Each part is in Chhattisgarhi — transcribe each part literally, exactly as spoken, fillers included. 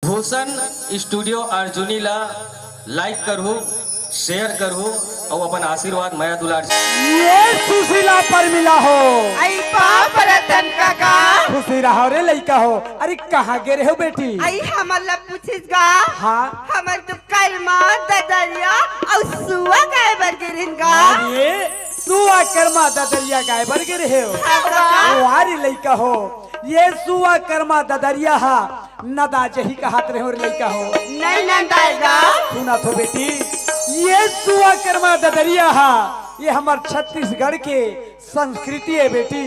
भूषण स्टूडियो अर्जुनी ला लाइक करहू, शेयर करहू अउ अपन आशीर्वाद, मया दुलार। ये सुशीला परमिला हो। आई पाँव परत हन काका। खुशी रहो रे लइका हो। अरे कहाँ गे रहे हो बेटी? आई हमन ला पूछिस गा। हाँ। हमन तो कर्मा, ददरिया अउ सुआ गाय बर गे रहेन गा। अरे सुआ कर्मा ददरिया गाय बर गे रहे हो? हाँ काका। वाह रे लइका हो, ये सुआ कर्मा ददरिया हा नदाजही कहात रहे हो रे लइका हो। नहीं नंदाएगा। सुना तो बेटी, ये सुआ कर्मा ददरिया हा, ये हमर छत्तीसगढ़ के संस्कृति है बेटी,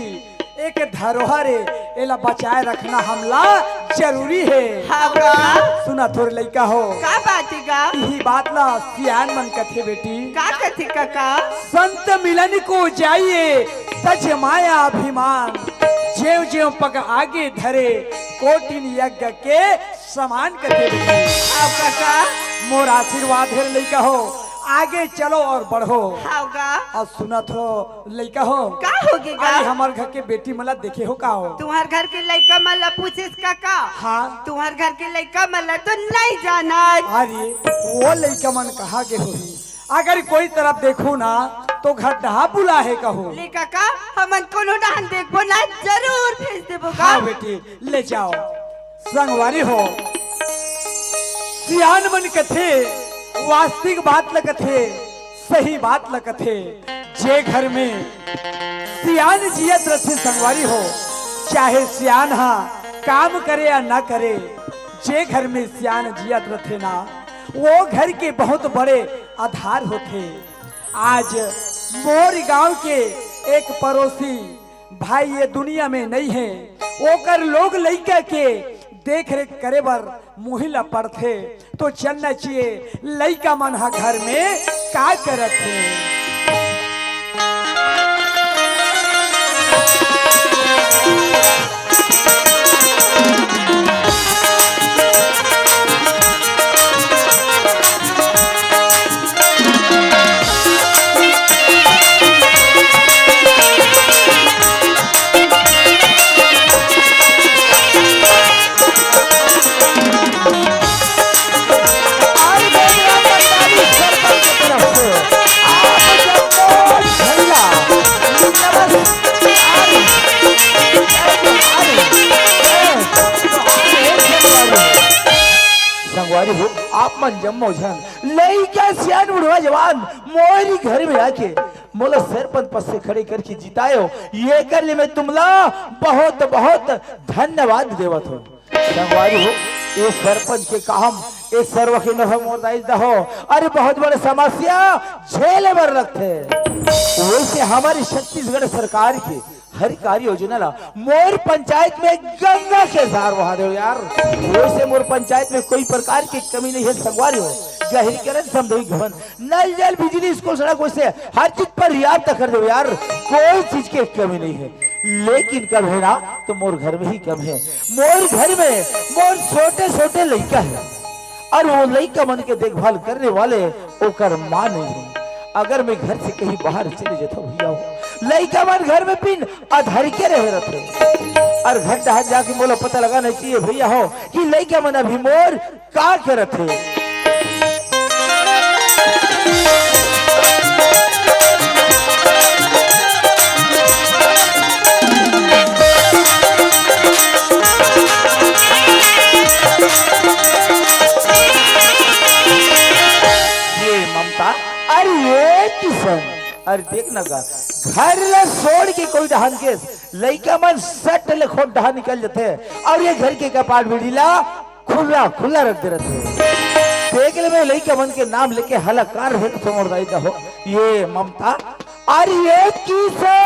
एक धरोहर है, एला बचाए रखना हमला जरूरी है। हाँ बा। सुना तो रे लइका हो। का बात है गा? इही बात ला सियान मन कथे बेटी। का कथे काका? संत मिलन को जाइए तज माया अभिमान, जेव जेव पग आगे धरे कोटिन यज्ञ के समान कथे बेटी। हाव काका। मोर आशीर्वाद हे लइका हो, आगे चलो और बढ़ो। हाव गा। अउ सुनत हो लइका हो, का होगे गा? अरे हमर घर के बेटी मन ला देखे हो का हो? तुम्हर घर के लइका मन ला पूछिस काका? हाँ। तुम्हर घर के लइका मन ला तो नहीं जानत। अरे वो लइका मन कहाँ गे होही? अगर कोई तरफ देखो ना तो घर डहा बुला हे कहो। ले काका, हमन कोनो डहन देखबो ना, जरूर भेज देबो गा। हाँ बेटी, ले जाओ। संगवारी हो, सियान मन कथे, वास्तविक बात ल कथे, सही बात ल कथे। जे घर में सियान जियत रथे संगवारी हो, चाहे सियान हा काम करे या ना करे, जे घर में सियान जियत रथे ना, वो घर के बहुत बड़े आधार होथे। आज मोर गांव के एक पड़ोसी भाई ये दुनिया में नहीं है, ओकर लोग लइका के देख रेख करे बर मुही ला पड़थे, तो चलना चाहिए। लइका मन हा घर में का करत हे? संगवारी हो, आप मन जम्मो झन, लइका, सियान, बुढ़वा, जवान, मोरी घर में आके मोला सरपंच पद से खड़े करके जितायो, ये कर लिए मैं तुमला बहुत बहुत धन्यवाद देवत हूँ। संगवारी हो, ये सरपंच के काम, ये सर्व के नभ मोर दाई दहो, अरे बहुत बड़े समस्या झेले बर लगथे। वैसे हमारी छत्तीसगढ़ सरकार के हर कार्य योजना ला मोर पंचायत में गंगा के धार बहा देव यार। वैसे मोर पंचायत में कोई प्रकार की कमी नहीं है संगवारी हो। गहरीकरण, सामुदायिक भवन, नल जल, बिजली, स्कूल, सड़क, वैसे हर चीज पर्याप्त कर देव यार, कोई चीज की कमी नहीं है। लेकिन कम है ना तो मोर घर में ही कम है। मोर घर में मोर छोटे छोटे लइका है और वो लइका मन के देखभाल करने वाले ओकर माँ नहीं है। अगर मैं घर से कहीं बाहर चले जाता हूँ भैया हो, लइका मन घर में पिन अधर के रहे रहते और घर डहर जाके मोला पता लगाना चाहिए भैया हो कि लइका मन अभी मोर का करत हे? ये ममता, अरे ये किशन, अरे देख ना गा, घर ला छोड़ के कोई डहन के लइका मन सट ले खोट डहन निकल जथे और ये घर के कपाट बिड़ी ला खुला खुला रख दे रहते। देख ले मैं लइका मन के नाम लेके हलाकार भेल समोर दाई का हो। ये ममता, अरे ये किसे?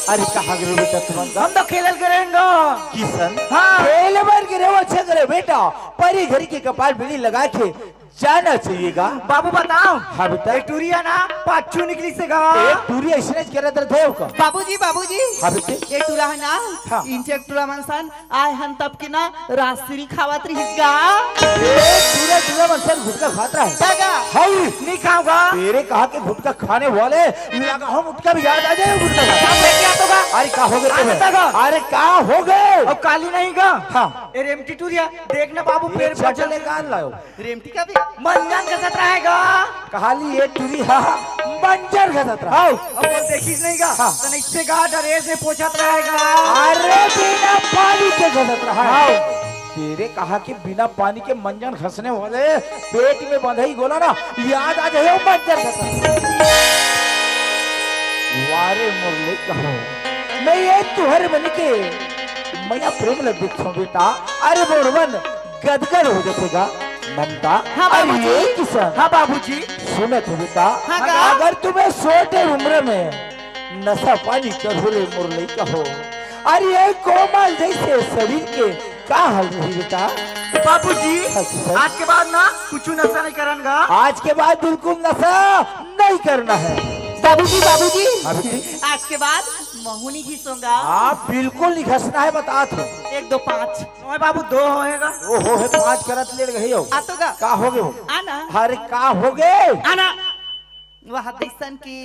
अरे कहाँ गिरे बेटा तुमन का? हम तो खेलल करेंगे। किशन? हाँ। खेले बर गिरे हो, अच्छा करे बेटा। परी घरी के कपाट बिड़ी लगा के जाना चाहिए गा। बाबू बताओ। हाँ बेटा। ए टुरी ह ना पाछू निकलिस हे गा। ए टुरी अइसने करत रथे ओकर। बाबूजी, बाबूजी। हाँ बेटे। ए टुरा ह ना, हाँ। इनसे एक टुरा मन सन आए हन तब के ना राजश्री खावत रहिस गा। ए टुरा टुरा मन सन गुटखा खात रहे। गा। हई। नहीं खाऊंगा। तेरे कहा के गुटखा खाने वाले लगा हम गुटखा भी याद आ जाए गुटखा। अरे का हो गए? अरे का हो गए? अउ काली नहीं गा। हाँ। ए रेमटी टुरिया, देख ना बाबू, पेड़ पर चले कान लायो। रेमटी का भी मंजन घसत रहेगा। कहाली ए टुरी हा मंजन घसत रहा। हाउ। अब वो देखिस नहीं गा। हाँ। तो नहीं से गा, ड्रेस में पोछत रहेगा। अरे बिना पानी के घसत रहा। हाउ। तेरे कहा कि बिना पानी के मंजन घसने वाले पेट में बंधई गोला ना, याद आ जाए मंजन घसत। वारे मुरली कहो, मैं ये तुहर बन के मैया प्रेम लग देखो बेटा। अरे बोरवन गदगद हो जाते गा। ममता, हाँ अरे बाबूजी। ये किसन? हाँ बाबूजी। सुनत हो बेटा, हाँ गा। अगर तुम्हें छोटे उम्र में नशा पानी चढ़ो रे मुरली कहो, अरे ये कोमल जैसे शरीर के का हाल रही बेटा? बाबूजी, हाँ किसन। आज के बाद ना कुछ नशा नहीं करन गा। आज के बाद बिल्कुल नशा नहीं करना है। बाबूजी, बाबूजी, हाँ बेटी। आज के बाद महू नहीं घिसूंगा। हाँ बिल्कुल नहीं घसना है, बता तू। एक दो पाँच। ओए बाबू, दो होएगा। ओ हो है, पाँच करत लेट गई हो। आ तो गा। का हो गए हो? आना। अरे का हो गए? आना। वह दिसन की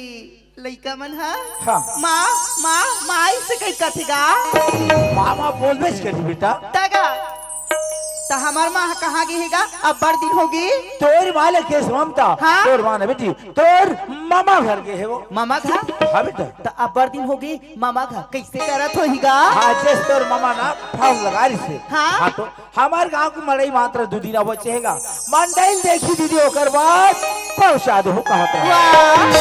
लइका मन ह। हाँ। माँ, माँ, माँ इसे कही कथे गा। माँ, माँ बोलबे से करी बेटा। तगा। त हमार माँ कहाँ गई है गा? अब्बड़ दिन होगी। तोर माँ ले केस ममता। हाँ। तोर माँ ना बेटी, तोर मामा घर गए है वो। मामा घर? हाँ बेटा। त अब्बड़ दिन होगी, मामा घर कैसे करत होही गा? हाँ, जैसे तोर मामा ना फाल लगा रही से। हाँ। हाँ तो हमार गांव के मड़ई मात्र दू दिन बचे हे गा। मंडई देखी दीदी, ओकर बाद पहुंचा दो कहत रहा। वाह,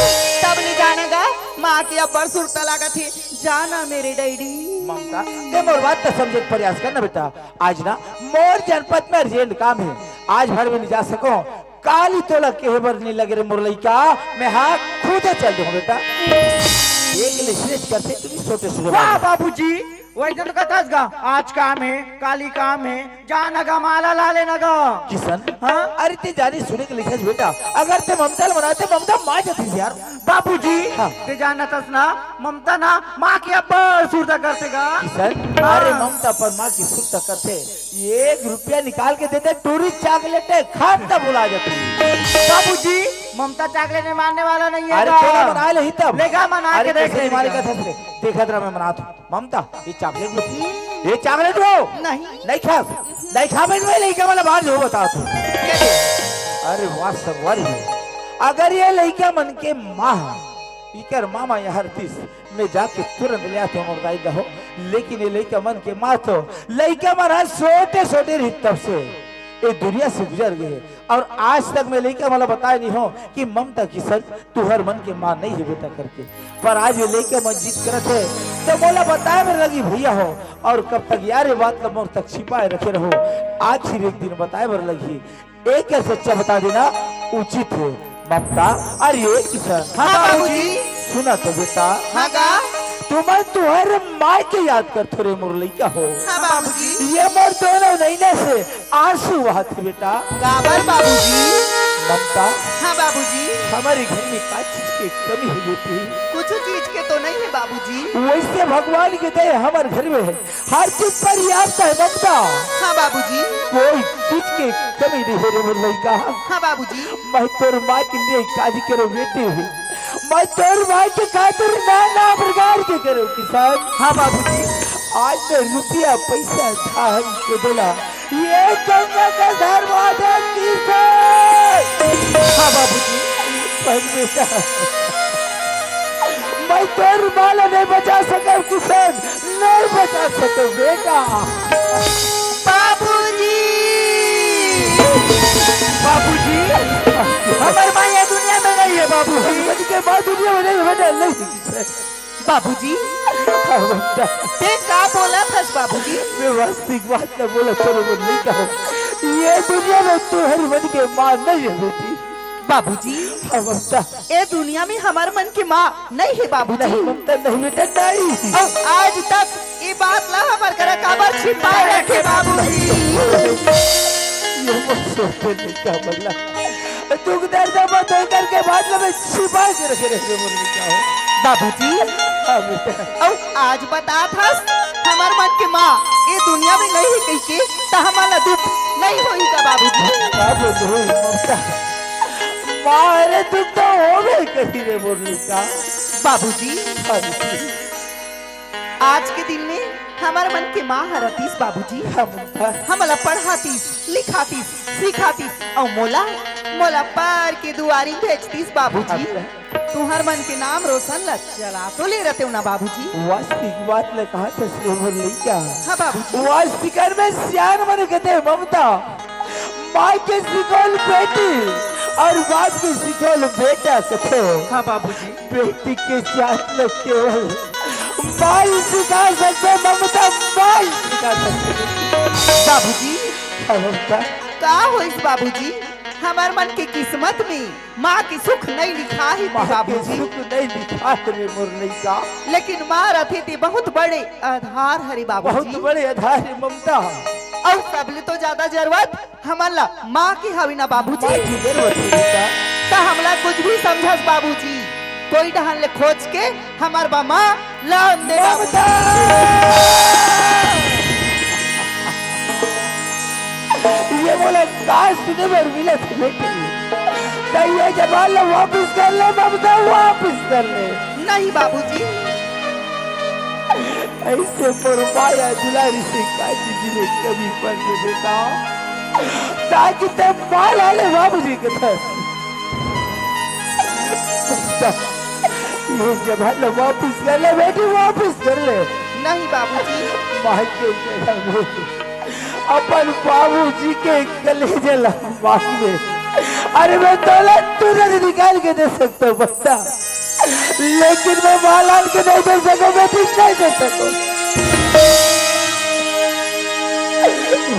तब ले जाना गा, माँ के अब्बड़ सुरता लागत हे। जाना मेरे डैडी। ममता, ते मोर बात त समझे के प्रयास करना बेटा। आज ना मोर जनपद में urgent काम हे, आज भर में नहीं जा सको। काली तोला केहे बर नहीं लगे रे मोर लइका, मैं हाँ खुदे चल दूँ बेटा। एक ले स्ट्रेच करते तुम्हें छोटे से वाह बाबूजी, वैसे तो कहता गा, आज काम है, काली काम है, जा न गा, माला ला ले न गा। किसन? हाँ? अरे ते जानी सुने के लिखस बेटा, अगर ते ममता ल मनाते, ममता मार जाती यार। बाबूजी, हाँ। ते जानत हस ना, ममता ना माँ के अब्बड़ सुरता करथे गा। किसन? हाँ। अरे ममता पर माँ की सुरता करथे, एक रुपया निकाल के देते, टूरी चॉकलेट है, खान तब बुला जाती। बाबूजी, ममता चॉकलेट में मानने वाला नहीं है अरे गा। थोड़ा मना ले ही तब। लेगा मना अरे के देख कैसे ले मारे गा। का था रे? देखत रहा मैं मनात हूँ। ममता, ये चॉकलेट लो। ये चॉकलेट लो। नहीं। नहीं खा। नहीं खा मैं लइका वाला बात जो बता तू। अरे वाह संगवारी हो। अगर ये लइका मन के माँ, इकर मामा यहाँ तीस, मैं जाके तुरंत ले आते हूँ बताई दहो। लेकिन ये लइका मन के माँ तो लइका मन आज छोटे छोटे रही तब से ये दुनिया से गुजर गए। और आज तक मैं लइका वाला बताए नहीं हो कि ममता किसन तुहर मन के माँ नहीं है बेटा करके। पर आज ये लइका मन जिद करत है तो मोला बताए बर लगी भैया हो। और कब तक यार ये बात ला मोर तक छिपाए रखे रहो, आखिर एक दिन बताए बर लगी। एक सच्चा बता देना उचित है ममता। अरे ये किसन। हाँ बाबूजी। सुना तो बेटा। हाँ गा। तुमन तुहर माय के याद करथो रे मोर लइका हो। हाँ बाबूजी। ये मोर दोनों नैना से आंसू बहाथे बेटा। काबर बाबूजी? ममता। हाँ बाबूजी। हमारे घर में का चीज के कमी है बेटी? कुछ चीज के तो नहीं है बाबूजी। वैसे भगवान के दया हमारे घर में है, हर चीज पर्याप्त है ममता। हाँ बाबूजी। कोई चीज के कमी नहीं है रे मोर लइका। हाँ बाबूजी। मैं तोर माँ के लिए काज करो बेटी हूँ, मैं तोर माँ के खातिर नाना प्रकार के करो किसन। हाँ बाबूजी। आज मैं रुपया पैसा धान के बोला, ये गंगा का धर्म आदर किसन। हाँ बाबूजी। पर बेटा, मैं तोर माँ ला नहीं बचा सकब किसन, नहीं बचा सकब बेटा। बाबूजी। बाबूजी, हमर माँ ये दुनिया में नहीं है बाबूजी। बच के माँ दुनिया में नहीं है बेटा, नहीं। बाबूजी, हाँ, बेटा। ते का बोलत हस बाबूजी? मैं वास्तविक बात न बोला, तोरे मन नहीं कहो। ये दुनिया में तोहर मन के माँ नहीं है बेटी। बाबूजी, हाँ, ममता। ए दुनिया में हमर मन के माँ नहीं है बाबूजी। नहीं ममता, नहीं बेटा, नहीं। अउ आज तक ये बात ला हमर करा काबर छिपाए रखे बाबूजी? ये मत सोच बेटा, क्या बदला? दुख दर्द ला बतोय करके बात ला मैं छिपा के रखे रहे मोर लइका हो। बाबूजी, हाँ बेटा। अउ आज बतात हस, हमर मन के माँ ए दुनिया में नहीं हे कहिके, त हमन ला दुख नहीं होही का बाबूजी? का बोलत हे ममता? माँ रे दुख तो होबे करही रे मोर लइका। बाबूजी, हाँ बेटी। आज के दिन में हमर मन के माँ ह रतिस बाबूजी। हाँ ममता। हमला पढ़ातिस, लिखातिस, सिखातिस अउ मोला, मोला पर के दुआरी भेजतिस बाबूजी। अच्छा। तुंहर मन के नाम रोशन ला चला तो ले रतेव ना बाबूजी। वास्तविक बात ला कहत हस रे मोर लइका। हाँ बाबूजी। वास्तविकन में सियान मन कथे ममता, माँ के सिखोल बेटी अउ बाप के सिखोल बेटा कथे। हाँ बाबूजी। बेटी के जात ला केवल माँ ही सिखा सकथे ममता, माँ ही सिखा सकथे। बाबूजी, हाँ ममता। का होइस बाबूजी, हमर मन के किस्मत में माँ के सुख नहीं लिखा हे माँ के बाबूजी। सुख नहीं लिखा हे रे मोर लइका। लेकिन माँ रथे ते बहुत बड़े आधार हरे बाबूजी। बहुत बड़े आधार हे ममता। अउ सबले तो ज्यादा जरूरत हमन ला माँ के हवे ना बाबूजी। माँ के जरूरत हे बेटा। त हमला कुछ भी समझस बाबूजी, कोई डहन ले खोज के हमर बा माँ लान दे बाबूजी। ममता! ये मोला का सुने बर मिलत हे बेटी? त ये जबान ला वापिस कर ले ममता, वापिस कर ले। नहीं बाबूजी। अइसे मोर माया दुलारी से काजी जी ने कभी पर के बेटा, ताकि ते माँ ला ले बाबूजी के दस। ये जबान ला वापिस कर ले बेटी, वापिस कर ले। नहीं बाबूजी। माँ के जन्म में अपन बाबूजी के कलेजे ला मांग ले। अरे मैं दौलत तुरंत निकाल के दे सकता हूँ बता, लेकिन मैं माँ लान के नहीं दे सकूँ बेटी, नहीं दे सकूँ।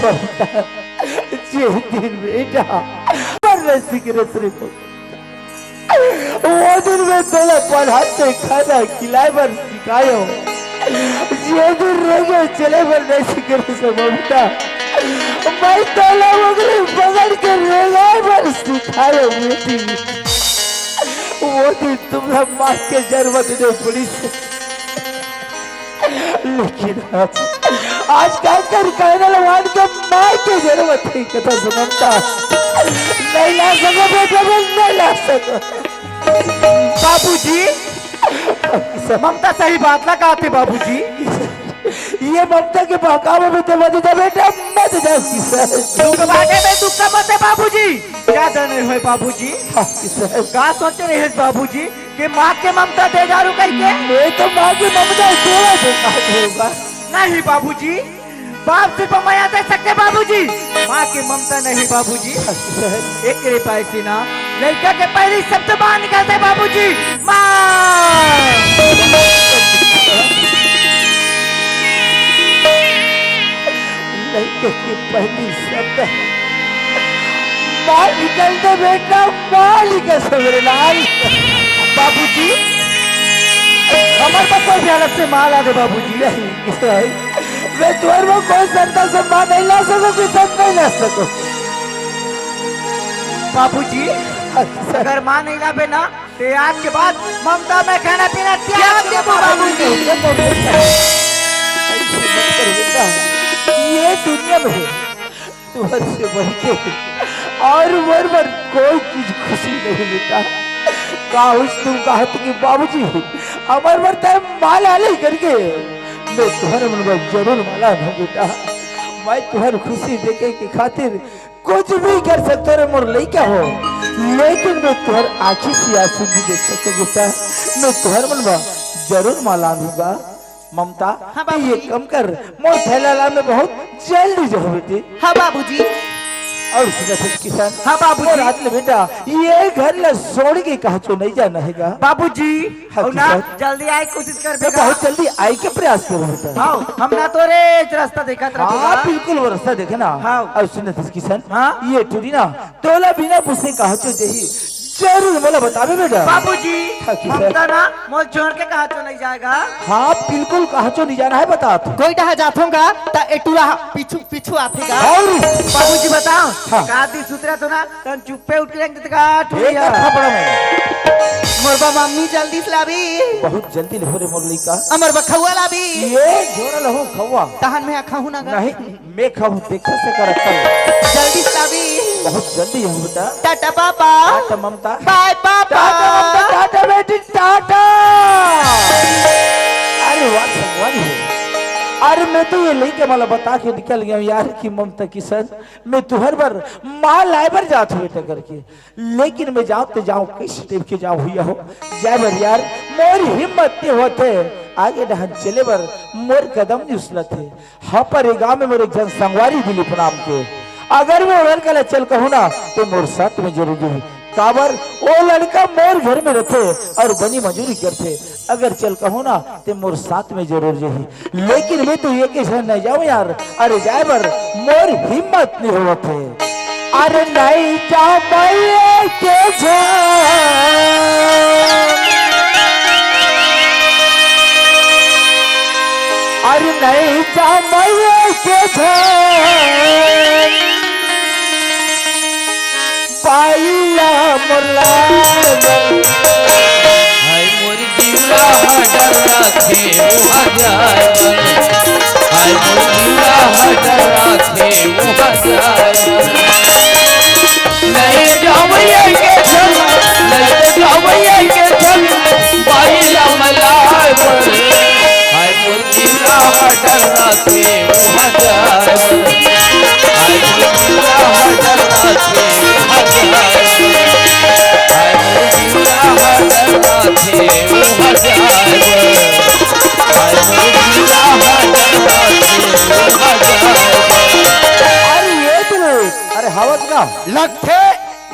बता, जे दिन बेटा पर रसी के रसरे को वो दिन में तोला पढ़ाते, खाना खिलाए बर सिखायो, जे दिन रेंगे चले बर नहीं सिखे से ममता, मैं तोला ओकरे बगल के रेंगाए बर सिखायो बेटी। वो दिन तुमला माँ के जरूरत नहीं पड़ी से। लेकिन आज, आज का कर कहने लवान के माँ के जरूरत है, कथा समझता। नहीं ला सको बेटा, मैं नहीं ला सको। बाबूजी, ममता सही बात ला कहत हे बाबूजी। ये ममता के बहकावे में तो मत जा बेटा, मत जा किसान। दुख बाटे में दुख का मत है बाबूजी। ज्यादा नहीं होए बाबूजी। हाँ, किसान। का सोचे रहे बाबूजी? के माँ के ममता दे डारू करके? मैं तो माँ के ममता देवा दे, माँ देवा। नहीं बाबूजी, बाप सिर्फ मया दे सकते बाबूजी, माँ के ममता नहीं बाबूजी। अच्छा। एक रे पाए सीना, लड़का के पहली शब्द बाहर निकलते बाबूजी, माँ। लड़के की पहली शब्द माँ निकलते बेटा, माँ निकल सवेरे लाल। बाबूजी, हमर पापा भी अलग से माँ ला दे बाबूजी। नहीं, नहीं। मैं तोर में कोई श्रद्धा से माँ नहीं ला सको, कि सब नहीं ला सको। बाबूजी, अगर माँ नहीं लाबे ना, ते आज के बाद ममता में खाना पीना त्याग देबो बाबूजी। ये दुनिया में तुहर से बढ़ के और मोर बर कोई चीज खुशी नहीं बेटा। का हुस तुम कहत कि बाबूजी, हमर बर तय माला नहीं करके मैं तुहर मन बर जरूर माला हूँ बेटा। मैं तुहर खुशी देखे के खातिर कुछ भी कर सकते रे मोर लइका हो, लेकिन मैं तुहर आँखी से आंसू नहीं देख सकूँ बेटा। मैं तुहर मन बर जरूर माला हूँ गा। ममता, हाँ, तैं ये बाबूजी। कम कर, मोर थैला ला मैं बहुत जल्दी जाहूँ बेटी। हाँ, बाबूजी। अउ सुनत हस किशन। हाँ, बाबूजी। अउ रात ले बेटा, ये घर ला छोड़ के कहाँ चो नहीं जाना हे गा। बाबूजी, हाँ, अउ ना, किशन। जल्दी आए के कोशिश कर मैं बेटा। बहुत जल्दी आए के प्रयास करूँ बेटा। हाँ, हम ना तोरे रास्ता देखत रहे हाँ, बेटा। बिल्कुल वो रास्ता देखे ना। हाँ। अउ सुनत हस किशन। हाँ। ये टूरी ना, तोला बिना पूछे कहाँ चो जाही। जरूर मोला बताबे बेटा। बाबूजी, हाँ, किसे? ममता ना मोर छोड़ के कहाँ चो नहीं जाएगा? हाँ, बिल्कुल कहाँ चो नहीं जाना है, बता तू। कोई डहा जाथों गा, त ए टूरा पीछू, पीछू आथे गा। और? बाबूजी बताओ, हाँ। का दी सुतरा तो ना, तन चुप्पे उठ के रेंग देते का, एक ठुरिया। थप्पड़ में। मोर बा मम्मी जल्दी से लाबी। बहुत जल्दी ले हो रे मोर लइका। अमर बखौआ लाबी। ये झोरा लहू खौआ। तहन में अखहू ना गा। नहीं। मैं खाऊं, देखे से कर अक्कल। जल्दी से लाबी। बहुत जल्दी है बेटा। टाटा पापा। टाटा ममता। बाय पापा। टाटा ममता, टाटा बेटी, टाटा। अरे वाह, संगवारी हो। अरे मैं तो ये लइका मला बता के निकल गया हूँ यार कि ममता किशन, मैं तुहर बर माँ लाए बर जात हूँ बेटा करके। लेकिन मैं जाऊं तो जाऊं, किस टाइप के जाऊं भैया हो, जाए बर यार मोर हिम्मत नहीं होते। आगे डहन चले बर मोर कदम नहीं उछलत हे। हाँ, पर ये गांव में मोर एक जन संगवारी दिलीप नाम के, अगर मैं ओ लड़का ला चल कहूँ ना, तो मोर साथ में जरूर जाही। काबर ओ लड़का मोर घर में रहते और बनी मजूरी करते। अगर चल कहूँ ना, ते मोर साथ में जरूर जाही। लेकिन मैं तो ये के झन नहीं जाऊँ यार, अरे जाए बर मोर हिम्मत नहीं होवत हे। अरे नहीं जाऊँ मैं ये के झन, अरे नहीं जाऊँ मैं ये के झन, पाइला मोर लाल। हाय मोर जीवा हा डराथे उहाँ जाए बर। हाय मोर जीवा हा डराथे उहाँ जाए बर। नहीं जावैया के झन, नहीं जावैया के झन, बाई ला मलाए बर। हाय मोर जीवा हा डराथे उहाँ जाए बर। हाय मोर जीवा हा डराथे उहाँ जाए बर। हाय मोर जीवा हा डराथे उहाँ जाए बर। हाय मोर जीवा हा डराथे उहाँ जाए बर। अरे ये तो, अरे हवत का लगथे,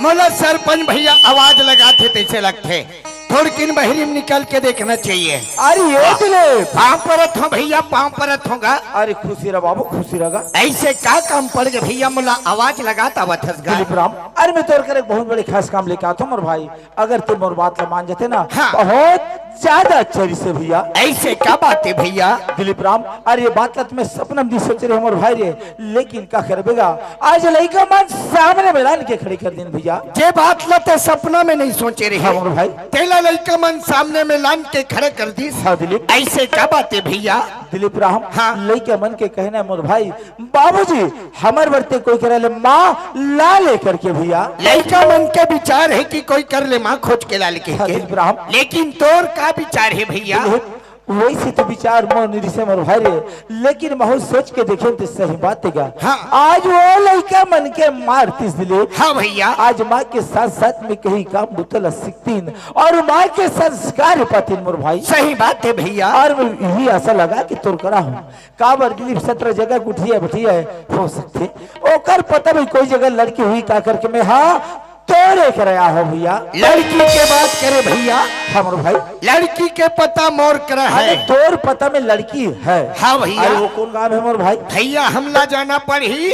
मोला सरपंच भैया आवाज लगाथे तैसे लगथे। थोड़किन बहिरी में निकल के देखना चाहिए। अरे ये तो ले। पाँव परत हों भैया, पाँव परत हों गा। अरे खुशी रह बाबू, खुशी रह गा। ऐसे का काम पड़ गए भैया, मोला आवाज लगात आवत हस गा। दिलीप राम, अरे मैं तोर कर एक बहुत बड़े खास काम लेके आत हों मोर भाई, अगर ते मोर बात ला मान जाते ना, हाँ। बहुत ज्यादा अच्छा रहिसे भैया। ऐसे का बात है भैया? दिलीप राम, अरे ये बात ला तो मैं सपना में नहीं सोचे रहे मोर भाई रे, लेकिन का करबे गा, आज लइका मन सामने में लान के खड़े कर दिन भैया। जे बात ला ते सपना में नहीं सोचे रहे, हाँ मोर भाई। तेला लइका मन सामने में लान के खड़े कर दिस। हाँ दिलीप। ऐसे का बात है भैया? दिलीप राम, हाँ। लइका मन के कहना है मोर भाई, बाबूजी हमर बर ते कोई करा ले माँ ला ले करके भैया। लइका मन के विचार है कि कोई कर ले माँ खोज के ला ले के, हाँ, के। दिलीप राम। लेकिन तोर का विचार है भैया? दिलीप, वैसे तो विचार मोर नहीं रिसे मोर भाई रे, लेकिन महू सोच के देखे तो सही बात है गा। हाँ। आज वो लइका मन के मारतीस दिलीप। हाँ भैया। आज माँ के साथ साथ में कहीं काम बुतल सीखतीन और माँ के संस्कार पातीन मोर भाई। सही बात है भैया। और मैं यही आशा लगा कि तोर करा हूँ। काबर दिलीप सत्रह जगह के उठिया बैठिया हो सकथे, ओकर पता भी कोई जगह लड़की हुई का करके मैं हाँ तोरे कर आया हो भैया। लड़की के बात करे भैया। हाँ मोर भाई। लड़की के पता मोर करा अरे है। तोर पता में लड़की है। हाँ भैया। अरे वो कौन गांव है मोर भाई? भैया हमला जाना पड़ही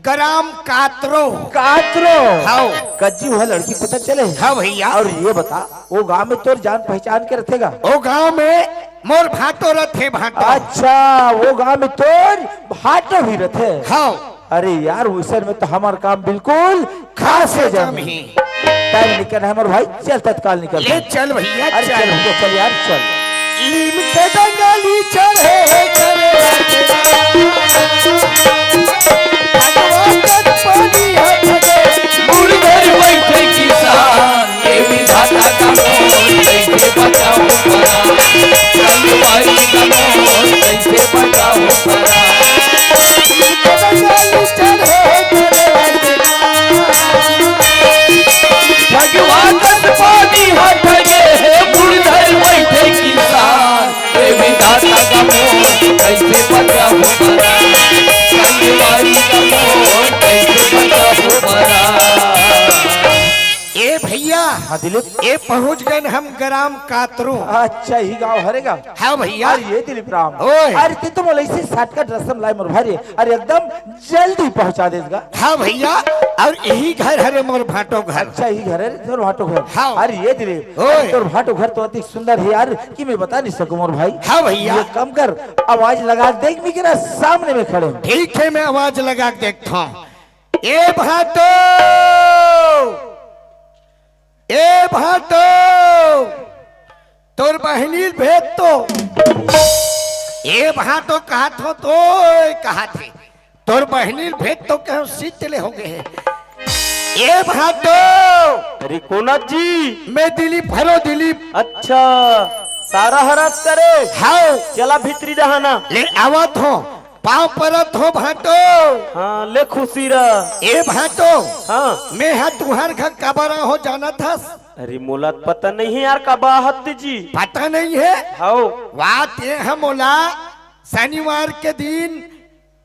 ग्राम कातरो। कातरो। हाँ। कज्जी हुआ लड़की पता चले। हाँ भैया। और ये बता वो गांव में तोर जान पहचान के रथेगा? वो गांव में मोर भाटो रथे, भाटो। अच्छा, वो गांव में तोर भाटो भी रथे। हाँ। अरे यार, उसन में तो हमार काम बिल्कुल खासे जम ही। टाइम निकल रहा है मोर भाई, चल तत्काल निकल। ले चल भैया, अरे चल। चल भैया, चल यार, चल। नीम के डंगाली चढ़े करे भगवान तक पानी हाथ में। मुड़ घर बैठे किसान, ये विधाता का मोर कैसे बचाऊं परान? संगवारी का मोर कैसे बचाऊं परान? भगवान पानी हट गए है, मुड़ घर बैठे किसान, ये विधाता का मोर कैसे बचाऊं परान? संगवारी का मोर कैसे बचाऊं परान? ये ए भैया, हाँ दिलीप। ए पहुंच गए हम ग्राम कातरू। अच्छा, ही गांव हरे गा। हाँ भैया। अरे ये दिलीप राम। ओए। अरे ते तो मोला इसे shortcut रस्म लाए मोर भाई। अरे एकदम जल्दी पहुंचा देस गा। हाँ भैया, और यही घर हरे मोर भाटो घर। अच्छा, ही घर हरे तोर भाटो घर। हाँ। अरे ये दिलीप, ओए। अरे तोर भाटो घर तो अति सुंदर है यार, कि मैं बता नहीं सकूं मोर भाई। हाँ भैया। ये कम कर, आवाज लगा के देख, मैं केरा सामने में खड़े हूँ। ठीक है, मैं आवाज लगा के देखता हूँ। ए भाटो, ए भाटो, तोर बहिनी भेज तो। ए भाटो कहत हो तो, कहत हे। तोर बहिनी भेज तो कहूं सीत ले हो गए हे। ए भाटो। अरे कोना जी? मैं दिलीप हरो, दिलीप। अच्छा, सारा हरस करे। हाव। चला भीतरी डहाना। ले आवत हो, पांव परत हो भाटो। हाँ, ले खुशी रह। ए भाटो। हाँ। मैं हा तुहर घर काबर आए हो जानत हस? अरे मोला तो पता नहीं है यार, काबर आए हस जी। पता नहीं है? हाव। वाह, ते हा मोला शनिवार के दिन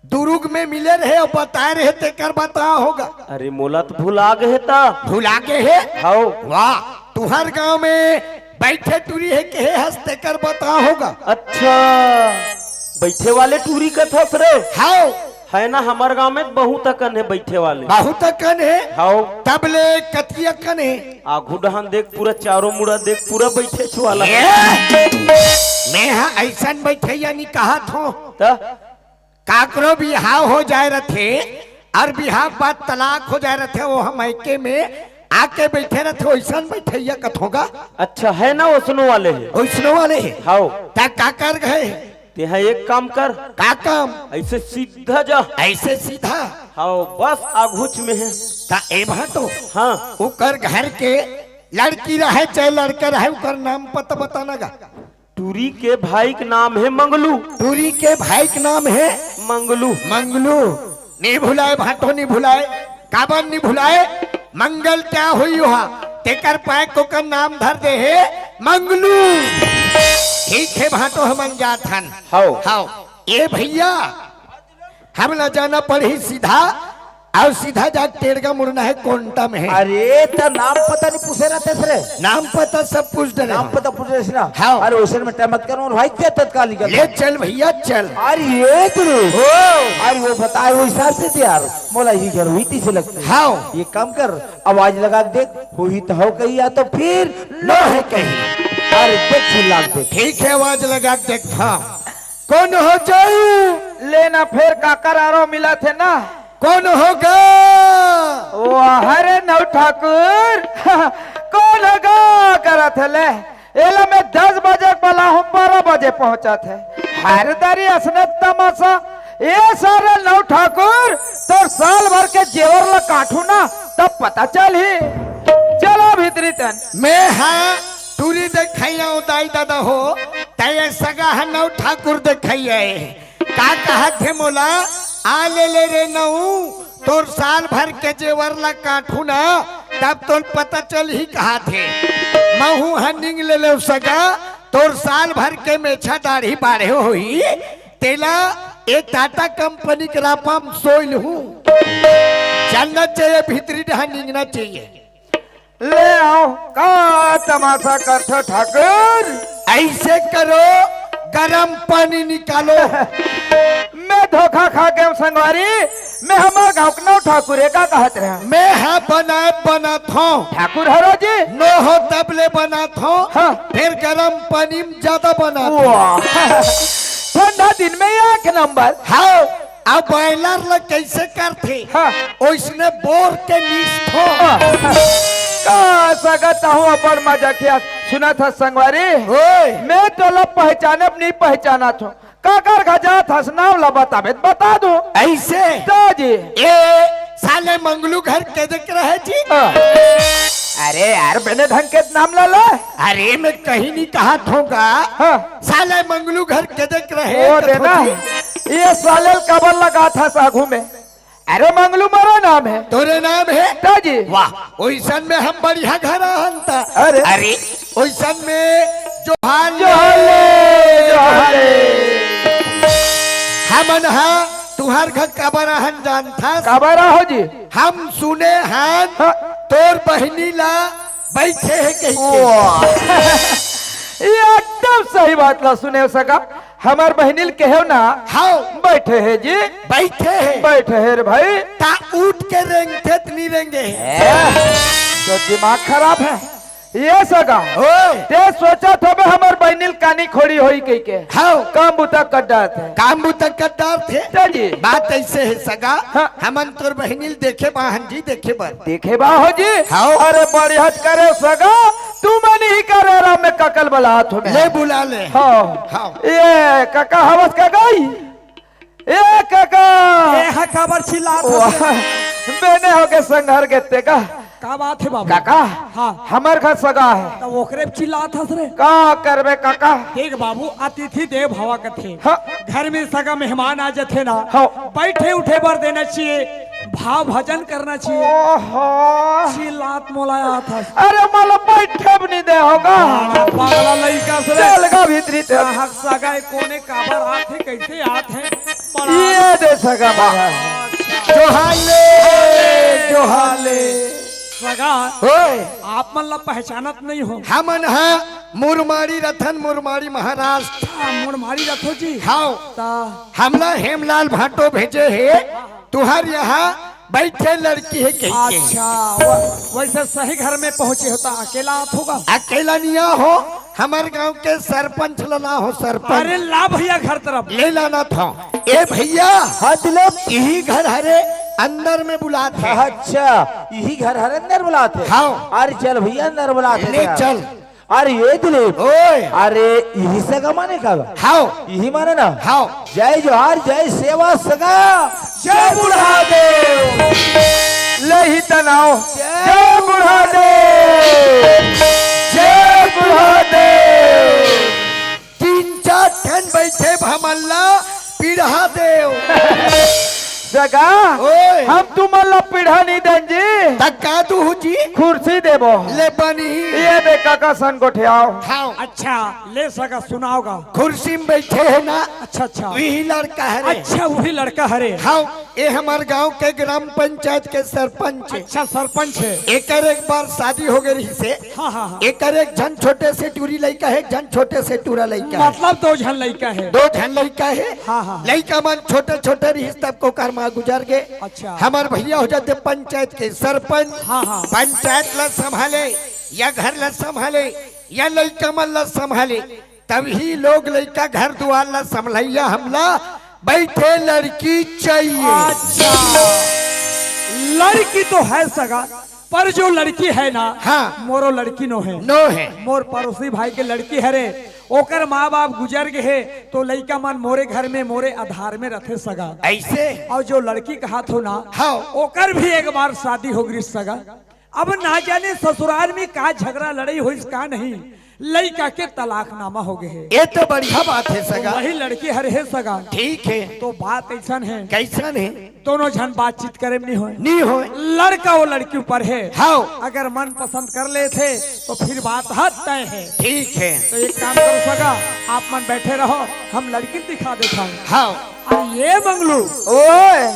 दुरुग में मिले रहे अउ बताए रहे, तेकर बताए होगा। अरे मोला तो भुला गे हे ता। भुला गे हे? हाव। वाह, तुहर गांव में बइठे टूरी हे केहे हस, तेकर बताए होगा। अच्छा, बइठे वाले टूरी कथस रे? हाव। है ना, हमर गांव में बहुत अकन हे बइठे वाले। बहुत अकन हे? हाव। तब ले कतकी अकन हे? आघू डहान देख, पूरा चारों मुड़ा देख, पूरा बइठेच वाला हे। ए, मैं हा अइसन बइठइया नी कहत हों। त? काकरो बिहाव हो जाए रथे, अउ बिहाव बाद तलाक हो जाए रथे, ओ हम मइके में आके बइठे रथे, ओइसन बइठइया कथों गा। अच्छा, है ना, ओइसनो वाले हे। ओइसनो वाले हे। हाव। त का कर गए? ते हा एक काम कर। का काम? अइसे सीधा जा। अइसे सीधा? हाव, बस आघूच में हे। त ए भाटो। हाँ। ओकर घर के लड़की रहे चाहे लड़का रहे, ओकर नाम पता बताना गा। टूरी के भाई के नाम हे मंगलू। टूरी के भाई के नाम हे मंगलू। मंगलू। नी भुलाए भाटो, नी भुलाए। काबर नी भुलाए? मंगल क्या हुई हुआ, तेकर पाए कोकर नाम धर दे हे मंगलू। ठीक हे भाटो, हमन जात हन। हाव। हाव। ए भइया, हमला जाना पड़ही सीधा, अउ सीधा जाके टेड़गा मुड़ना हे, कोंटा में हे। अरे, त नाम पता नहीं पूछे रहते रे। नाम पता सब पूछ डरे नाम हन। पता पूछे रहते ना। हाँ। अरे, ओइसन में टाइम मत करो, भाई, क्या तत्काल निकल ले जाए। चल भइया, चल। अरे, ये तो ओ। अरे, वो बताए, वो हिसाब से दे यार, मोला ही घर हुई तीसे लगती है। हाँ। ये काम कर, आवाज लगा के देख, हुई तो हो कही या तो फिर नो है कही। अरे, देख, चिल्ला के देख। ठीक है, आवाज लगा के देख। हाँ। कोन हो जाऊ? ले ना फेर काकर आरो मिलत हे ना। कोन हो गा? वाह रे नौ ठाकुर। कोन हो गा करत हे ले? एला मैं दस बजे के बलाहूं, बारह बजे पहुंचत हे। हर दरी असने तमासा। ए सारे नौ ठाकुर, तोर साल भर के जेवर ला काटहूं ना, तब पता चलही। चलो भीतरी तन। मैं हा टूरी देखइया ओ दाई ददा हो, तैं ए सगा ह नौ ठाकुर देखइया ए। का कहत हे मोला, आ ले ले रे नौ, तोर साल भर के जेवर ला काटहूं ना, तब तोर पता चलही कहत हे। महूं ह निंग ले लेव सगा, तोर साल भर के मेछा दाढ़ी बाढ़े होही, तेला ए टाटा कंपनी के रापा म सोय लूहूं। चलना चाहिए, भीतरी डहान निंगना चाहिए। ले आओ, का तमाशा करथो ठाकुर? ऐसे करो, गरम पानी निकालो। मैं धोखा खा गया हूँ संगवारी, मैं हमार गाँव के नौ ठाकुर है, का कहत रहे? मैं हा बनाए बनात हूँ। ठाकुर हरो जी? नो हो तब ले बनात हूँ, हाँ। फिर गरम पानी में ज्यादा बनात हूँ। वाह। ठंडा दिन में एक नंबर। हाँ। अब बॉयलर ल कैसे करथे? हाँ। ओइसने बोर के मिसथो। हाँ। का सगा तहूँ अपन मजाकिया सुनत हस संगवारी? ओए। मैं तोला पहचानब नहीं पहचानत हूँ। काकर घर जात हस नाम ला बताबे त बता दूँ। ऐसे? तो जी। ए साले मंगलू घर के देख रहे जी। हाँ। अरे यार, मैंने ढंग के नाम ला ला। अरे मैं कहीं नहीं कहा थोगा। हाँ। साले मंगलू घर के देख रहे ओ कथो देना। जी। ये साले ल कबर लगात हस आगू में। अरे मंगलू मोरो नाम है। तोरे नाम है? तो जी। वाह, ओइसन में हम बढ़िया घर आहन ता। अरे। अरे, ओइसन में जोहार ले। जोहार ले, जोहार ले। हमन हा तुहार घर कबर आहन जानथस? कबर आहो जी। हम सुने हन हाँ। तोर बहिनी ला बैठे हे कहिके। वाह। ये एकदम सही बात ला सुने सगा। हमर बहिनी ल कहेव ना। हाँ। बैठे हे जी। बैठे हे। बैठे हे रे भाई। ता उठ के रेंगथे त नहीं रेंगे हे। ए, तो दिमाग खराब है। ये सगा। ओए। ते सोचत होबे हमर बहिनी ल कानी खोड़ी होई कहिके। हाँ। काम बुता कर डारत हे। काम बुता कर डारत हे। तो जी। बात ऐसे हे सगा। हाँ। हमन तोर बहिनी ल देखे बाहन जी, देखे बर। देखे बा हो जी। हाँ। अरे बढ़िया करे सगा। तू मन ही करे राम में कका ल बलात हो मैं। ले बुला ले। हाँ। हाँ। ये कका हवस का गई। ए कका। ए हा काबर चिल्लात हस? बेने होके संघर गेते का। का बात हे बाबू? काका। हाँ। हमर घर सगा हे। त ओकरे चिल्लात हस रे। का करबे काका? देख बाबू, अतिथि देव भवा कथे। हाँ। घर में सगा मेहमान आ जथे ना। हाँ। बैठे उठे बर देना चाहिए, भाव भजन करना चाहिए। ओहो। चिल्लात मोला आत हस। अरे मोला बैठे भी नहीं दे होगा। पागला लइका से रे। चल गा भीतरी ते। ग्राहक सगा ए कोने काबर आत हे, कैसे आत हे? ये दे सगा बाबा। जोहार ले, जोहार ले। सगा, ओए। आप मन ला पहचानत नहीं हो। हमन हा मुरमाड़ी रथन, मुरमाड़ी महाराष्ट्र। हाँ, मुरमाड़ी रथो जी। हाँ। ता हमला हेमलाल भाटो भेजे हे, तुहर यहाँ बैठे लड़की हे कहिके। अच्छा, व-, वैसे सही घर में पहुँचे हो ता अकेला आत होगा? अकेला नहीं हो, हमर गांव के सरपंच ला ला हो, सरपंच। अरे ला भैया घर तरफ। ले लाना था। ए भैया। हाँ, दिलीप। इही घर हरे, अंदर में बुलात हे। अच्छा, इही घर हरे, अंदर बुलात हे। हाँ। अरे चल भैया, अंदर बुलात हे ले यार। चल। अरे ये दिलीप। ओए। अरे इही सगा माने का? हाँ। इही माने ना? हाँ। जय जोहार, जय सेवा सगा। जय बुढ़ादेव। ले ही तनाव। जय बुढ़ादेव। जय बुढ़ादेव। तीन चार ठन बैठे भमल्ला पीढ़ा देव। सगा, ओए। हम तुमन ला पीढ़ा नहीं देन जी। त का दूहू जी? कुर्सी देबो। ले बनी। ये दे काका सन गोठियाव। हाँ। अच्छा, ले सगा सुनाओगा। कुर्सी में बैठे हे ना। अच्छा, अच्छा। वही लड़का हरे। अच्छा, वही लड़का हरे। हाँ, ये हमर गांव के ग्राम पंचायत के सरपंच हे। अच्छा, सरपंच हे। एकर एक बार शादी हो गई रहिसे। हाँ, हाँ, हाँ। एकर एक झन छोटे से टूरी लइका हे, एक झन छोटे से टूरा लइका हे। मतलब दो झन लइका हे। दो झन लइका हे। हाँ, हाँ, हाँ। लइका मन छोटे छोटे रहिस तब ओकर माँ गुजर गे। अच्छा। हमर भैया हो जाते पंचायत के सरपंच। हाँ, हाँ। पंचायत ला संभाले, या घर ला संभाले, या लइका मन ला संभाले, तभी लोग लइका घर दुआर ला संभलैया हमला बैठे लड़की चाहिए। अच्छा, लड़की तो है सगा, पर जो लड़की है ना, हाँ। मोरो लड़की नो है। नो है। मोर पड़ोसी भाई के लड़की हरे, ओकर माँ बाप गुजर गे हे, तो लइका मन मोरे घर में, मोरे आधार में रथे सगा। ऐसे? और जो लड़की कहात हो ना, हाँ। ओकर भी एक बार शादी हो गई सगा। अब ना जाने ससुराल में का झगड़ा लड़ाई होइस का नहीं, लइका के तलाकनामा हो गए हे। ये तो बढ़िया बात हे सगा। वही लड़की हरे हे सगा। ठीक हे। तो बात ऐसन हे। कैसन हे? दोनों झन बातचीत करे में नहीं होय। नहीं होय। लड़का वो लड़की ऊपर हे। हाँ। अगर मन पसंद कर लेथे तो फिर बात हद तय हे। ठीक हे। तो एक काम करो सगा, आप मन बैठे रहो, हम लड़की दिखा देथन। हाँ। अरे ये मंगलू। ओए।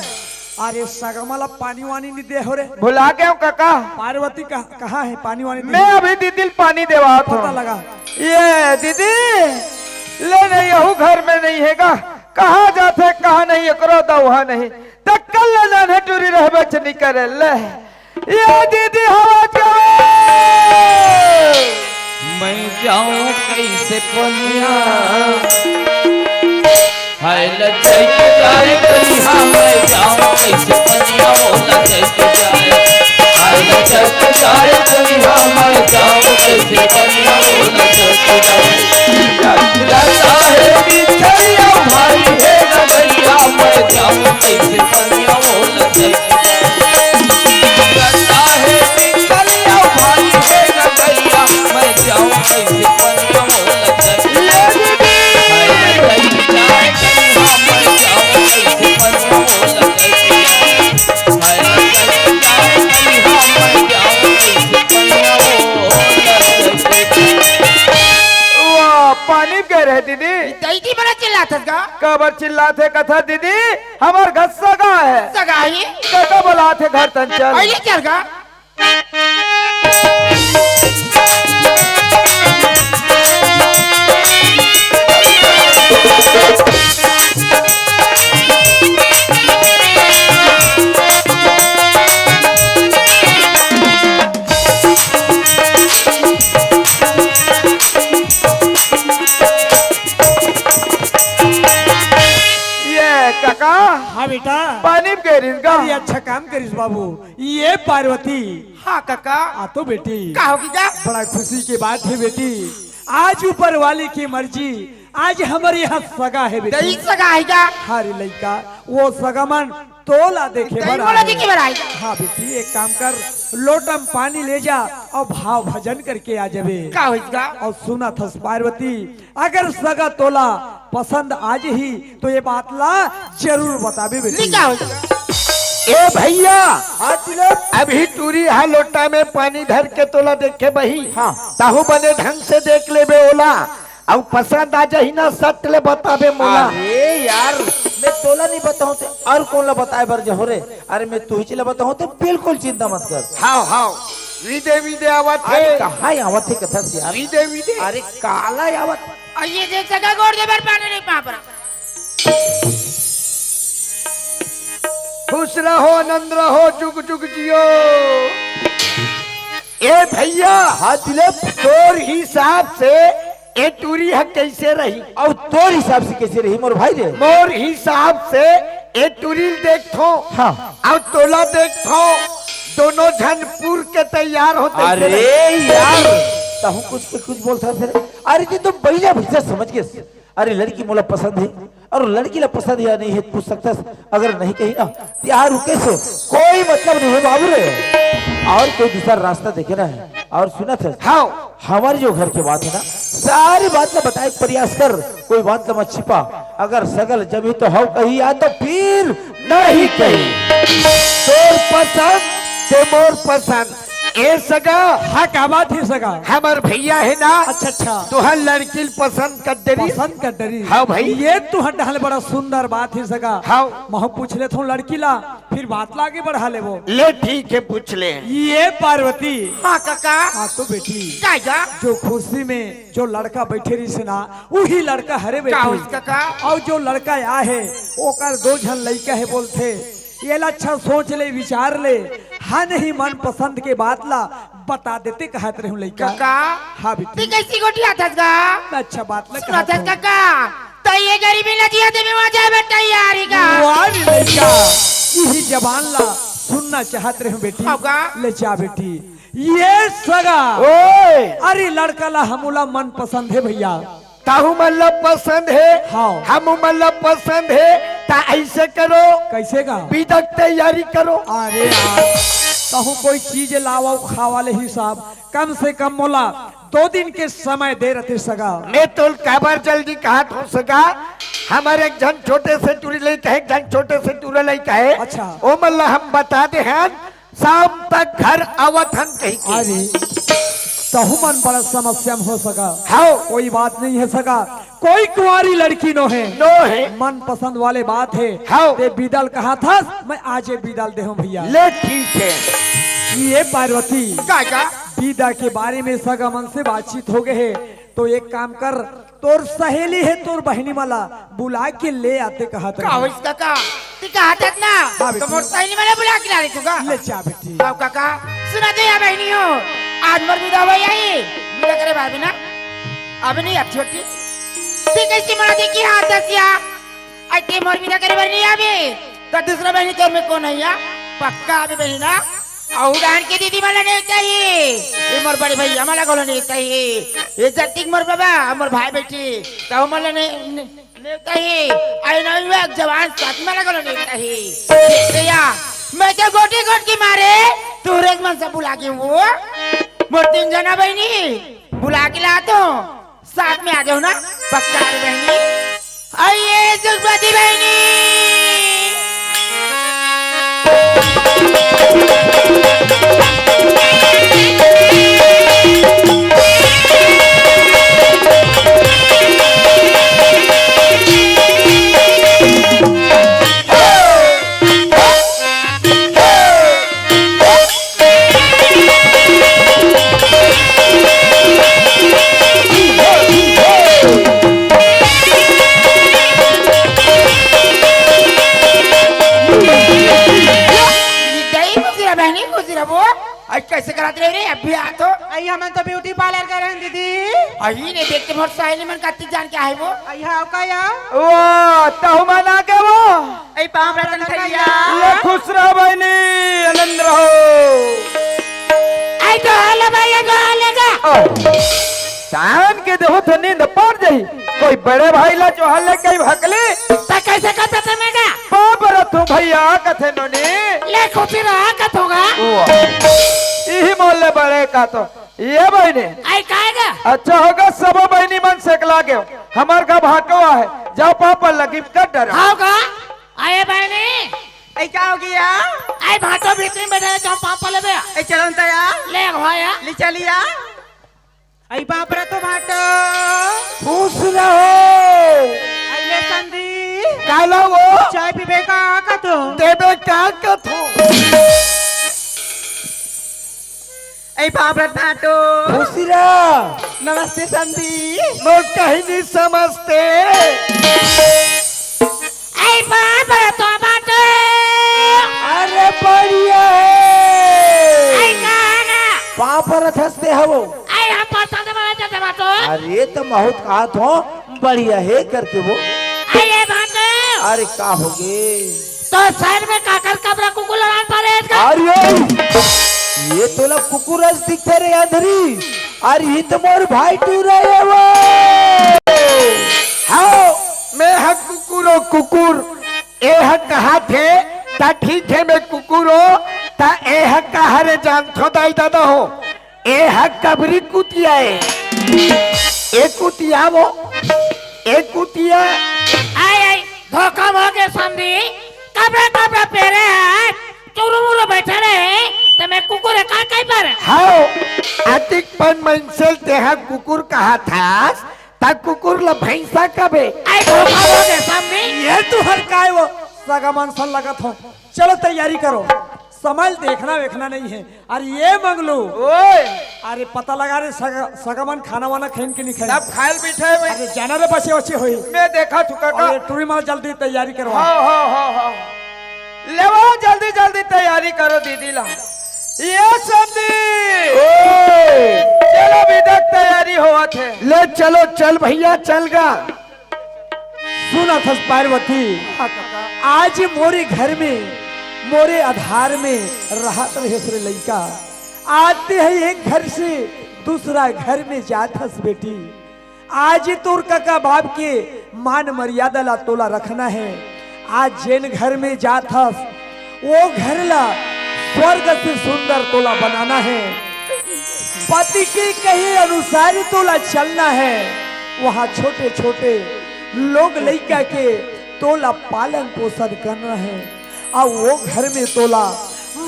अरे सगा मोला पानी वानी नहीं दे हो रे। भुला गए हो काका? पार्वती कहाँ, कहाँ हे पानी वानी मैं नहीं? अभी दीदी ल पानी देवात पता हूँ। लगा। ये दीदी, ले नहीं, यहू घर में नहीं हे गा। कहाँ जाथे, कहाँ नहीं, एकरो दौहा नहीं। त कल ले नान्हे टूरी रहबे च नहीं करे ले। ये दीदी हवा जावे। मैं जाऊं कैसे पनिया? हाय लचक जाए कनिहा, मैं जाऊं कैसे पनिया, ओ लचक जाए। हाय लचक जाए कनिहा, मैं जाऊं कैसे पनिया, ओ लचक जाए। लता है बिछड़िया भारी है गगरिया, मैं जाऊं कैसे पनिया, ओ लचक जाए। लता है बिछड़िया भारी है गगरिया, मैं जाऊं कैसे पनिया, ओ लचक जाए। वाह, पानी गे रहे दीदी। दीदी बड़ा चिल्लात हस गा। काबर चिल्लात हे कथा दीदी? हमर घर सगा हे। सगा हे? कका बोलात हे घर तन चल। पहले चल गा। ये काका, हाँ बेटा। पानी में गिरिस गा। अरे अच्छा काम करिस बाबू। ये पार्वती। हाँ काका। आ तो बेटी। का होगे गा? बड़ा खुशी के बात हे बेटी, आज ऊपर वाले के मर्जी, आज हमर यहाँ सगा हे बेटी। दई सगा हे गा? हाँ रे लइका, वो सगा मन तोला देखे बर आए। देखे बर आए। हाँ बेटी, एक काम कर, लोटा म पानी ले जा अउ भाव भजन करके आ जाबे। का होइस गा? अउ सुनत हस पार्वती, अगर सगा तोला पसंद आ जही तो ये बात ला जरूर बताबे बेटी। का होइस गा? ए भइया, हाँ तिलक। अभी टूरी हा लोटा में पानी धर के तोला देखे बही। हाँ। तहूँ बने ढंग से देख लेबे ओला। अउ पसंद आ जाही ना, सट ले बताबे मोला। अरे यार, मैं तोला नहीं बताहूँ ते अउ कोन ला बताए बर जाहूँ रे? अरे मैं तुहिच ला बताहूँ ते बिल्कुल चिंता मत कर। हाव, हाव, विदे, विदे आवत हे। अरे कहाँ आवत हे कथस यार? विदे, विदे। अरे काला आवत? अउ ये देख सगा गोड़ दे बर पानी नहीं पाप रहा। खुश रहो, आनंद रहो, जुग जुग जियो। ए भइया, हाँ तिलक। तोर हिसाब से ए टूरी ह कइसे रही? अउ तोर हिसाब से कइसे रही मोर भाई रे? मोर हिसाब से ए टूरी ल देखथों, हाँ। अउ तोला देखथों, दोनों झन पुर के तैयार होते अरे यार, तहूँ कुछ के कुछ बोलथस रे। अरे ते तो बइला भइसा समझ गेस। अरे लड़की मोला पसंद हे, अउ लड़की ला पसंद हे या नहीं हे पूछ सकथस, अगर नहीं कही ना, त यार रुके से कोई मतलब नहीं हे बाबू रे। अउ कोई दूसरा रास्ता देखे ना हे। अउ सुनत हस? हाँ। हमर जो घर के बात हे ना, सारी बात ला बताए के प्रयास कर, कोई बात ला मत छिपा। अगर सगा ल जमही तो हव कही, या तो फिर नहीं कही। तोर पसंद ते मोर पसंद। ए सगा। हाँ, का बात हे सगा? हमर भइया हे ना, अच्छा, अच्छा। तुहर लड़की ल पसंद कर डरिस। पसंद कर डरिस। हाँ भाई। ये तुहर डहर ले बड़ा सुंदर बात हे सगा। हाँ। महूँ पूछ लेथों लड़की ला, फिर बात ला आगे बढ़ा लेबो। ले ठीक हे, पूछ ले। ये पार्वती। हाँ काका। हाँ तो बेटी। का गा? जो खुशी में जो लड़का बइठे रहिस ना, उही लड़का हरे बेटी। का होइस काका? अउ जो लड़का आए हे, ओकर दो झन लइका हे बोलथे। ये ला अच्छा सोच ले, विचार ले। हाँ नहीं, मनपसंद के बात ला बता देते कहत रहेंव लइका। काका, हाँ बेटी। ते कइसे गोठियाथस गा? अच्छा बात ला सुनत हस काका, त ये गरीबी नदिया देवे वहाँ जाए बर तैयार हे गा। वाह रे लइका, इही जबान ला सुनना चाहत रहेंव बेटी। हाँ गा। ले जा बेटी। ये सगा। ओए। अरे लड़का ला हमू ला मनपसंद हे भइया। तहू मन ला पसंद हे, हाँ। हमू मन ला पसंद हे, त अइसे करो। कइसे गा? बिदा के तैयारी करो। अरे यार, तहू कोई चीज लावा खावा ले हिसाब, कम से कम मोला दो दिन के समय दे रहिते सगा। मैं तोला काबर जल्दी कहत हों सगा, हमर एक झन छोटे से टूरी लइका हे, एक झन छोटे से टूरा लइका हे। अच्छा। ओमन ला हम बता दे हन, शाम तक घर आवत हन कहिके। अरे, तहू मन बड़ा समस्या में हो सगा। हाँ। कोई बात नहीं हे सगा, कोई कुंवारी लड़की नो हे। नो हे। मनपसंद वाले बात हे। हाँ। ते बिदा ल कहत हस, मैं आजे बिदा ल देहूँ भइया। ले ठीक हे। ये पार्वती, का, का? बिदा के बारे में सगा मन से बातचीत हो गे हे, तो एक काम कर, तोर सहेली हे, तोर बहिनी मन ला बुला के ले आते कहत का रहे। होइस काका? ते कहत हस ना, हाँ बेटी। त मोर सहेली मन ला बुला के ला लेथों गा। ले जा बेटी। आओ काका, सुन तो या बहिनी हो, आज मोर बिदा होवइया हे, बिदा करे बर ना, अभी नहीं अब छोटी। ते कइसे मोला देखी हाथ दसिया, आज ते मोर बिदा करे बर नहीं आबे, त दूसरा बहिनी तोर में कोन हे या? पक्का आबे बहिनी ना। अउ डाहन के दीदी मन ला नेवता हे, ए मोर बड़े भइया मन ला घलो नेवता हे, ए जतिक मोर बाबा, मोर भाई बइठे, तहू मन ला ने-, ने-, नेवता हे, अउ नवयुवक जवान साथी मन ला घलो नेवता हे। भइया, मैं तो गोटी गोट के मारे, तुँहरे मन सब बुला के हूँ, मोर तीन झना बहिनी, बुला के लात हों। साथ में आ जाओ ना, पक्का रे बहिनी। आइए, सुखमती बहिनी। ब्यूटी पार्लर करे हन दीदी। अही ने देख के मोर सहेली मन कति जान के आए वो। अइहा का या? वो तहु मन आगे वो। ए पाँव परत हन भैया। ले खुश रहो बहिनी, आनंद रहो। आई तो हाल भैया, तो हाल का। ओ, चांद के देहू तो नींद पड़ जाही। कोई बड़े भाई ला जोहर ले कई भकली। त कैसे कहते थे मैं का? बाप रथू भैया कथे नोनी। ले खुशी रहा कथोगा। ओ, इही मोल ले बड़े का तो। ये बहिनी। आई काहे का? अच्छा होगा, सब बहिनी मन सेकला गयो। हमर का भाटो आहे, जाओ पापा लगी कर डरा। हाव का? आए बहिनी। आई का हो गया? आई भाटो भीतरी में बैठे, जाओ पापा लेबे। आई चलन तया। ले भाया। ले चलिया। आई बाप रे तो भाटो। खुश रहो। आई ले संदी। काला वो। चाय पीबे का का तो? देबे का का तो? ए बाप रे भाटो। खुशी रह। नमस्ते संदी। मोर कहीं नहीं समझते। ए बाप रे तो भाटो। अरे बढ़िया है। ए गाना। बाप रे हंसते हवो। ए हम पसंद बना जाते भाटो। अरे तो बहुत कहा थो बढ़िया है करके वो। ए भाटो। अरे का होगे? तो शहर में काकर कबरा कुकुर लड़ान पाले इसका? अरे, ये तोला कुकुर अस दिखथे रे अंधरी। अरे, ये तो मोर भाई टूरा हे वो। हाव, मैं ह कुकुर ओ कुकुर। ए ह कहा थे, त ठीक हे मैं कुकुर ओ, त ए ह कहा रे जानथो दाई दादा हो। ए ह कबरी कुतिया ए। ए कुतिया वो, ए कुतिया। आई, आई, धोखा हो गए समधी। कबरा, कबरा पेरे है, चुरू मुरू बैठे रहे, ते मैं कुकुर है, का कई पर? हाव, अतिक पन मनसेल तेहा कुकुर कहा थास, त कुकुर ल भैंसा कबे। आई, धोखा हो गए समधी। ये तू हर काय वो, सगा मन सन लगत हो। चलो तैयारी करो, समय देखना वेखना नहीं है। अरे ये मंगलू। ओए। अरे पता लगा रे सग-, सगा मन खाना वाना खाइन के नहीं खाइन। सब खायल बैठे हैं भाई। अरे जाना रे बचे वचे होई। मैं देखा थुका का। अरे टूरी माँ जल्दी तैयारी करो। हाँ, हाँ, हाँ, हाँ। लेवा जल्दी जल्दी तैयारी करो दीदी ला। ये समधी। ओए। चलो अभी तक तैयारी होवत है। ले चलो चल भैया चल गा। सुनत हस पार्वती, हाँ काका। आज मोरे घर में, मोरे आधार में रहत रहेस रे लइका। आते ही एक घर से दूसरा घर में जात हस बेटी। आज तोर काका बाप के मान मर्यादा ला तोला रखना है। आज जेन घर में जात हस, वो घर ला स्वर्ग से सुंदर तोला बनाना है। पति के कहे अनुसार तोला चलना है। वहाँ छोटे छोटे लोग लइका के तोला पालन पोषण करना है। अउ वो घर में तोला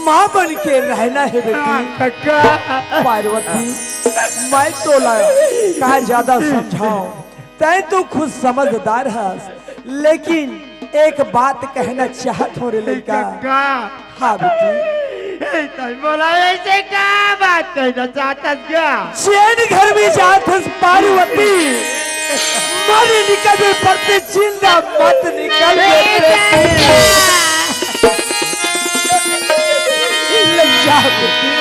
माँ बन के रहना है बेटी। काका। पार्वती, मैं तोला का ज्यादा समझाऊं, तैं तो खुद समझदार हस, लेकिन एक बात कहना चाहत हो रे लइका। काका। हाँ बेटी। ए, तैं बोला ऐसे का बात कहना चाहत हस का? जेन घर में जात हस पार्वती, मर निकलबे पर ते जिंदा मत निकलबे बेटी। लज्जा बेटी।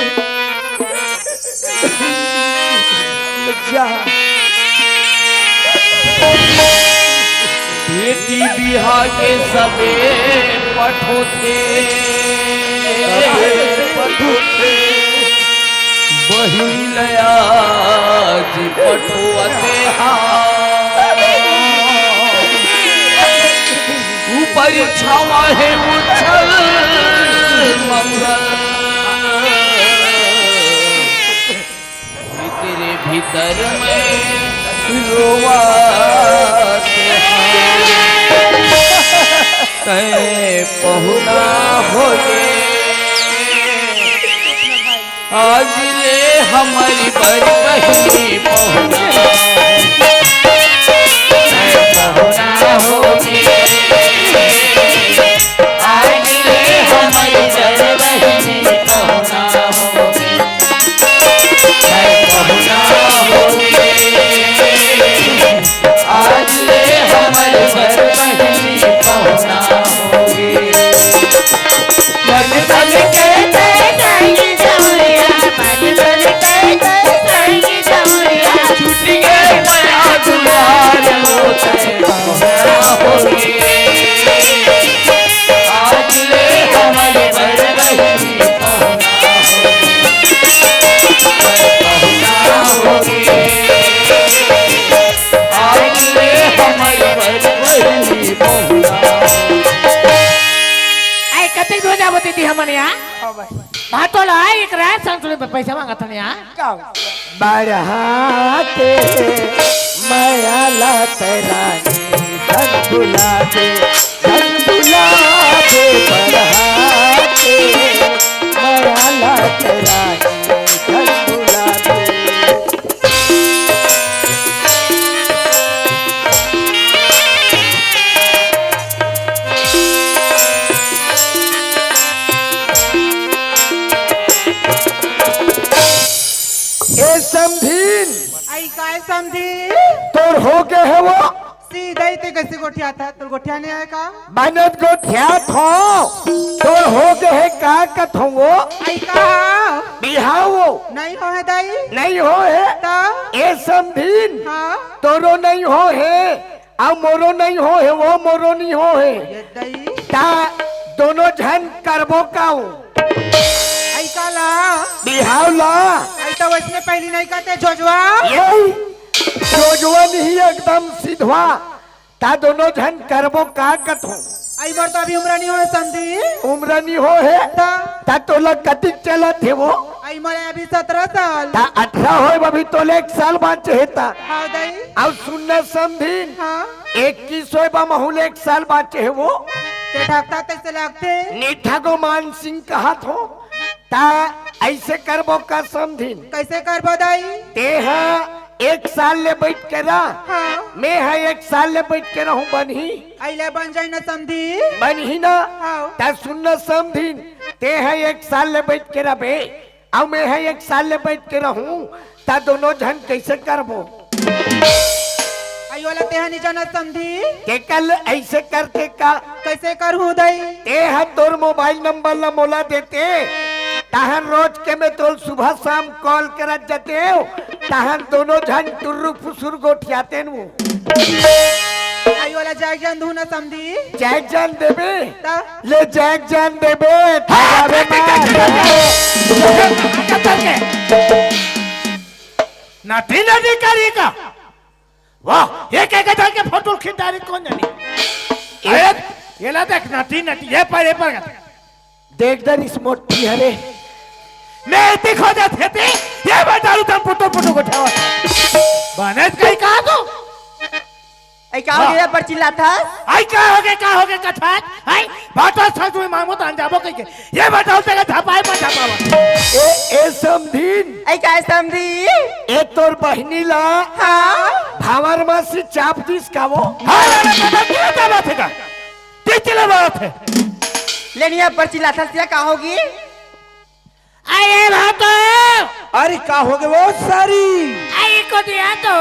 लज्जा। बेटी बिहा के सबे पठोथे, पठोथे। बहिन ल आज पठोथे हा। ऊपर छावा है उछल मंगल। तेरे भीतर में रोवाते हैं। तय पहुना होगे। आज ले हमारी बड़ बहिनी पहुना। तय पहुना होगे। आज ले हमारी बड़ बहिनी पहुना होगे। आज ले हमर घर बहिनी पहुना होगे। बचपन के तय संग जौरिया, बचपन के तय संग दे हमन या। हाँ भाई। भाटो ला, एक रात संग सुने पैसा मांगत हन या। का? बढ़ाते मया ला रानी, धन बुला दे, धन बुला दे, बढ़ाते मया ला रानी, धन बुला दे। ए समधिन। आई काय समधी? तोर हो गे हे वो? सीधा ही ते कैसे गोठियाथा? तोर गोठिया नहीं आय का? बनत गोठियाथों। तोर हो गे हे का कथों वो? आई का? बिहाव वो। नहीं हो हे दाई? नहीं हो हे? ता? ए समधिन। हाँ? तोरो नहीं हो हे। अउ मोरो नहीं हो हे, वो मोरो नहीं हो हे। ये दई। ता दोनों झन करबो काऊ? आई का ला? बिहाव ला। आई तो वैसने पहली नहीं कहते जोजवा। ये जोजवा नहीं एकदम सिधवा। ता दोनों झन करबो का कथों? आई मोर तो अभी उम्र नहीं हो हे समधी। उम्र नहीं हो हे? ता? ता तोला कतिक चलत हे वो? आई मोर अभी सत्रह साल। ता अठारह होय, अभी तोले एक साल बाँचे हे ता। हाँ दई। अउ सुन न समधिन। हाँ। इक्कीस होय बा, महूँ ले एक साल बाँचे हे वो। ते ठगथा तैसे लगथे। नी ठगों मानसिंह कहत हों। ता ऐसे करबो का समधिन? कैसे करबो दाई? ते हा एक साल ले बैठ के रह। हाँ। मैं हा एक साल ले बैठ के रहूँ, बनही? अइले बन जाई न समधी। बनही ना? हाँ। ता सुन न समधिन, ते हा एक साल ले बैठ के रह बे। अउ मैं हा एक साल ले बैठ के रहूँ, ता दोनों झन कैसे करबो? अयो ला तेहा नी जानत समधी। के कल ऐसे करके का? कैसे करहूँ दई? ते हा तोर मोबाइल नंबर ला मोला देते, तहन रोज के मैं तोल सुबह शाम कॉल करत जतेव, तहन दोनों झन टुर्रू फुसुर गोठियातेन वो। अयो ला जाग जान दू ना समधी। जाग जान देबे? ता? ले जाग जान देबे, हाँ, ठगावे चल, चल, मत। चल, चल, चल, चल, चल, चल। नटी नटी करी का? वाह, एक एक झन के फोटो खींच डारी कोन जानी। अरे, ये ला देख, नटी नटी, ये पर, ये पर। देख दे रिस मोटी हरे। मैं इतनी खो जात हे ते, ये बताऊ तुम पुटो पुटो को ठेवा। बनेच कहीं कहा तू? ऐ का हो हाँ। गया पर चिल्लाथस? आई का हो गया, का हो गया कथात? आई भाटो सासु मामू तो अंजाबो कह के। ये बताओ तेरा धपाई पर धपावा। ए, ए समधिन। ऐ का समधी? ए तोर बहिनी ला। हाँ। भावर मासी चाप दिस का वो? हाँ, क्या बात है का? किचले बात है। लेनिया पर चिल्लाथस या का होगी? अरे भाटो। अरे का हो गए वो सारी? अरे को दिया तो।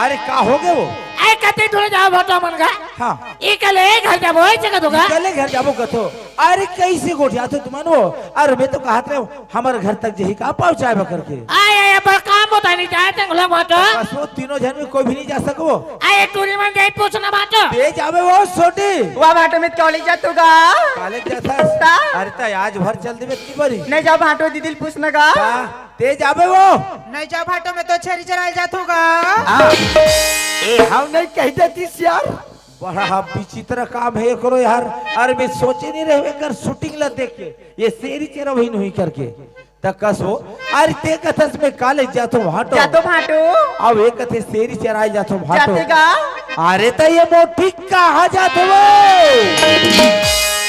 अरे का हो गए वो? अरे कते दूर जाओ भाटो मन का। हाँ। इकले घर जाबो, ऐसे का दोगा? इकले घर जाबो कथो। अरे कैसे गोठियाथो तुमन वो? अरे मैं तो कहत रहे हूँ, हमर घर तक जही का पहुँचाए बकर के। आय, आय, पर काम होता नहीं जाए तंग लोग भाटो। बस वो तीनों झन में कोई भी नहीं जा सकबो। आय, टूरी मन जाए पूछना भाटो। ते जाबे वो छोटी। वाह भाटो, मैं कॉलेज जातू गा। कॉलेज जाथस? ता? अरे ता आज भर चल देबे इतनी बड़ी। नहीं जाओ भाटो, दीदी ल पूछना गा। ता, ते जाबे वो? नहीं जाओ भाटो, मैं तो छेरी चराए जातू गा। आ, ए, हम नहीं कह देतीस यार। बड़ा विचित्र काम है करो यार। अरे मैं सोचे नहीं रहे कर शूटिंग ला देख के। ये शेरी चेरा वही नहीं करके। त कस हो, अरे ते कथस में कॉलेज जाथो भाटो। जाथो भाटो। अब एक कथे शेरी चराए जाथो भाटो। जाथे गा। अरे त ये मोठी कहाँ जाथो वो?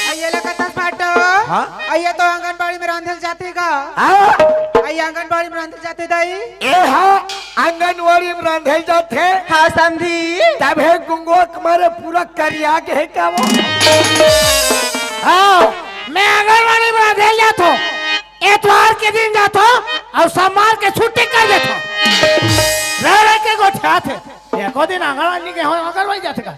अइया ला कथस भाटो। हाँ? अइया तो आंगनबाड़ी में रांधेल जाथे गा। हाँ? अइया आंगनबाड़ी में रांधेल जाथे दाई। ए हाँ, आंगनबाड़ी में रांधेल जाथे। हाँ समधी। तब हे गुंगो तुम्हारे पूरा करिया के है क्या वो? हाँ, मैं आंगनबाड़ी में रांधेल जाथो। एतवार के दिन जाथो अउ सोमवार के छुट्टी कर देथो। रह रह के गोठियाथे। एको दिन आंगनबाड़ी के हो, आंगनबाड़ी जाथे का?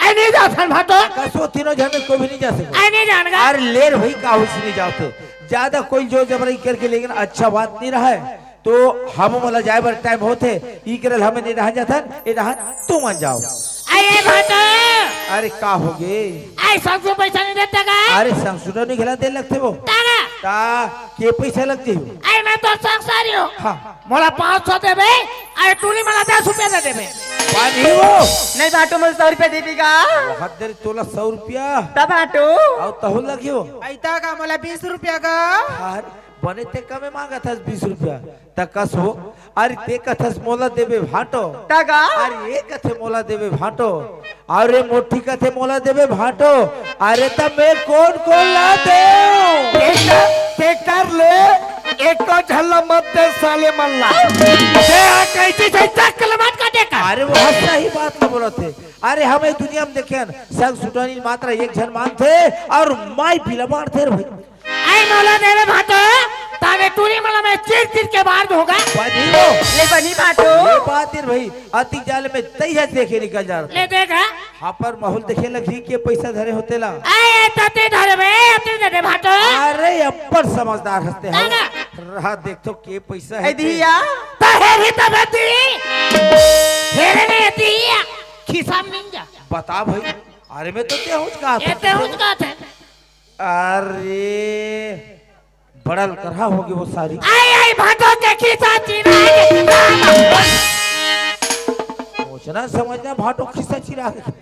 आई नहीं जाथन भाटो। कसो तीनों झन में कोई भी नहीं जा सके। आई नहीं जान गा। अरे लेर भाई का हुस नहीं जाते। ज्यादा कोई जोर जबरई करके लेकिन अच्छा बात नहीं रहा है। तो हम मोला जाए बर टाइम होथे। ई करल हमें नहीं रहा जाथन, ए रहा तुमन जाओ। अरे भाटो। अरे का हो गे? आई संसु पैसा नहीं देता का? अरे संसु नहीं खेला दे लगथे वो। तारा। ता के पैसा लग जी? आई मैं तो संसारी हूँ। हाँ। मोला पाँच सौ देबे, अरे टूरी मला दस रुपया दे देबे। पानी हो। नहीं भाटो, मोला सौ रुपया देबे गा। हद दे तोला सौ रुपया। तब भाटो। अउ तहु लगियो। अइता गा मोला बीस रुपया गा। अरे, बने ते कमे मांगत हस बीस रुपया। त कस हो। अरे ते कथस मोला देबे भाटो। त गा। अरे ये कथे मोला देबे भाटो। अरे मोठी कथे मोला देबे भाटो। अरे त मैं कोन कोन ला देव? ट्रैक्टर, ट्रैक्टर ले, एको झन ला मत दे साले मन ला। दे आ, कैसी से चक्कल मत काटे का। अरे वो सही बात तो बोलत हे। अरे हम ए दुनिया में देखेन, संग सुटानी मात्रा एक झन मांगथे अउ माई पीला मारथे रे भाई। आई मोला देबे भाटो, ताने टूरी मन ला मैं चीर चीर के मार दूंगा। बनी हो। ले बनी भाटो। ये बात रे भाई, अति जाल में तैया देखे निकल जा रहा। ले देख, हाँ। हाँ, पर माहौल देखे लग रही के पैसा धरे होते ला। ए, ए, तते धरे बे, अति दे दे भाटो। अरे, अब्बड़ समझदार हंसते हैं। ना, ना। रहा देख तो के पैसा है ए दिया। तो हेरी तो बती। हेरे नहीं दिया। खिसा में नहीं जा। बता भाई। अरे, मैं तो ते हुच कहा ये था। ते हुच कहा थे। अरे, बड़ा लकरहा होगे वो सारी। आई, आई, भाटो के खिसा चिरा है। सोचना समझना, भाटो खिसा चिरा है।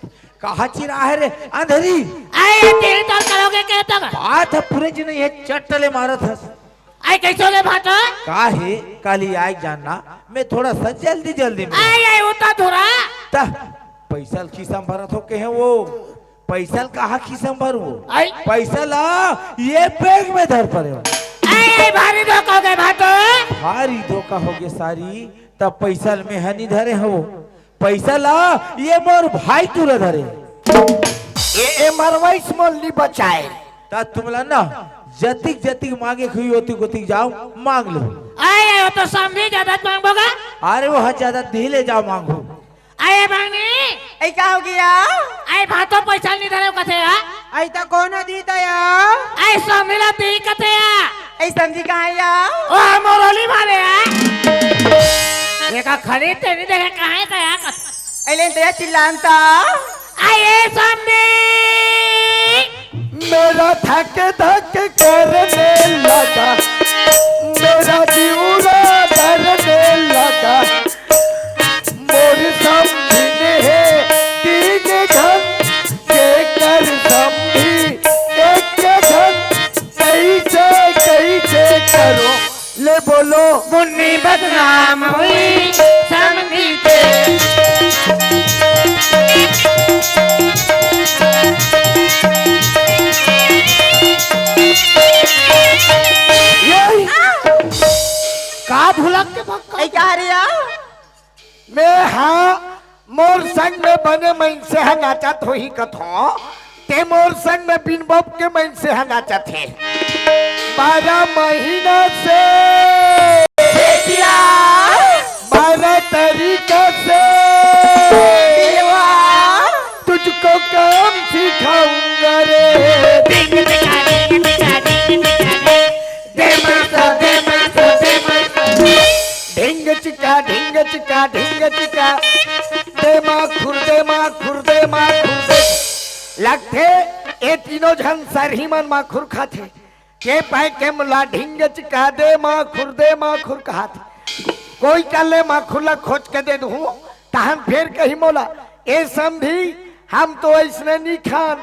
कहाँ चिरा है रे, अंधेरी? आई, तेरी तो करोगे के तो। बात है, पूरे जी नहीं है, चट्टले मारत है। आई, कैसे होगे भाटो? का है, काली आई जानना, मैं थोड़ा सा जल्दी, जल्दी में। आई, आई, उता धुरा। ता, पैसा खिसा में भरत हो के है वो। पैसा ल कहाँ खिसा म भरू? आई। पैसा ला ये बैग में धर परे हो। आई, आई, भारी धोखा होगे भाटो। भारी धोखा होगे सारी, तब पैसा ल में हनी धरे हो। पैसा ला ये मोर भाई तुरा धरे। ए, ए मरवाइस मोल नी बचाए। ता तुमला ना जतिक जतिक मांगे हुई ओतिक ओतिक जाओ मांग लो। आई, आई, वो तो समधी ज्यादा मांगबो गा। अरे वो हर ज्यादा दिही ले जाओ मांगो। अरे बहनी। ए, का होगे या? अरे भाटो पैसा नहीं धरे कथे या। आई त कौन दी दया? अरे समधी ला दी कथे या। ए समधी कहाँ या? ओ मोरोली वाले या। देखा खरीद ते नहीं देखे कहाँ है दया कथे। ए लेन ते चिल्लान ता। अरे समधी। मेरा धक धक करने लगा, मेरा दिउरा डरने लगा। मोर समधिन हे तीन झन, जेकर समधी एक झन, कइसे कइसे करो। ले बोलो। मुन्नी बदनाम हुई समधी के। ये का भुलक के भक्का? ए, का रे या? मैं हाँ, मोर संग में बने मइनसे ह नाचत होही कथों, ते मोर संग में बिन बप के मइनसे ह नाचत हे। बारह महीना से, बारह तरीका से, तुझको काम सिखाऊंगा रे। ढिंग चिका, ढिंग चिका, ढिंग चिका, ढिंग चिका। ढिंग चिका, ढिंग चिका, ढिंग चिका। दे माखुर, दे माखुर, दे माखुर, दे। लगथे, ए तीनों झन सरही मन माखुर खाथे। के पाए के मोला ढिंग चिका दे माखुर, दे माखुर कहाथे। कोई कर ले माखुर ला खोज के दे दूँ। तहन फेर कही मोला, ए समधी, हम तो अइसने नी खान।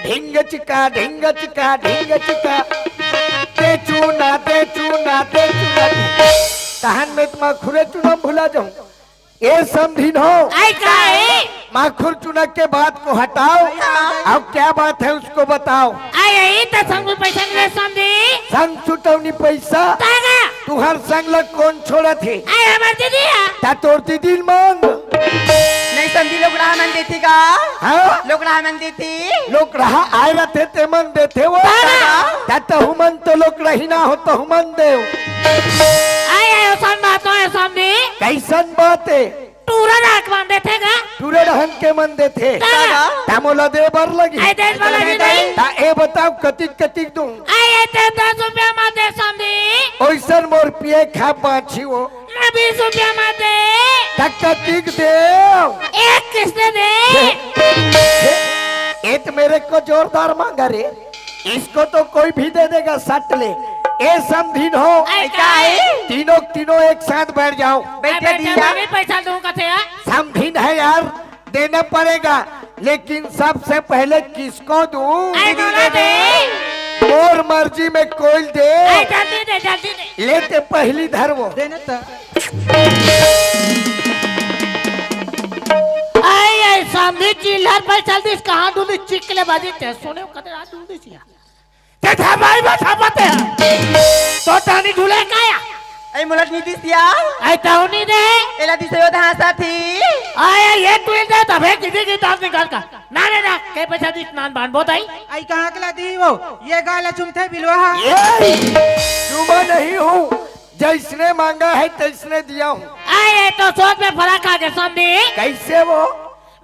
ढिंग चिका, ढिंग चिका, ढिंग चिका। दे चूना, दे चूना, दे चूना। तहन मैं तो माखुरे चूना भुला जाऊं। ए समधिन हो। आई का है? माखुर चूना के बात को हटाओ। हाँ। अब क्या बात है उसको बताओ। आई, आई, त संग पैसा नहीं दे समधी। संग सुटौनी पैसा। तागा। तुहर संग ल कोन छोड़त हे? आय हमर दीदी आ। त तोर दीदी ल मांग। नहीं समधी, लोग रहा मन देथे का? हाँ? लोग रहा मन देथे। लोग रहा आय रथे ते मन देथे वो। तागा। त तहु मन तो लोग रही ना हो, तहु मन देव। आय, आय, ओसन बात नोहे समधी। कइसन बात हे? टूरा राख मन देथे गा। टूरा रहन के मन देथे। तागा। त मोला दे बर लगी। आय, दे बर लगी नहीं। त ए बताओ, कतिक, कतिक दूं? आय, ए ते दस रुपया म दे समधी। ओइसन मोर पिए खा बाछी हो। मैं बीस रुपया म दे। त कतिक देव? एक किस्त दे। हे, हे, ए त मेरे को जोरदार मांगा रे। इसको तो कोई भी दे देगा सट ले। ए समधिन हो। आय, का है? तीनों, तीनों एक साथ बैठ जाओ। बैठे आय, बैठे दिया। मैं भी पैसा दूं कथे आ। समधिन है यार, देना पड़ेगा, लेकिन सबसे पहले किसको दूं? अरे, मोला दे। मोर मर्जी में कोई दे। अरे, जल्दी दे, जल्दी दे। लेते पहली धर वो। देने त। अरे, ये सामने चिल्लर पैसा दिस, कहाँ डुली चिकले बाजी ते, सुने कते रात डुली सिया। ते था भाई बा था पते हैं। तो टानी डुले काया। ऐ मुलट नीति सिया। ऐ ताऊ नी दे। एला दिसयो धा साथी। आया ये टुइल दे तबे किसी की दांत निकाल का। ना रे ना, के पैसा दिस नान बान बोत आई। ऐ कहाँ के ला दी वो? ये गाला चुमथे बिलवा हा। ये चुमा नहीं हूँ, जैसने मांगा है तैसने दिया हूँ। आया तो सोच में फर्क आ गया समझी। कैसे वो?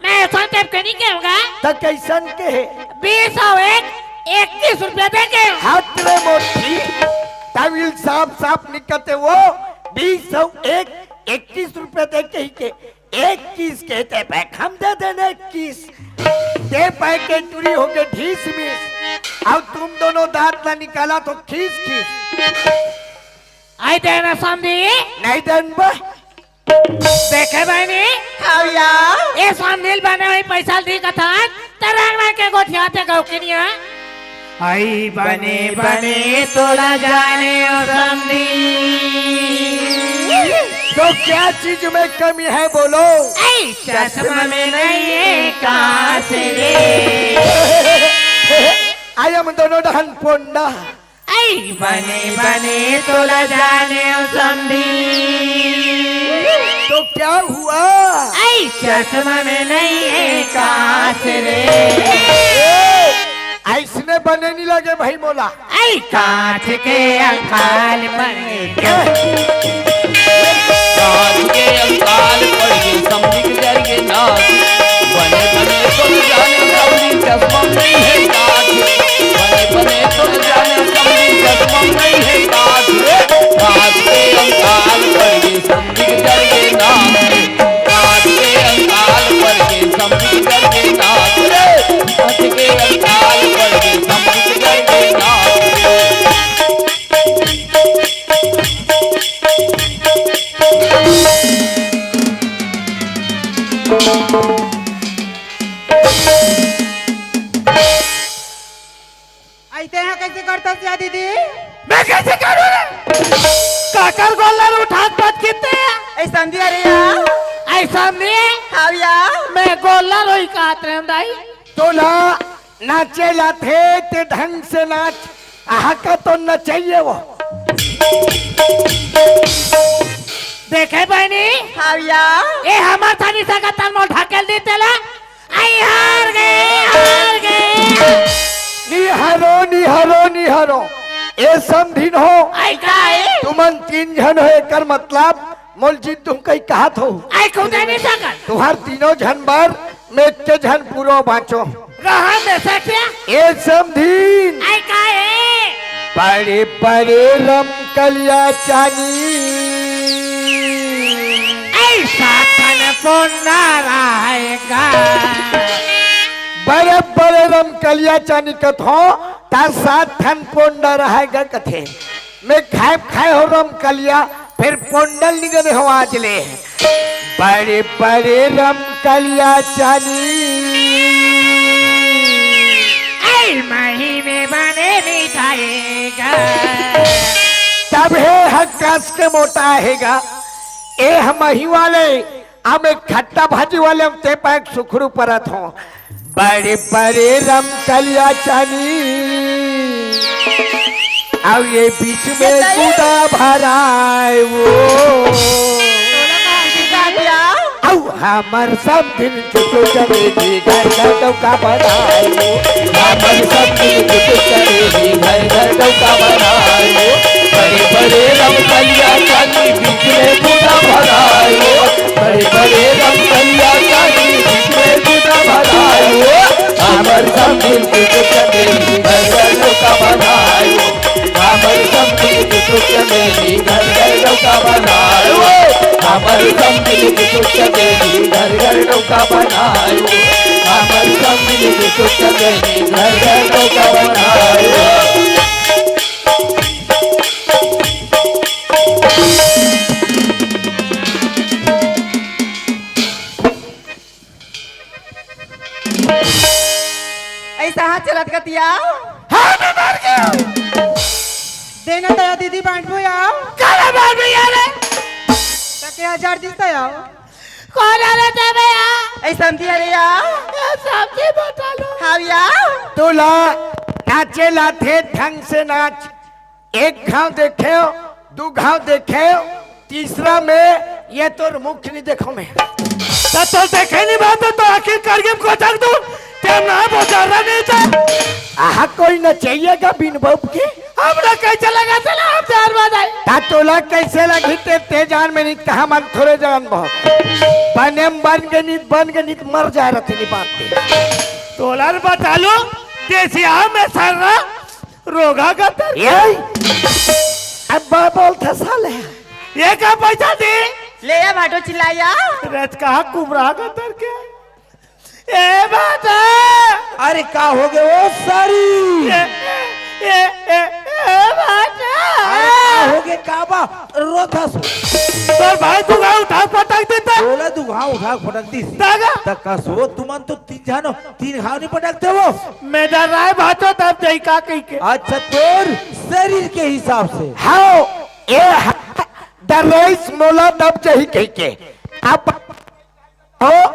मैं ऐसा टाइप के नहीं कहूँगा। त कैसन के है? बीस और एक, इक्कीस रुपया दे के। हाथ रे मोटी, तविल साफ साफ निकलते वो, बीस और एक, इक्कीस रुपया दे के ही के, एक किस कहते पे हम दे देने किस। दे पाए के टूरी हो के ढीस मिस। अब तुम दोनों दांत ना निकाला तो खीस खीस। आई देना समझी। नहीं देन बा। देखे बहनी? हाँ भैया। ए सामने बने हुई पैसा दी कथन, त रंग रंग के गोठियाते गौ किनिया। आई बने बने तोला जाने ओ समधी। तो क्या चीज में कमी है बोलो? ऐ चश्मा में नहीं है कांच रे। आई हम दोनों डहन पोंडा। ऐ बने बने तोला जाने ओ समधी। तो क्या हुआ? ऐ चश्मा में नहीं है कांच रे। ए, ऐसने बने नहीं लगे भाई मोला। ऐ कांच के अंकाल बने। कांच के अंकाल पड़ गे, समधी के जर गे नाक। बने बने तोला जाने समधी, चश्मा नहीं है कांच। बने बने तोला जाने समधी, चश्मा नहीं है कांच रे। कांच के अंकाल पड़ गे, समधी के जर गे नाक। कांच के अंकाल पड़ गे, समधी के जर गे नाक रे। कांच के अंकाल पड़ गे, समधी के जर गे नाक रे। ऐसे यहाँ कैसे करता सिया दीदी? मैं कैसे करूँ रे? काकर गोल्लर उठात बात किते? ऐसा नहीं, अरे यार। ऐसा नहीं है? हाँ यार। मैं गोल्लर होई कात रहे हूँ दाई। तोला नाचे लाथे ते ढंग से नाच। आहा का तो नचइए वो। देखे बहनी? हाँ यार। ए हमार थानी संगत तन मोल ढकेल दी तेला। आई हार गए, हार गए। निहरो, निहरो, निहरो। ए समधिन हो। आई का है? तुमन तीन झन हो, एकर मतलब मोल जीत तुम कहीं कहत हो। आई खुदे नहीं सकत। तुहार तीनों झन बर मैं के झन पूरो बाँचो। रहा में से क्या? ए समधिन। आई का है? बड़े बड़े रमकलिया चानी। ऐसा तन पोंडा रहेगा। बड़े बड़े रमकलिया चानी कथो, ता सात ठन पोंडा रहेगा कथे। मैं खाए खाए हो रमकलिया, फिर पोंडल निगने हो आज ले। बड़े बड़े रमकलिया चानी। ऐ मही में बने मिठाएगा। तब हे हक्कास के मोटा आएगा। ए हम मही वाले, हम एक खट्टा भाजी वाले, हम ते पैक सुखरू परत हो। बड़े बड़े रमकलिया चानी, अउ ये बीच में गुदा भराए वो। अउ हमर समधिन चुटो चलेगी घर घर डौका बनाए वो। हमर समधिन चुटो चलेगी घर घर डौका बनाए वो। बड़े बड़े रमकलिया चानी बीच में गुदा भराए वो। बड़े बड़े रमकलिया चानी बीच में गुदा भराए वो। हमर समधिन के चमेली घर घर डौका बनाए वो। हमर समधिन के चमेली घर घर डौका बनाए वो। हमर समधिन के चमेली घर घर डौका बनाए वो। हमर समधिन के चमेली घर घर डौका बनाए वो। कहाँ चलत कतियाव? हाँ, मैं मर गया। देना तया दीदी बांटबो याव। काला बांटबो यार? तके हजार दिस तयाव। कोन हरे ते भैया? ए समधी हरे याव। ए समधी बता लो। हाँ याव। तोला नाचे ला थे, ढंग से नाच। एक घाव देखे, दू घाव देखे, तीसरा में ये तोर मुख नहीं देखो मैं। त तोर देखे नहीं बात तो आखिर करगे में कोचक दूं, ते ना बोचारा नहीं था। आहा, कोई न चाहिएगा बिन बाप के। हमरा कैसे लगा चला हम चार बजाए। ता तोला कैसे लगी ते, ते जान में नहीं कहा मन थोड़े जान बहुत। बने में बन गए नहीं, बन गए नहीं तो मर जाए रहते नहीं बात पे। तोला बता लो, देसी आम में सर्रा, रोगा गतर। ये, अब बा-, बोल था साले। ये का पैसा दे? ले या भाटो चिल्लाया। रच कहा कुबरा गतर के। ए भाटो। अरे का हो गए ओ सारी? ए, ए, ए, ए, भाटो। अरे का हो गए का बा? रोथस। तोर भाई दुघा उठा पटक देता। तोला दुघा उठा पटक दिस। दादा। त कसो तुमन तो तीन जानो, तीन घाव नहीं पटकते वो। मैं डर रहा है भाटो तब जई का कही के। अच्छा, तोर शरीर के हिसाब से। हाँ, ए हा-, डर रईस मोला तब जही कही के। अब हो,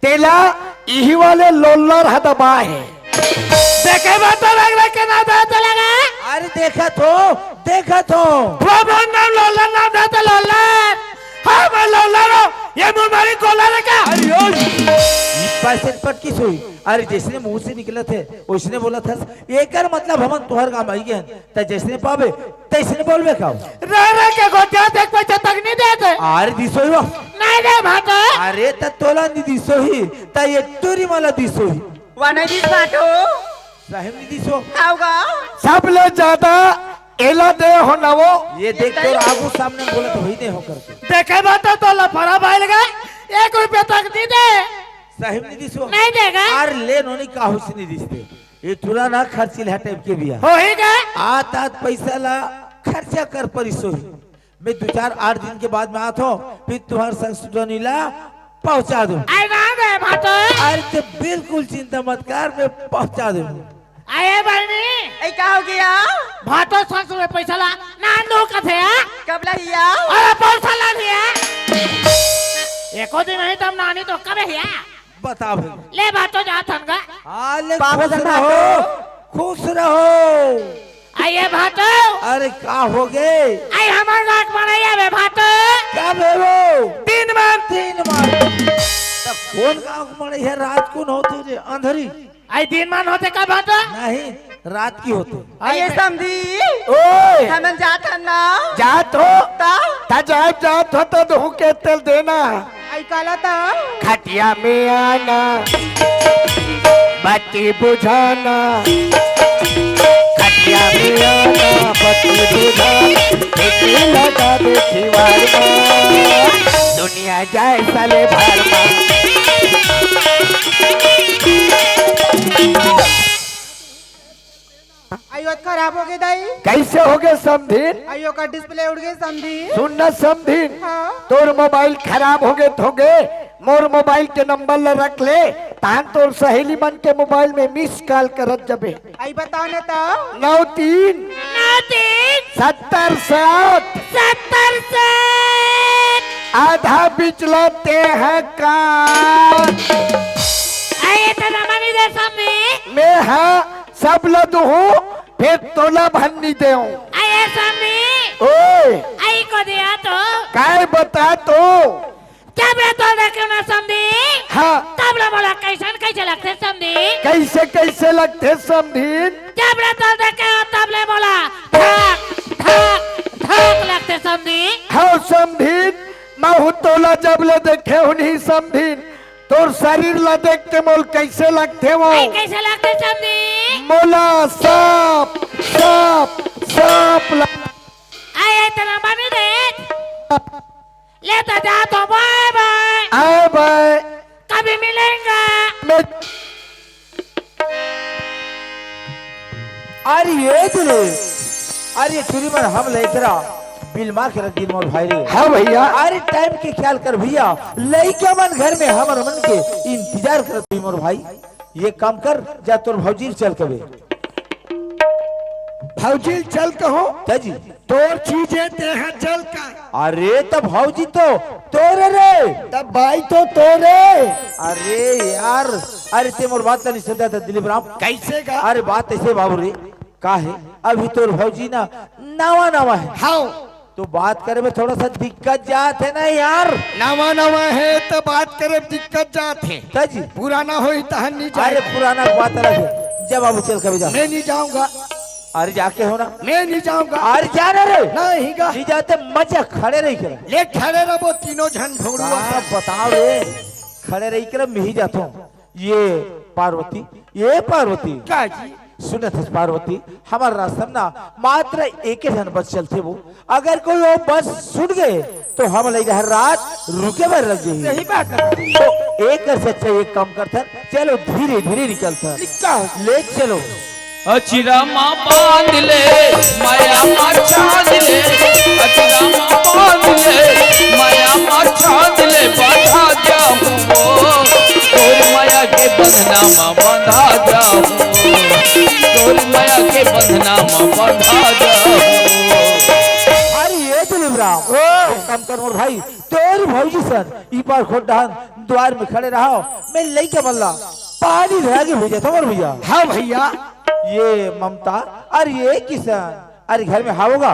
तेला इही वाले लोल्लर ह दबा हे। देखे बात तो लग रहा के ना दे तो लगा। अरे देखत हो, देखत हो। वो बोल नाम लोल्लर नाम दे तो लोल्लर। हाँ, मैं लोल्लर हूँ। ये मुंह मारी गोल्लर है का? अरे ओ, ई पैसे पटकी सोई। अरे जैसने मुंह से निकलत हे, ओइसने बोलत हस। एकर मतलब हमन तुंहर गांव आइगे हन, त जइसने पाबे, तइसने बोलबे का? रह रह के गोठिया देख पैसा तक नहीं देते। अरे दिसोही वो। नहीं दे भाटो। अरे त तोला नहीं दिसोही, त ये टूरी मला दिसोही। वा नहीं दिस भाटो। सही में नहीं दिसो। आओगा। सबले ज्यादा एला दे हो ना वो। ये देख तोर आगू सामने बोलत होई दे हो करके। देखे भाटो तो लफड़ा भाई लगा, एक रुपया तक नहीं दे। सही में नहीं दिसो। नहीं देगा। अरे ले नोनी काहू से नहीं दिसते। ये टूरा ना खर्चीला टाइप के बिया। होही गा। आत आत पैसा ला खर्चा कर परिस होही। मैं दू चार आठ दिन के बाद में आत हों, फिर तुंहर संग सुटोनी ला पहुंचा दूं। आए ना दे भाटो। अरे ते बिल्कुल चिंता मत कर, मैं पहुंचा दूं। आए बहिनी। ए, का हो गया? भाटो संग सुटोनी पैसा ला ना दो कथे, हाँ? कब ला हिया? अरे पैसा ला हिया। एको दिन नहीं तब नानी तो कब हिया? बता भाई। ले भाटो जात हन गा। हाँ, ले बाबा खुश रहो, खुश रहो। आइए भाटो। अरे का हो गए? आई हमर गाँव के मड़ई आवे भाटो। का भेबो? तीन मन। तीन मन। त कौन गाँव के मड़ई हे? रात कौन होते रे? अंधरी। आई दिन मान होते का भाटो? नहीं, रात की होते। आइए समधी। ओए। हमन जात हन ना। जात हो? ता? ता जाए जात हो तो दहू के तेल देना। आई काला ता? खटिया में आना, बत्ती बुझाना। खटिया में आना, बत्ती बुझाना। बेटी लगा दे दीवार में। दुनिया जाए साले भार में। आयो, खराब हो गए दाई। कैसे हो गए समधीन? आयो का डिस्प्ले उड़ गए समधीन। सुन ना समधीन, हाँ। तोर मोबाइल खराब हो गए तो हो गए, मोर मोबाइल के नंबर ला रख ले, तान तोर सहेली मन के मोबाइल में मिस कॉल करत जबे। आई बताओ ना तो। नौ तीन। नौ तीन। सत्तर सात। सत्तर सात। आधा बिचला ते है का? आए तो नमा नहीं दे सामने। मैं हाँ। सब ल दुहूं, फेर तोला भर नी देवं। अये स्वामी। ओए। अई को दिया तो। काय बता तो? जब ले तोल देखे ना समधी। हाँ। तब ले मोला कैसन कैसे लगथे समधी। कैसे कैसे लगथे समधी? जब ले तोल देखे हो तब ले मोला धक धक धक लगथे समधी। हाँ समधी, महूं तोला जब ले देखे हूं नहीं समधी। तोर शरीर ला देख के मोल कैसे लगथे वो? आई कैसे लगथे समधी? मोला सांप, सांप, सांप लग- आई, आई, तना बानी दे। ले तो जा तो, बाय बाय। आय बाय। कभी मिलेंगे। मैं अरे ये दुले, अरे टूरी मन हम लेकरा, पिलमा के रख दिन मोर भाई रे। हाँ भैया। अरे टाइम के ख्याल कर भैया, लइका मन घर में हमर मन के इंतजार करत होही मोर भाई। ये काम कर, जा तोर भौजी ल चल कबे। भौजी ल चल कहो। त जी। तोर चीज हे, तेहा चल का। अरे त भौजी तो तोरे रे। त बाई तो तोरे। अरे यार, अरे ते मोर बात ला नहीं समझा था दिलीप राम। कैसे का? अरे बात ऐसे बाबू रे, का हे, अभी तोर भौजी ना नवा नवा हे। हाँ। तो बात करे में थोड़ा सा दिक्कत जात हे ना यार। नवा नवा हे तो बात करे में दिक्कत जात हे। त जी। पुराना होही तहन नहीं जाए। अरे पुराना बात अलग हे। जा बाबू चल कबे जा। मैं नहीं जाऊंगा। अरे जाके हो ना। मैं नहीं जाऊंगा। अरे जा ना रे। नहीं गा। नहीं जाते मजा खड़े रही कर। ले खड़े रहो तीनों झन भोंगड़ुआ। का बताओ रे, खड़े रही कर मैं ही जाता हूँ। ये पार्वती, ये पार्वती। का जी? सुनत हस पार्वती, हमर रास्ता म ना मात्र एके झन बस चलथे वो। अगर कोई वो बस छूट गए तो हमला इधर रात रुके बर लग जाही। सही बात है। तो एक से अच्छा एक काम करथन, चलो धीरे धीरे निकलथन। निकल। ले चलो। अचिरा मा बांध ले, माया मा छांद ले, अचिरा मा बांध ले, माया मा छांद ले, बांधा जाऊं वो, तोर माया के बंधना मा बांधा जाऊं, तोर माया के बंधना मा बांधा जाऊं। अरे ये दिलीप राम, ओ। एक काम कर मोर भाई, तोर भौजी सन ई पार खोट डहन द्वार में खड़े रहो, मैं लइका मन ला पानी धरा के भेजत हूँ मोर भैया। हाँ भैया। ये ममता, अरे ये किशन, अरे घर में हावोगा?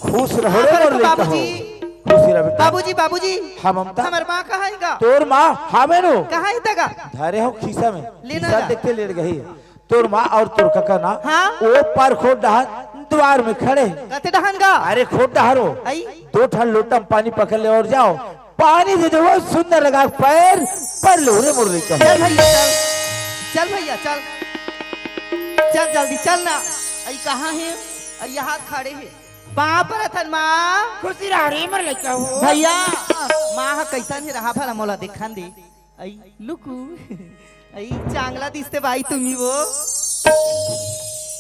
खुश रहो रे हाँ, मोर लइका हो। बाबूजी। खुश रह बेटा। बाबूजी, बाबूजी। हाँ ममता। हमर माँ कहाँ हे गा? तोर माँ हावे नो। कहाँ हे तगा? धरे हो खीसा में। लेना खीसा गा। देखते लेट गई। तोर माँ और तोर कका ना, हाँ? ओ पार खोट डहन द्वार में खड़े। कते डहन गा? अरे खोट डहर हो। आई? दो ठन लोटा में पानी पकड़ ले और जाओ, पानी दे दो, सुंदर लगा पैर पर लो रे मोर लइका। चल भैया चल, चल भैया चल, चल जल्दी चल ना। आई कहाँ हे? आई यहाँ खड़े हे। बाप रतन माँ। खुशी रह रे मोर लइका हो। भैया, माँ ह कैसन हे रहा भला मोला देखन दे। आई लुकू, आई चांगला दिसते बाई तुम्ही वो।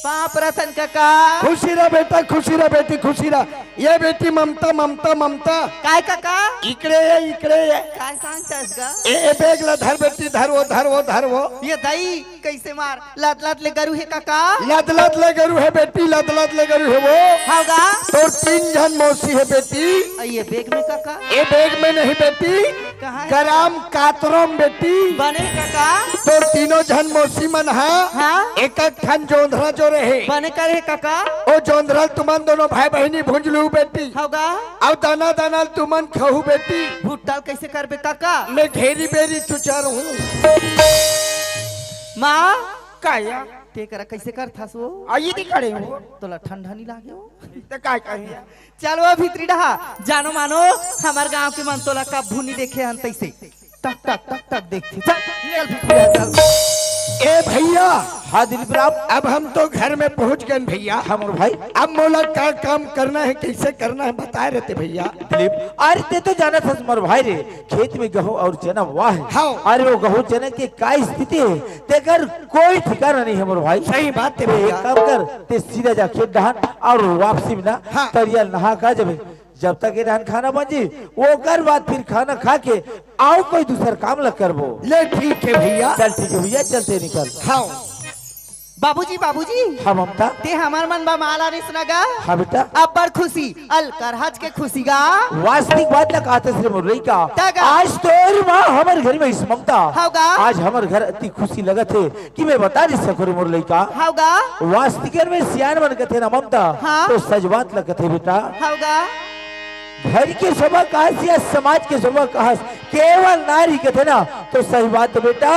बाप रतन काका। खुशी रह बेटा, खुशी रह बेटी, खुशी रह। ये बेटी ममता, ममता, ममता। काय काका? इकडे ये, इकडे ये। काय सांगतास ग? ए, ए, bag ला धर बेटी, धर वो, धर वो, धर वो। ये दाई, कैसे मार? लदलद ले गरु हे काका? लदलद ले गरु हे बेटी, लदलद ले गरु हे वो। हाव गा? तोर तीन झन मौसी हे बेटी। अ, ये bag में काका? ए bag में नहीं बेटी, कहाँ हे? गराम कातरम बेटी। बने काका? तोर तीनों झन मौसी मन हा, हाँ? एक एक ठन जोंधरा जो रहे। बने करे काका? ओ जोंधरा तुमन दोनों भाई बहिनी भुंजलू बेटी। हाव गा? अउ दाना दाना तुमन खहू बेटी। भुट्टा कैसे करबे काका? मैं घेरी बेरी चुचर हूँ। माँ? काया? तेकरा कैसे करथस वो? आ, ये दी खड़े हो। तोला ठंडा नहीं लागे हो? तो काय कही? चल वो भीतरी डहा, जानो मानो, हमर गांव के मन तोला कभू नहीं देखे हन तैसे। टक, टक, टक, टक देखथे। चल, चल भीतरी डहा, चल। ए भैया। हाँ, दिलीप राम। अब हम तो घर में पहुंच गए भैया। हाँ, मोर भाई। अब मोला का काम करना है, कैसे करना है, बताए रहते भैया। दिलीप, अरे ते तो जानत हस मोर भाई रे, खेत में गहूं और चना हुआ है। हाँ। अरे वो गहूं चना के का स्थिति है, तेकर कोई ठिकाना नहीं है मोर भाई। सही बात है ते भैया। एक काम कर, ते सीधा जा खेत डहान और वापसी में ना हाँ। तरिया नहा का जब, जब तक ये डहान खाना बन जी, ओकर बाद फिर खाना खा के आओ कोई दूसर काम ला करबो। ले ठीक है भैया। चल ठीक है भैया, चलते निकल। हाँ। बाबूजी, बाबूजी। हाँ, ममता। ते हमर मन बा माला रिस न गा। हाँ, बेटा। अब्बड़ खुशी, अलकर हज के खुशी गा। वास्तविक बात ला कहत हस रे मोर लइका। त गा। आज तोर माँ हमर घर में इस ममता। हव गा। आज हमर घर अति खुशी लगत हे कि मैं बता नहीं सकूँ रे मोर लइका। हव गा। वास्तविक में सियान मन कथे ना ममता, हाँ। तो सच बात ला कथे बेटा। हव गा। घर के शोभा कहस या समाज के शोभा कहस, केवल नारी कथे ना, तो सही बात तो बेटा,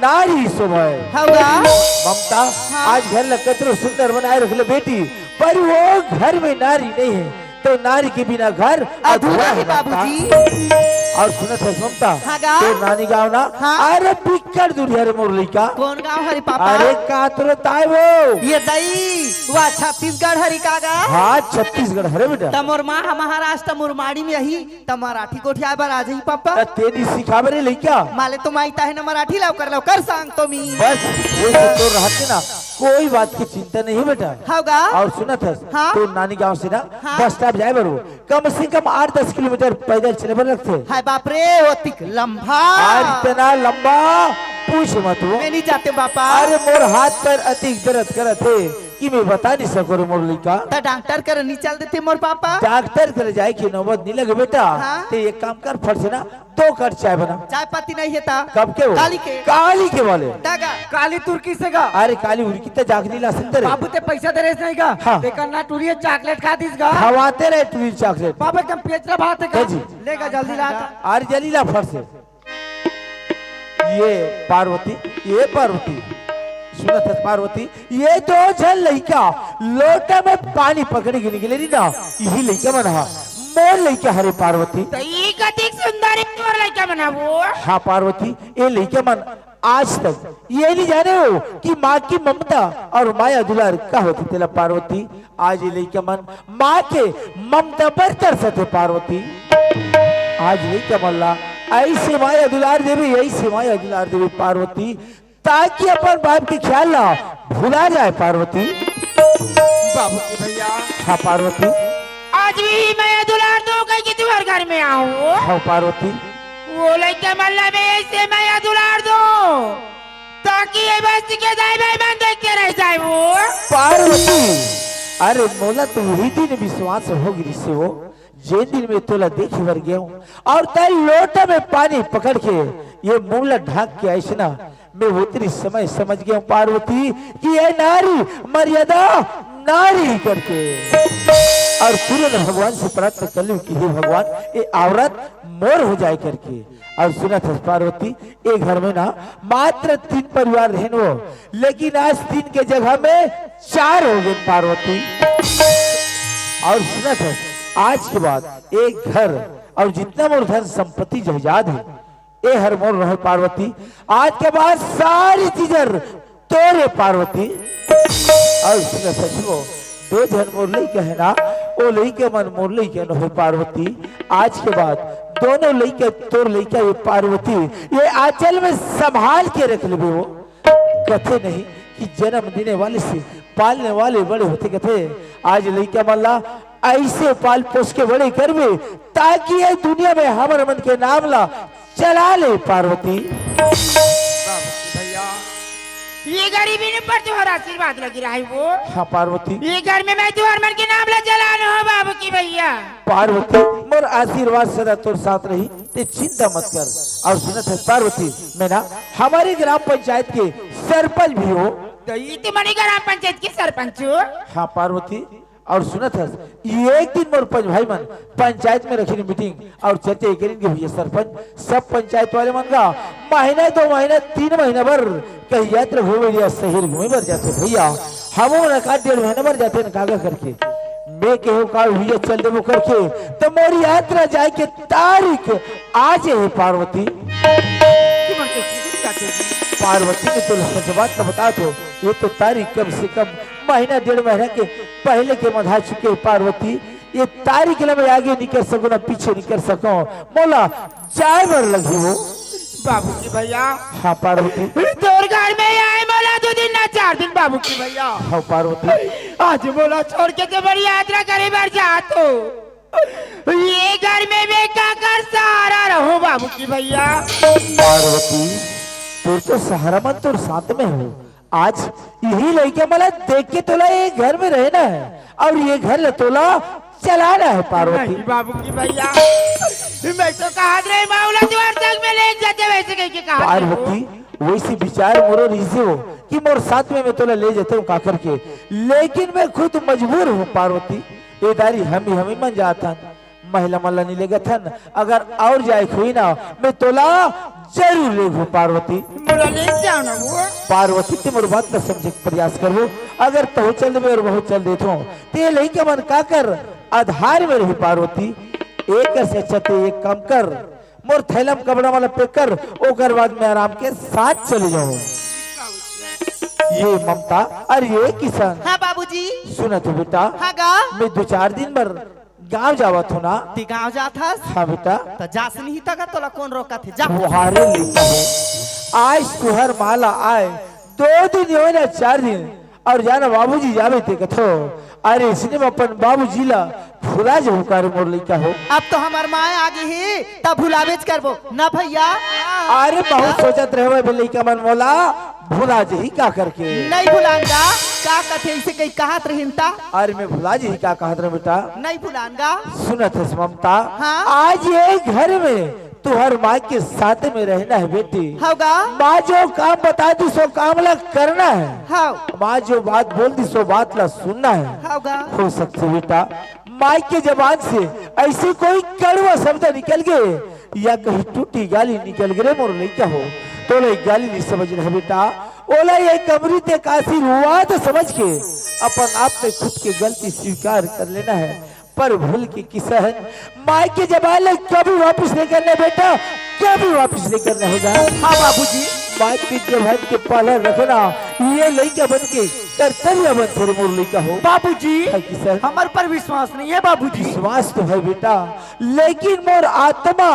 नारी शोभा है। हव गा। ममता, हाँ। आज घर ला कतरो सुंदर बनाए रख ले बेटी, पर वो घर में नारी नहीं है, तो नारी के बिना घर अधूरा अधूरा है है ममता। बाबूजी। और सुनत है ममता, हाँ गा। तो नानी गाँव ना, हाँ। अरे बिक्कट दूरिया रे मोर लइका। कौन गाँव हरे पापा? अरे कातरो ताय वो। ये दई, वा छत्तीसगढ़ हरे का गा? हाँ, छत्तीसगढ़ हरे बेटा। त मोर माँ ह महाराष्ट्र मुरमाड़ी में ही, त मराठी गोठियाए बर आ जाही पापा। त तेरी सिखावे रे लइका। माले तो माइता है ना मराठी, लवकर लवकर सांग तो मी। बस, वो तो तोर रहते ना, कोई बात की चिंता नहीं है बेटा। हव गा? अउ सुनत हस, हाँ? तोर नानी गांव से ना हाँ? बस स्टॉप जाए बर हो, कम से कम आठ दस किलोमीटर पैदल चले बर लगथे। हाय बाप रे, ओतिक लंबा। अरे इतना लंबा, पूछ मत वो। मैं नहीं जाते पापा। अरे मोर हाथ पैर अतिक दर्द करत हे कि मैं बता नहीं सको रे मोर लइका। त डॉक्टर कर नहीं चल देते मोर पापा। डॉक्टर कर जाए की नौबत नहीं लगे बेटा। हाँ? ते एक काम कर, फट से ना दो कट चाय बना। चाय पत्ती नहीं हे ता। कब के हो? काली के। काली के वाले। तगा। काली तुर्की से गा। अरे काली उर्की ते जागनी ला सुंदर है। बाबू ते पैसा दे रहे नहीं गा। हाँ। देखा ना टूरी चॉकलेट खा दिस गा। खवाते रहे टूरी चॉकलेट। बाबू एकदम पेचरा भात है गा। जी। लेगा जल्दी ला। अरे जल्दी ला फट से। ये पार्वती, ये पार्वती, सुनत हस पार्वती, ये दो झन लइका लोटा में पानी पकड़े के निकले रही ना, यही लइका मन हा मोर लइका हरे पार्वती। त ई कतिक सुंदर हे तोर लइका मन हा वो। हाँ पार्वती, ये लइका मन आज तक ये नहीं जाने हो कि माँ की ममता और माया दुलार का होती तेला पार्वती। आज ये लइका मन माँ के ममता बर तरसत हे पार्वती। आज लइका मन ला ऐसे माया दुलार देवे, ऐसे माया दुलार देवे पार्वती, ताकि अपन बाप के ख्याल ला भुला जाए पार्वती। बाबू जी भैया। हाँ पार्वती। आज भी माया दुलार दो कह के तुम्हारे घर में आऊँ। हाँ पार्वती। वो लइका मन ला मैं ऐसे माया दुलार दो ताकि ये बस्ती के दाई भाई मन देख के रह जाए वो। पार्वती, अरे मोला तो वही दिन विश्वास हो गिरी से वो, जेन दिन में तोला देखे बर गया हूँ और तय लोटा में पानी पकड़ के ये मुंह ला ढांक के आइस ना, मैं उतरी समय समझ गया हूँ पार्वती कि ये नारी मर्यादा नारी करके। और तुरंत भगवान से प्रार्थना कर लूँ कि हे भगवान, ये औरत मोर हो जाए करके। और सुनत हस पार्वती, ए घर में ना मात्र तीन परिवार रहेन वो, लेकिन आज तीन के जगह में चार हो गए पार्वती। और सुनत हस, आज के बाद एक घर और जितना मोर धन संपत्ति जायदाद है, ए हर मोर रहे पार्वती। आज के बाद सारी चीजर तोरे पार्वती। और सुनत हस वो, दो झन मोर लइका है ना, ओ लइका मन मोर लइका न हो पार्वती। आज के बाद दोनों लइका तोर लइका ये पार्वती, ये आंचल में संभाल के रख लेबे वो। कथे नहीं कि जन्म देने वाले से पालने वाले बड़े होथे कथे। आज लइका मन ला ऐसे पाल पोस के बड़े करबे ताकि ये दुनिया में हमर मन के नाम ला चला ले पार्वती। बाबू जी भैया, ये गरीबी में पर तुहर आशीर्वाद लगी रही वो। हाँ पार्वती। ये घर में मैं तुहर मन के नाम ला चला न हो बाबू की भैया। पार्वती, मोर आशीर्वाद सदा तोर साथ रही, ते चिंता मत कर। और सुनत हस पार्वती, मैं ना हमारे ग्राम पंचायत के सरपंच भी हो। तो ये तुम्हारी ग्राम पंचायत की सरपंच हो? हाँ पार्वती, और सुनत हस, एक दिन मोर पंच भाई मन पंचायत में रखिन मीटिंग और चर्चा ये करिन कि भैया सरपंच, सब पंचायत वाले मन का महीना, दो महीना, तीन महीना बर कहीं यात्रा घूमे या शहर घूमे बर जाथे भैया, हम मन का डेढ़ महीना बर जाथे न कागा करके। मैं कहो का भैया चल देबो करके, तो मोर यात्रा जाए के तारीख आज है पार्वती। पार्वती ने तो सच बात तो बता दो, ये तो तारीख कम से कम महीना डेढ़ महीना के पहले के मधा चुके हे पार्वती। ये तारीख ला मैं आगे नहीं कर सकूं ना पीछे नहीं कर सकूं, मोला जाए बर लगही वो। बाबू की भैया। हाँ पार्वती। तोर घर में आए मोला दो दिन ना चार दिन बाबू की भैया। हाँ पार्वती। आज मोला छोड़ के तो बड़ी यात्रा करे बर जात हो। ये घर में मैं काकर सहारा रहूं बाबू की भैया। पार्वती, तोर तो सहारा मन तोर साथ में हो। आज यही लइका मन ला देख के तोला ये घर में रहना है और ये घर ला तोला चलाना है पार्वती। नहीं बाबू की भैया, मैं तो कहा रहे मामला द्वार तक में ले जाते वैसे कह के कहा पार्वती। वैसे विचार मोरो रहिसे हो कि मोर साथ में मैं तोला ले जाते हूँ काकर के, लेकिन मैं खुद मजबूर हूँ पार्वती। ए दारी हम ही हम ही मन जात हन, महिला मन ला नहीं लेगत हन। अगर और जाए हुई ना, मैं तोला जरूर ले घूम पार्वती। मोला ले जाओ ना वो। पार्वती, ते मोर बात ला समझे के प्रयास करबो। अगर तहु चल देबे और बहुत चल देथो, ते लइका मन काकर आधार में रही पार्वती। एक से अच्छा ते एक काम कर, मोर थैला में कपड़ा वाला पैक कर, ओकर बाद मैं आराम के साथ चले जाऊं। ये ममता, अरे ये किशन। हाँ बाबूजी। सुनत हो बेटा, हाँ गा। मैं दो चार दिन बर गांव जावत हो ना। ते गांव जात हस? हाँ बेटा। त जास नहीं तक तोला कौन रोकत हे? जा। वहारे लेता हूँ। आज तुहर माला आए, दो दिन होए ना चार दिन, अउ जाना बाबूजी जाबे ते कथो, अरे इसने में अपन बाबूजी ला भुला जहू का रे मोर लइका हो। अब तो हमर माय आ गे हे, तब भुलाबेच करबो ना भइया। अरे बहुत सोचत रहे बे लइका मन मोला भुला जही का करके। नहीं भुलान गा, का कथे इसे कहीं कहत रहिन ता? अरे मैं भुला जही का कहत रहे बेटा? नहीं भुलान गा। सुनत हस ममता? हाँ। आज ये घर में तुहर माँ के साथ में रहना है बेटी। हव गा। माँ जो काम बता दी सो काम ला करना है। हव। माँ जो बात बोल दी सो बात ला सुनना है। हव गा। हो सकथे बेटा माई के जबान से ऐसे कोई कड़वा शब्द निकल गे या कहीं टूटी गाली निकल गे रे मोर लइका हो, तो ले गाली नहीं समझना है बेटा, ओला ये कमरी ते का आशीर्वाद समझ के अपन आप में खुद के गलती स्वीकार कर लेना है। पर भूल के किसन माई के जबान ले कभी वापस नहीं करना बेटा, कभी वापस नहीं करना है गा। हाँ बाबूजी। माई के जबान के पालन रखना, ये लइका बन के कर्तव्य बनथे रे मोर लइका हो। बाबूजी, है किसन? हमर पर विश्वास नहीं है बाबूजी। विश्वास तो है बेटा, लेकिन मोर आत्मा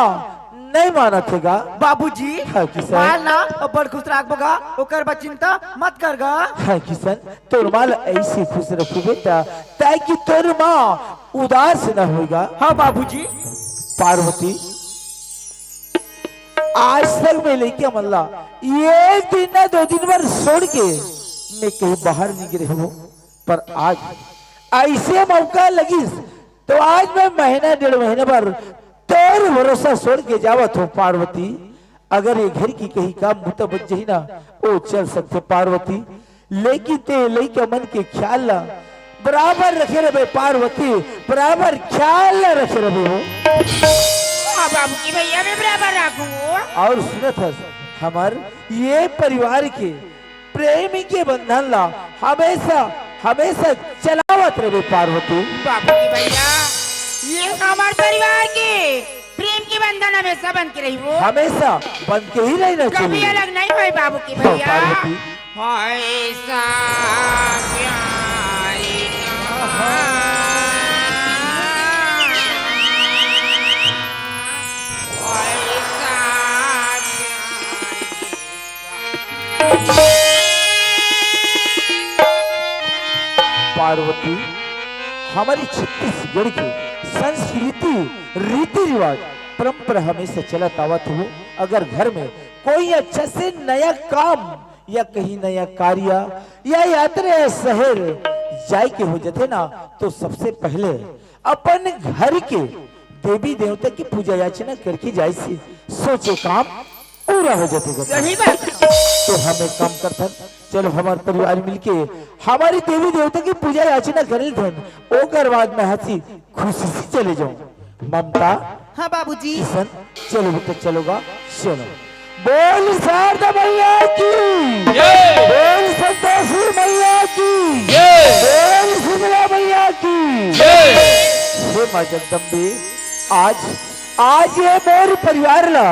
नहीं मानत हे गा। बाबूजी, है किसन? माँ ला बड़ खुश राखबो गा, ओकर बर चिंता मत कर गा। है किसन, तोर माँ ला ऐसे खुश रखहू बेटा, ताकि तोर माँ उदास न होय गा। हाँ बाबूजी। पार्वती, आज तक मैं लइका मन ला एक दिन ना दो दिन बर छोड़ के मैं कहीं बाहर नहीं गे रहेंव, पर आज ऐसे मौका लगिस तो आज मैं महीना डेढ़ महीना बर तोर भरोसा छोड़ के जावत हूँ पार्वती। अगर ये घर की कहीं काम बूता बच जही ना, ओ चल सकथे पार्वती, लेकिन ते लइका मन के ख्याल ला बराबर रखे रहे पार्वती, बराबर ख्याल ला रखे रहे हो। हाँ बाबूजी भइया, मैं बराबर राखहूँ। अउ सुनत हस, हमर ये परिवार के प्रेम के बंधन ला हमेशा, हमेशा चलावत रहे पार्वती। बाबूजी भइया, ये हमर परिवार के प्रेम के बंधन हमेशा बन के रही हो। हमेशा बन के ही रहना चाहिए। कभी अलग नहीं होय बाबूजी भइया। पार्वती। ऐसा प्यार का, ऐसा प्यार। पार्वती, हमर छत्तीसगढ़ के संस्कृति, रीति रिवाज, परंपरा हमेशा चलत आवत हे। अगर घर में कोई अच्छा से नया काम या कहीं नया कार्य या यात्रा या शहर जाय के हो जाथे ना, तो सबसे पहले अपन घर के देवी देवता की पूजा याचना करके जाय से सोचे काम पूरा हो जाथे गा। सही बात। तो हम एक काम करथन, चलो हमर परिवार मिलके हमर देवी देवता की पूजा याचना कर लेथन, ओकर बाद मैं हंसी खुशी से चले जाहूँ। ममता। हाँ बाबूजी। किसन, चलो बेटा, चलो गा, चलो। बोल शारदा मैया की। जय। बोल संतोषी मैया की। जय। बोल शीतला मैया की। जय। हे माँ जगदम्बे, आज, आज ये मोर परिवार ला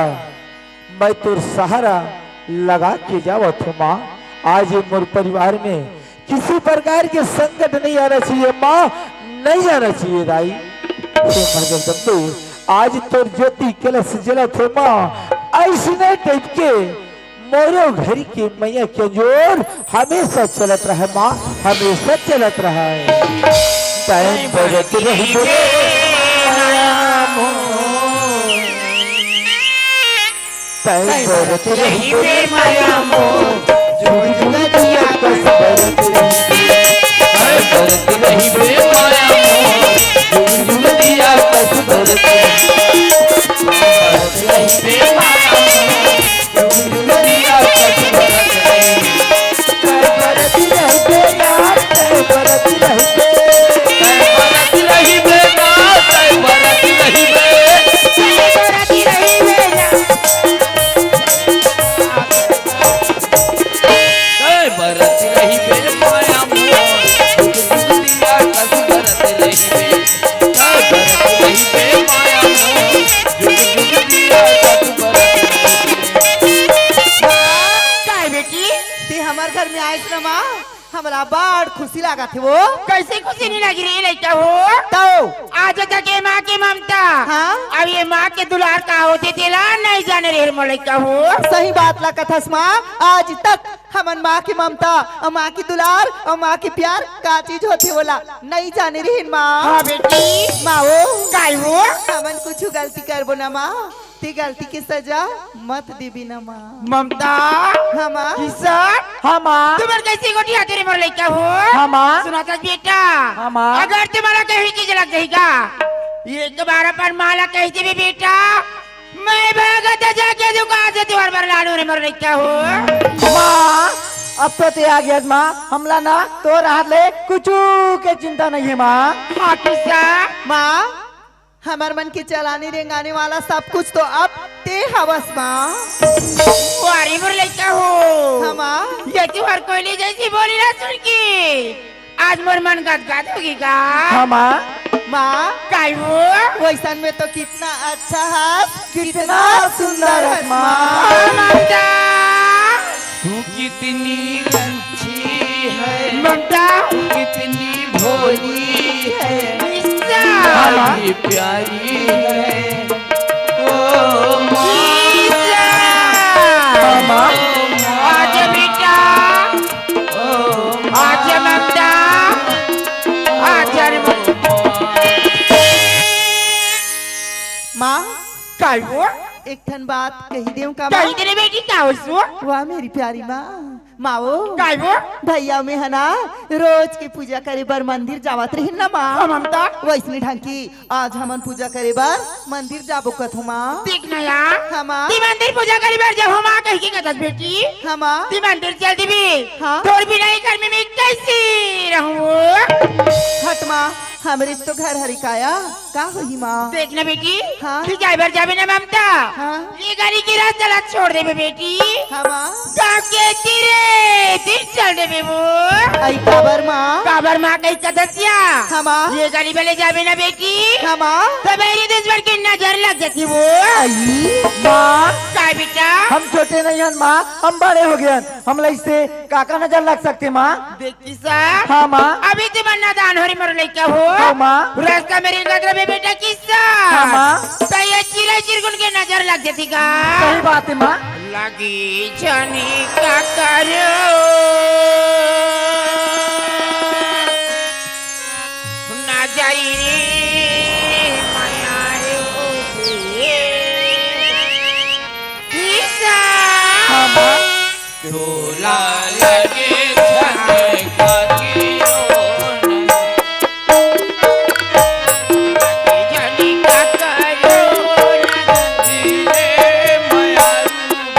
मैं तोर सहारा लगा के जावत हूँ माँ। आज ये मोर परिवार में किसी प्रकार के संकट नहीं आना चाहिए माँ, नहीं आना चाहिए दाई। हे माँ जगदम्बे, आज तोर ज्योति कलश जलत हे माँ, ऐसने टाइप के मोरो घर के मैया के अंजोर हमेशा चलत रहे माँ, हमेशा चलत रहे। तैं बरत रहिबे माया मोर। तैं बरत रहिबे माया मोर, जुग जुग जिया कस बरत रहिबे। तैं बरत रहिबे माया मोर, जुग जुग जिया कस बरत रहिबे। बरत रहिबे माया मोर, जुग जुग जिया कस बरत रहिबे। तैं बरत रहिबे यार, तैं बरत रहिबे। तैं बरत रहिबे ना, तैं बरत रहिबे। तैं बरत रहिबे ना। तैं बरत रहिबे माया मोर। बड़ खुशी लागत हे वो। कइसे खुशी नइ लगी रे लइका हो? तो आज तक ये माँ के ममता, हाँ? अब ये माँ के दुलार का होथे तेला नइ जाने रे मोर लइका हो। सही बात ला कथस माँ, आज तक हमन माँ के ममता अउ माँ के दुलार अउ माँ के प्यार का चीज होथे ओला नइ जाने रहेन माँ। हाँ बेटी। माँ वो। काय वो? हमन कुछु गलती करबो ना माँ, ते गलती के सजा मत देबे ना माँ। ममता। हाँ माँ। किशन। हाँ माँ। तुमन कइसे गोठियाथे रे मोर लइका हो? हाँ माँ। सुनथस बेटा। हाँ माँ। अगर तुम्हला कहीं चीज लग जाही का, एक बार अपन माँ ला कहि देबे बेटा, मैं भागत जाके दुकान से तुंहर बर लानहूँ रे मोर लइका हो। माँ, अब तो ते आ गेस माँ, हमला ना तोर हाथ ले कुछु के चिंता नइ हे माँ। हाँ किशन। माँ, हमर मन के चलाने रेंगाने वाला सब कुछ तो अब ते हवस माँ। वाह रे मोर लइका हो। हाँ माँ। ये तुंहर कोयली जइसे बोली ला सुन के आज मोर मन गदगद होगे का। हाँ माँ। माँ। काय वो? वइसन में तो कितना अच्छा हस, कितना सुंदर हस माँ। ओ ममता। तू कितनी अच्छी है, ममता। तू कितनी भोली है, ईसा। बड़ी प्यारी है। ओ माँ। ईसा। माँ। आजा बेटा। ओ माँ। आजा ममता। आजा रे ममता। माँ। काय वो? एक ठन बात कहि देंव का माँ? कहि दे रे बेटी, का होइस वो? वाह मेरी प्यारी माँ। माँ वो। काय वो? भैया में हे ना, रोज के पूजा करे बर मंदिर जावत रहिन ना माँ। हाँ, ममता। वइसने ढंग के आज हमन पूजा करे बर मंदिर जाबो कथों माँ। देख ना यार। हाँ माँ। ते मंदिर पूजा करे बर जाहूँ माँ कहि के कथस बेटी। हाँ माँ। ते मंदिर चल देबे। हाँ। तोर बिना ये घर में मैं कइसे रहूँ? हट माँ, हमरे तो घर हरे काया। का होही माँ? देख ना बेटी, हाँ? तू जाय बर जाबे ना ममता, हाँ? ये गली के रास्ता ला छोड़ देबे बेटी। हाँ माँ? गाँव के तीरे तीर चल देबे वो। अई काबर माँ? काबर माँ कहि कथस या? हाँ माँ? ये गली बले जाबे ना बेटी, हाँ माँ? त बहिरी दुश्मन के नजर लग जाथे वो। अई माँ? काय बेटा? हम छोटे नइ हन माँ, हम बड़े हो गेन, हमला अइसे काकर नजर लग सकथे माँ? देख किशन। हाँ, माँ। अभी तुमन नादान हो रे मोर लइका हो। हाँ, माँ। रास्ता में रेंगत रहे बेटा किशन। हाँ, माँ। त ये चिरई चिरगुन के नजर लग जाथे का। सही बात हे, माँ। लगी झनी का करो नजर रे मया रे ओ किशन। हाँ, माँ। झोला लगे छने का किरो न, झनी का करो न, धीरे मयारू बेटा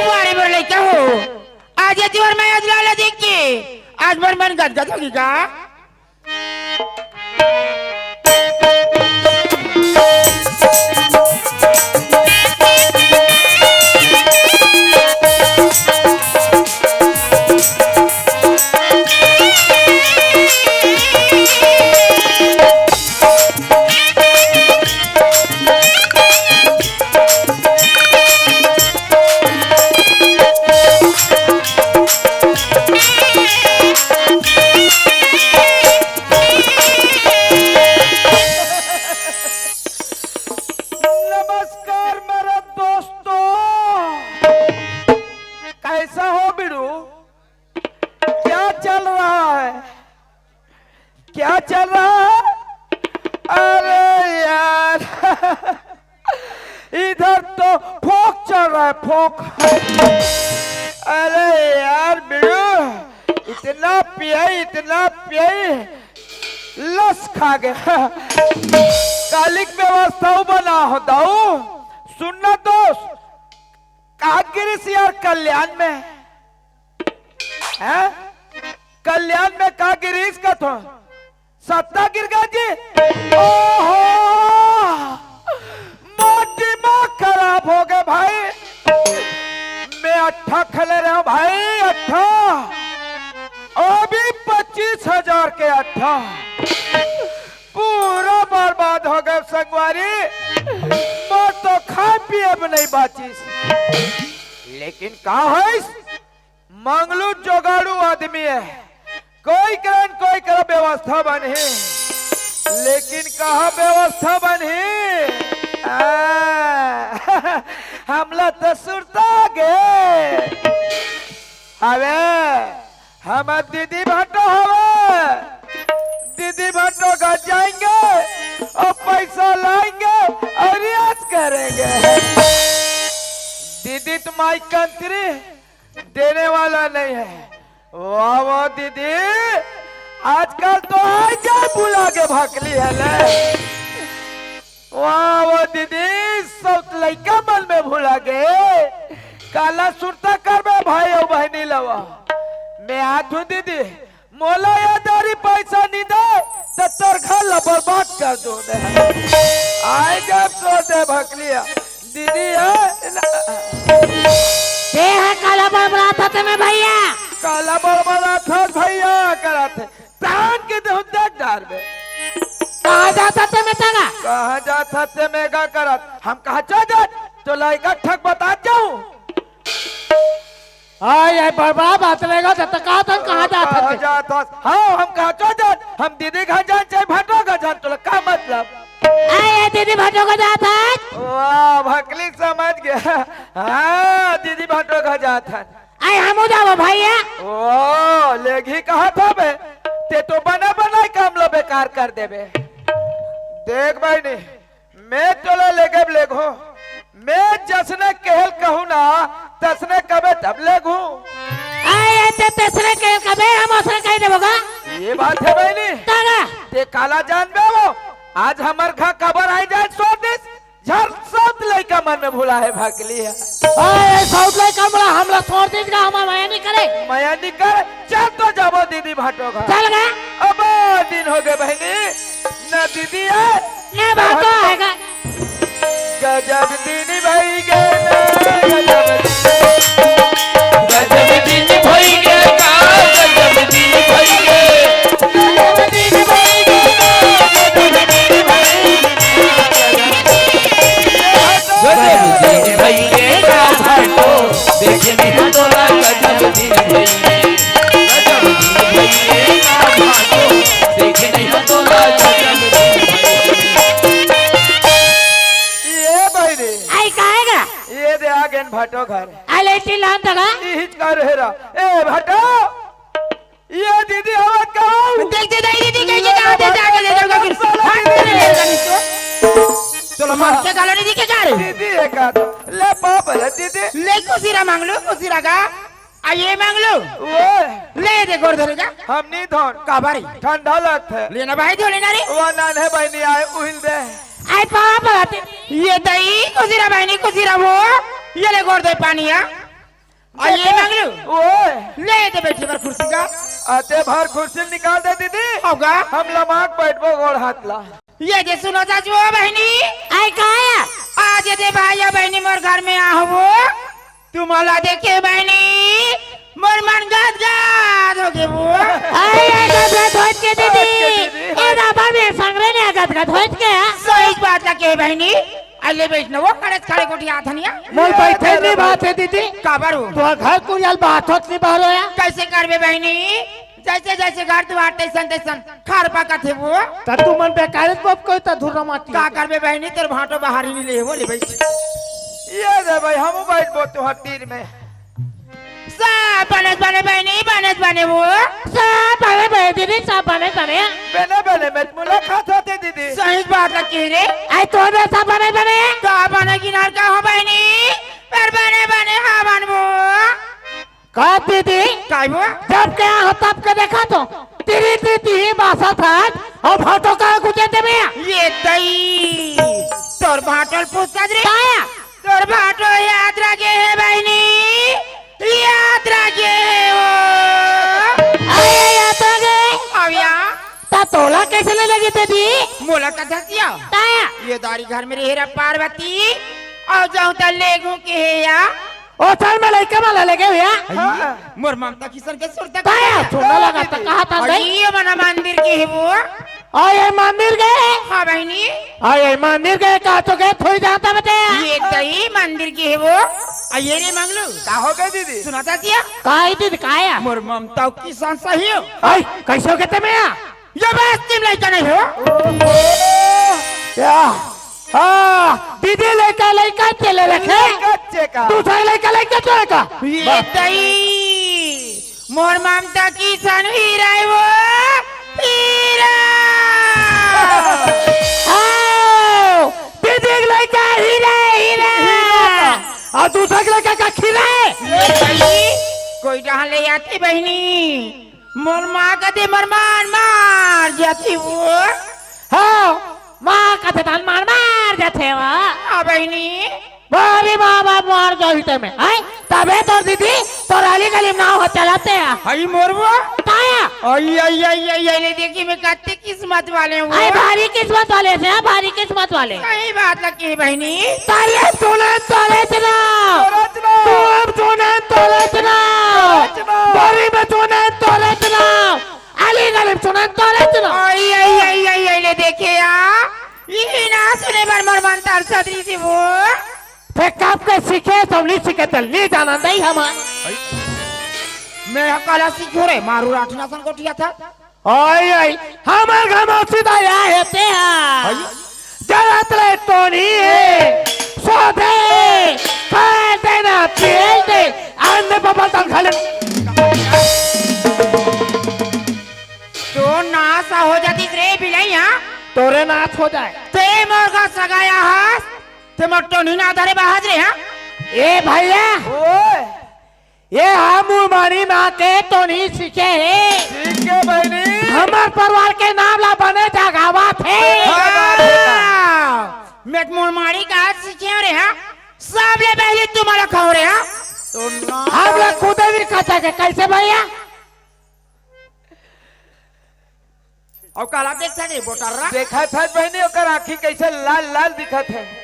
मोर। अरे मोर लइका हो, आज ये तिवार मैं आज लाला देख के आज मोर मन गदगद होगे का। नमस्कार मेरे दोस्तों, कैसा हो बिड़ू? क्या चल रहा है? क्या चल रहा है? अरे यार, इधर तो फोक चल रहा है, फोक। अरे यार बिड़ू, इतना पियाई, इतना पियाई, लस खा गया। कालिक व्यवस्था बना हो दाऊ। सुनना दोस्त, का गिरिस यार कल्याण में? हैं? कल्याण में का गिरिस का थो? सत्ता गिर गया जी। ओहो, मोटी माँ खराब हो गए भाई। मैं अट्ठा खेले रहे हूँ भाई, अट्ठा। अभी पच्चीस हजार के अट्ठा। पूरा बर्बाद हो गए संगवारी। मैं तो खाए पिए में नहीं बाचिस। लेकिन का है, मंगलू जोगाड़ू आदमी है, कोई करन कोई करा व्यवस्था बनही, लेकिन कहा व्यवस्था बनही? आ, हमला तो सुरता गे। अबे, हमर दीदी भाटो हवे, दीदी भाटो घर जाएंगे और पैसा लाएंगे और याद करेंगे। दीदी तुम्हारी कंत्री देने वाला नहीं है। वाह, वाह दीदी, आजकल तो आ जा बुला के भकली है ले। वाह, वाह दीदी, सब लइका मन में भुला गे। काला सुरता करबे भाई अउ बहिनी लवा। मैं आत हूँ दीदी, मोला ये दारी पैसा नहीं दे, तो तोर घर ला बर्बाद कर दूँ मैं। आए जब सो दे भकलिया, दीदी है ना। ते ह काला बड़बड़ात हते में भैया? काला बड़बड़ात हस भैया, करत हे। तान के देहूँ देख डार में। कहाँ जात हते में तंगा? कहाँ जात हते में गा करत? हम कहाँ चल जात? तो लइका ठक बतात जाऊँ। आय, आय, बड़बड़ा बात रहेगा, जब तक कहा था, कहाँ जात कहाँ हते? जात हस? हाँ, हम कहाँ चल जात? हम दीदी घर जान चाहे भटो घर जान, तोला का मतलब? आय, आय, दीदी भटो घर जात हस? वाह, भकली समझ गया। हाँ, दीदी भटो घर जात हन। आय, हमू जाबो भैया। ओ, लेगी कहा था बे? ते तो बने बनाए काम ला बेकार कर देबे। देख बहिनी, मैं तोला लेगे लेगो, मैं जसने कहल कहूँ ना, तसने कबे तब लेगो। आय, ते तसने कहल कबे, हम ओसने कह देबो गा। ये बात है बहिनी। तागा। ते काला जानबे वो, आज हमर घर कबर आई जाए सो दिस, झर सब लइका मन में भुला है भकली है। अरे, सब लइका मन हमला छोड़ दीजिएगा, हमार मया नहीं करे। मया नहीं करे, चल तो जाबो दीदी भाटो घर। चल गा। अब दिन हो गए बहिनी, ना दीदी है, ना भाटो है गा। गजब दिन भई गे ना, गजब दिन। गजब दिन भई गे का, गजब दिन भई गे। गजब दिन भई गे ना, गजब दिन भई गे। गजब दिन भई गे का भाटो, देखे नहीं तोला गजब दिन भई गे। गजब दिन भई गे का भाटो, देखे नहीं तोला गजब दिन भई गे। ये बहिनी। आई काहे गा? ये दे आ गेन भाटो घर। आ लेटी लान तगा। इहिच का रहे रा। ए भाटो। ये दीदी हवा कहूँ। देख दे, दे, दीदी, कहीं के कहाँ दे, जाके दे, जाके दे। हाथ में ले लेगा नहीं तो। चलो, मार के गालो दीदी के जा रे। दीदी है का तो। ले पाप है दीदी। ले कुसीरा मांग लो, कुसीरा का। आ ये मांग लो। ओए। ले दे गोड़ धरेगा। हम नहीं धोन। का बारी? ठंडा लगता है। लेना भाई, धो लेना रे। वो नान है बहिनी आए, उहिल दे। आई पाप आते। ये दई, कुसीरा बहिनी, कुसीरा वो। ये ले गोड़ दे पानी आ। आ, ये मांगलू। ओए। ले दे बैठे बर कुर्सी का। आते भर कुर्सी निकाल दे दीदी। होगा। हम लमाक बैठबो गोड़ हाथ ला। ये जे सुनो चाची ओ बहिनी। आय काया? आज ये दे भाई या बहिनी मोर घर में आहवो। तुम्हाला देखे बहिनी। मोर मन गद गद हो गे वो। आय, आय, गद गद होत के दीदी। होत के दीदी। ए दाबा में संगरे ने गद गद होत के। सही बात ला के बहिनी। अले बैठ न वो खड़े खड़े गोठियात हनिया। मोर बैठे नहीं बात है दीदी। काबर हो? तो घर कुरियाल बात होत नहीं बारो या। कैसे करबे बहिनी? जैसे जैसे घर दुआर तैसन तैसन खर पाकत हे वो। त तू मन बेकार बाप कोई त धुर्रा माटी। का करबे बहिनी, तोर भाटो बाहरी नहीं ले वो ले बैठ। ये दे भाई, हम बैठ बो तोहर तीर में। सब बने बने बहिनी, बने बने वो। सब बने बने दीदी, सब बने बने। बने बने में मुलाकात होते दीदी। सही बात ल कहे रे। आई तो दे सब बने बने। का बने किनार का हो बहिनी, पर बने बने हवन वो। का दीदी? काय वो? जब के आए हो तब के देखा तो तेरी दीदी ही बासा था और भाटो का गुजर दे में। ये दई, तोर भाटो ल पूछत रे। काया? तोर भाटो याद रखे हे बहिनी, याद रखे हे वो। अरे याद रखे। अब या? ता तोला कैसे ले लगी दीदी? मोला का धसिया? काया? ये दारी घर में रहे रा पार्वती, और जाऊं त लेगू के हे या? ओ चल में लइका वाला लगे हुआ। हाँ। मोर ममता किसन के सुरता काया? छोटा लगा था, कहा था भाई? ये मना मंदिर के हे वो। आ ये मंदिर गए। हाँ बहिनी। आ ये मंदिर गए, का तो गए, थोड़ी जानता बचे। ये दई मंदिर के हे वो। आ ये रे मंगलू। का हो गए दीदी? सुना था क्या? का ही दीदी, काया? मोर ममता किसन सही हो। आई, कैसे हो गए ते में या? ये बस तुम लइका नहीं हो। क्या? हाँ, दीदी लइका, लइका चले रखे। लइका चेका। दूसरा लइका, लइका चलेगा। ये बस। दई, मोर ममता किसन हीरा हे वो, हीरा। हाँ, दीदी लइका हीरा, हीरा। हीरा। और दूसरा लइका का खीरा हे। ये दई, कोई डहान ले आती बहिनी। मोर माँ कथे मोर मान मार जाथे वो। हाँ, माँ कथे तहान मान मार जाथे वो। हाँ बहिनी। भारी माँ बाप मार जाही ते में। हैं? तबे तोर दीदी, तोर अली गली में नाव हो चलाते हैं। हई मोर वो। काया? आई, आई, आई, आई, आई, ले देखी मैं कत्ते किस्मत वाले हूँ। आई भारी किस्मत वाले से, हाँ, भारी किस्मत वाले। सही बात लगी बहिनी। तारीफ सुने तोरे इतना। तोरे इतना। तू अब सुने तोरे इतना। तोरे इतना। बारी में सुने तोरे इतना। अली गली में सुने तोरे इतना। आई, आई, आई, आई, आई, ले देखे या। ये ना सुने बर मोर मन तरसत रही थी वो। फेर कब के सीखे, सब नहीं सीखे, तो नहीं जाना नहीं हम। मैं ह काला सीखो रे, मारू राठना सन गोठिया था। ओए, ओए, हमर घर में सीधा या हेते हैं। जरत ले टोनी हे, सोधे, खाए देना, पिए दे, अन्न बबल तन खा ले। तो नाश हो जाती रे बिलाई, हाँ? तोरे नाश हो जाए। ते मोर का सगाया हस, ते मोर टोनी ना धरे बाहर रे, हाँ? ए भैया। ओए। ये हम उमरी माँ के टोनी सीखे हे। ठीक हे बहिनी। हमर परिवार के नाम ला बने जगावत हे। हाँ, बात हे ना। हाँ। मैं मोर मारी का सीखे रे, हाँ? सबले पहले तुम्हारा खाओ रे, हाँ? तो ना। हम लोग खुदे भी खाता के, कैसे भैया? अउ काला देखत हे बोटर्रा? देखत हे बहिनी, ओकर आँखी कैसे लाल लाल दिखत हे।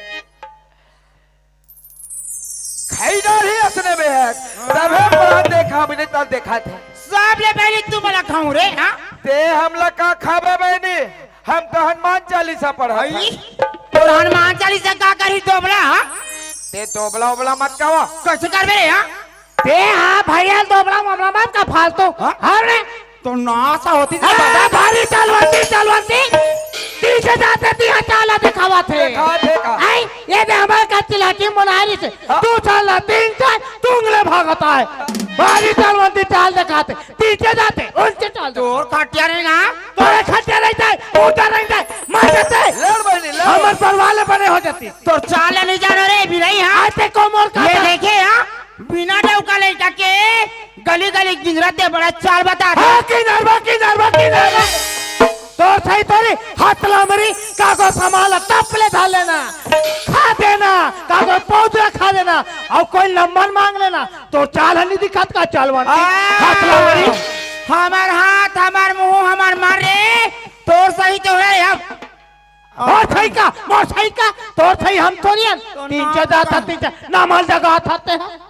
खाई डारही असने में हे। तभे परान देखा, हमने तल देखत हे। सबले पहले तू मोला खाऊं रे, हाँ? ते हमला का खाबे बहिनी? हम तो हनुमान चालीसा पढ़त हई। हई? तो हनुमान चालीसा का करही दोबला, हाँ? ते दोबला ओबला मत कहवा। कैसे करबे रे, हाँ? ते हाँ भैया, दोबला मामला मत का फालतू। हाँ? हाँ रे। तो नासा होती थी अरे बाबा। भारी चालवंती, चालवंती। पीछे जाते ती हाँ चाला दिखावा थे। दिखावा थे का? आई, ये दे हमारे का चिलाकी मुनारी से। हाँ। दो चाला, तीन चाल, तुंगले भागता है। भारी चालवंती चाल दिखाते। पीछे जाते, उनके चाल दिखाते। तोर खटिया नहीं ना? तोरे खटिया नहीं जाए, उधर नहीं जाए, मार देते। लड़ बहिनी, लड़। हमर परिवार ले बने हो जाती। तोर चाल नहीं जानो रे, भी नहीं हाँ। आज ते को मोर का ये था। देखे हाँ। बिना डौका लइका के गली गली गिंगरत हे, बड़ा चाल बता दे। हाँ, किनारवा, किनारवा, किनारवा। तोर सही तोरी हाथ लामरी, काको सामान तप ले धर लेना, खा देना, काको पौधा खा देना, अउ कोई नंबर मांग लेना, तोर चाल हनी दिखत का चालवंती, आ, हाथ लामरी। हमर हाथ, हमर मुंह, हमर मन रे, तोर सही तो हे अब। मोर सही का, मोर सही का, तोर सही हम थोड़ी हन। तो तीन ना चार जात का। तीन चार, नामल जगह आते हैं।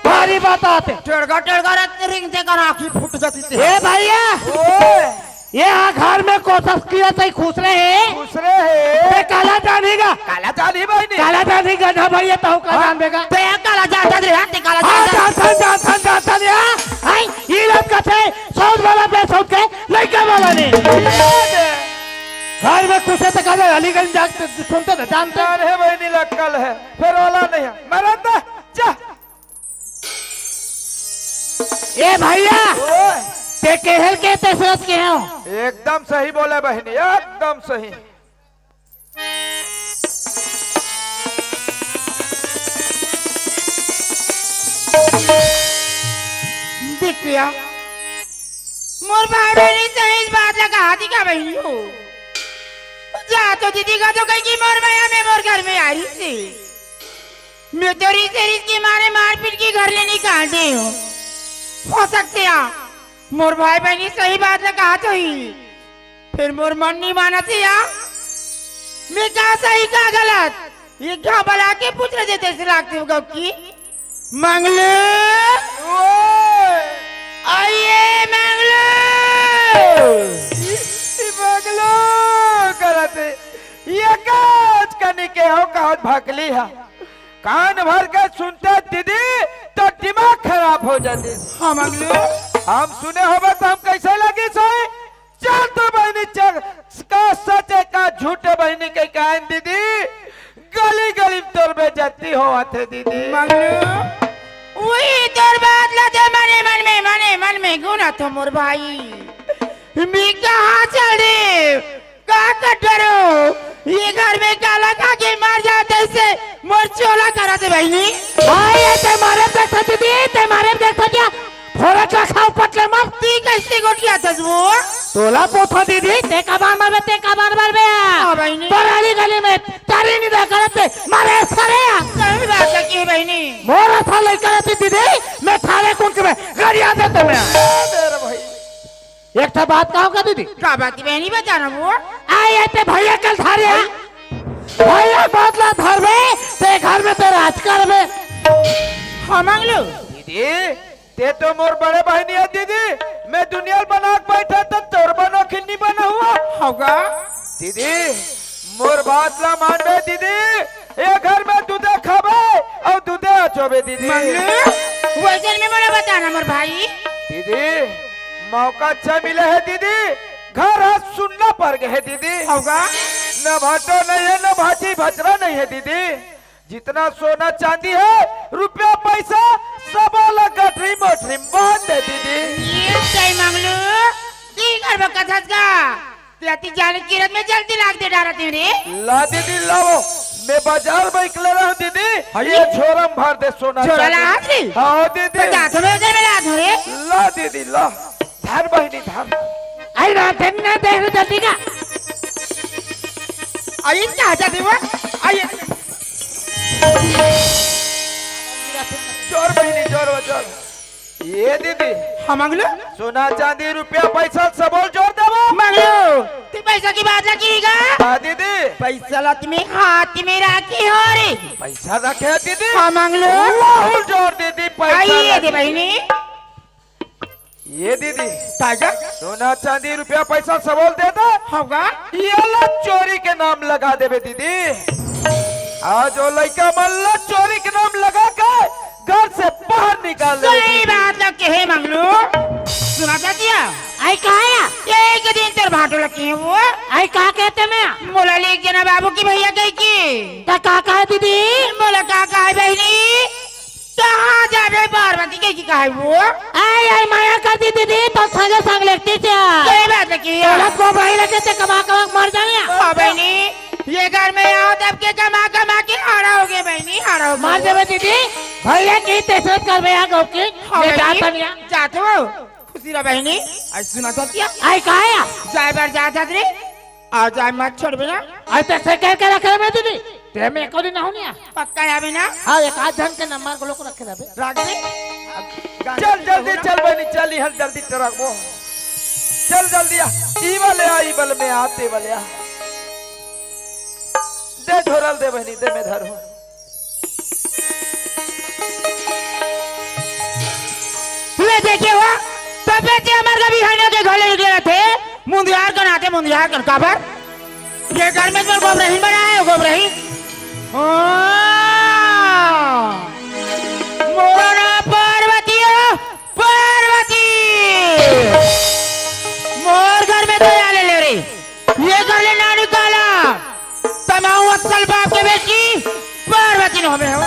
भारी बात आते। टेड़गा, टेड़गा रहते रिंग ते कर आँखी फूट जाती थी। ए भैया, ओए। ये हाँ घर में कोशिश किया तो खुश रहे। खुश रहे। ते काला जानेगा। काला जानी बहिनी। काला जानेगा ना भैया, तो का हाँ। जान देगा। ते काला जान दे रे, ते काला हाँ, जान दे। जानथन, जानथन, जानथन, या। हाय, ये लोग कथे, सौत वाला पे सौत के, लइका वाला नहीं। घर में कुछ है तो कहते, अलीगंज जाके सुनते थे, जानते। अरे बहिनी लक्कल है, फिर वाला नहीं है। मरन दे, जा। ए भैया, ओए। ते केहल के ते सोच के हो? एकदम सही बोले बहिनी, एकदम सही। बिटिया, मोर भाई बहिनी सही बात ला कहा थी का बहिनी हो? जा तो दीदी का तो कही कि मोर मया में मोर घर में आ रही थी। मैं तो रिस रिस के मारे मारपीट के घर ले निकाल दे हूँ। हो सकते आ, मोर भाई बहिनी सही बात ला कहा तो ही। फिर मोर मन नहीं माना थी या? मैं का सही का गलत? ये क्या बला के पूछ रहे थे तेरे से लागते हो गप की? मंगलू, ओए। आइए मंगलू। ई मंगलू करत हे। ये काज कनी के हो, काज भकली है। कान भर के सुनते दीदी, तो दिमाग खराब हो जाती। हाँ मंगलू। हम सुने होबे तो हम कैसे लगी सही? चल तो बहिनी, चल, का सच है, का झूठ है बहिनी, कही कान दीदी, गली गली में तोर बेइज्जती होवत हे दीदी। मंगलू, वही तोर बात ला दे मने मन में, मने मन में गुना तो मोर भाई। मी कहाँ चल दे? का कर डरो? ये घर में काला खा के मर जाते से मोर चोला करा दे बहिनी। भाई, ये ते मारे देखा दीदी, ते मारे देखा क्या? थोड़ा क्या खाओ पटले मत। ती कैसे गोटिया थस वो? तोला पोथो दीदी, ते का बार मारबे, ते का बार मारबे? हाँ, बहिनी। तोर गली गली में तारी नहीं देखा रहते, मारे सारे। सही बात है की बहिनी। मोर था लड़का रहती दीदी, मैं थारे कुंक में गरिया देते मैं। ए, मेरे भाई। एक ठा बात कहो का दीदी? का बात बहिनी बता ना वो? आए, आए ते भैया कल थारे आ। भैया बात ला धरबे, ते घर में ते राज करबे। हाँ, मंगलू। दीदी, ते तो मोर बड़े बहिनी है दीदी। मैं दुनिया बना के बैठा तो तोर बनो खिन्नी बना हुआ। होगा। दीदी, मोर बात ला मानबे दीदी, ए घर में दूधे खाबे अउ दूधे अचोबे दीदी। मंगलू, वैजन में मोला बताना मोर भाई। दीदी, मौका अच्छा मिले है दीदी, घर ह सुन्ना पर गए है दीदी। होगा। न भाटो नहीं है, न भाजी भचरा नहीं है दीदी। जितना सोना चांदी है, रुपया पैसा, सब ला गठरी मोटरी बांध दे दीदी। ये सही मंगलू, ती घर में कथस का? ते अति जाने किरत में जल्दी लाग दे डारा तेरे। ला दीदी, लाओ। मैं बाजार में इकले रहूं दीदी। हाँ ये जी। झोरम भर दे सोना झोरा चांदी। ला हाथ रे। हाँ दीदी। तो जा तो मैं उधर में ला धो रे। ला दीदी, ला। धर बहिनी, धर। आई ना, तेन ना देख लो जल्दी का। आई क्या हटा दे वो? आई। जोर बहिनी, जोर वो, जोर। ये दीदी। हाँ, मंगलू। सोना, चांदी, रुपया, पैसा सबोल जोर देबो। मंगलू, तू पैसा की बात लगी गा? हाँ, दीदी। पैसा ला तुम्हें हाथ में राखी हो रे। पैसा रखे है, दीदी। हाँ, मंगलू। लाहुल जोर, दीदी, पैसा आइए लगी। दे बहिनी। ये दीदी। ताजा? सोना, चांदी, रुपया, पैसा सबोल दे दे। होगा। ये ला चोरी के नाम लगा देबे, दीदी। आज वो लइका मन ला चोरी के नाम लगा के घर से बाहर निकाल दे, सही दीदी। बात ला कहे मंगलू। सुना चाचिया? आई कहा या? एक दिन तोर भाटो लगे है वो। आई का कहते मैं? मोला ले एक जना बाबू की भैया कही की। ता का कहा दीदी? मोला का कहा बहिनी? कहाँ जाबे पार्वती कही की कहा वो? आई, आई माया कर दी दीदी, तो संगे संग लेती से। सही बात है कि तोला को भाई लगे ते कमा कमा के मर जाए। हाँ बहिनी। ये घर में आओ तब के कमा कमा के आड़ा हो गए बहिनी, आड़ा हो गए। मार देवे दीदी, भैया की तेसरत करबे यहाँ गौ की। हाँ मैं बहिनी, जात हन यहाँ। जात हो? खुशी रह बहिनी। आई सुना तो क्या? आई कहा या? जाए बार जात हत रे। आ जाए मत छोड़बे ना। आई तेसे कह के रखे मैं दीदी। ते में एको दिन ना होनिया। पक्का आवे ना? हाँ, एक आध जन के नंबर को लोग रखे रहबे। राख दे। चल जल्दी चल बहिनी, चल इहर जल्दी टरकबो। चल जल्दी आ। ई वाले आ, ई वाले में आ, ते वाले आ। दे झोरल दे बहिनी, दे मैं धरहूँ। ले देखे हो, तबे ते हमर कभी हने के घले निकले थे, मुंदियार कन आते, मुंदियार कन काबर? ये घर में तो गोबरहीन बनाए हो, गोबरहीन। हाँ, मोरो नाम पार्वती हो, पार्वती। मोर घर में तो आले ले रे। ये घर ले ना निकाला। तमाऊ अक्सल बाप के बेटी पार्वती नो हमें हो।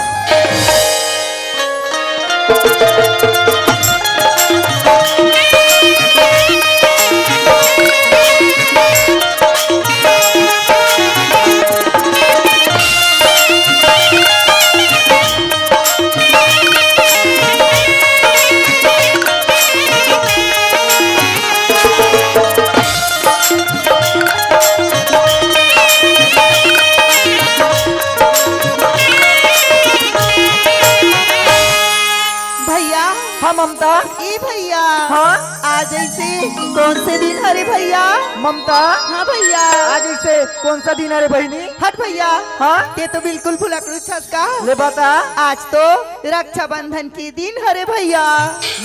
हाँ? आज ऐसे कौन से दिन हरे भैया? ममता। हाँ भैया। आज ऐसे कौन सा दिन हरे बहिनी? हट भैया। हाँ? ते तो बिल्कुल भुलक्कड़ू छस का। ले बता। आज तो रक्षाबंधन के दिन हरे भैया।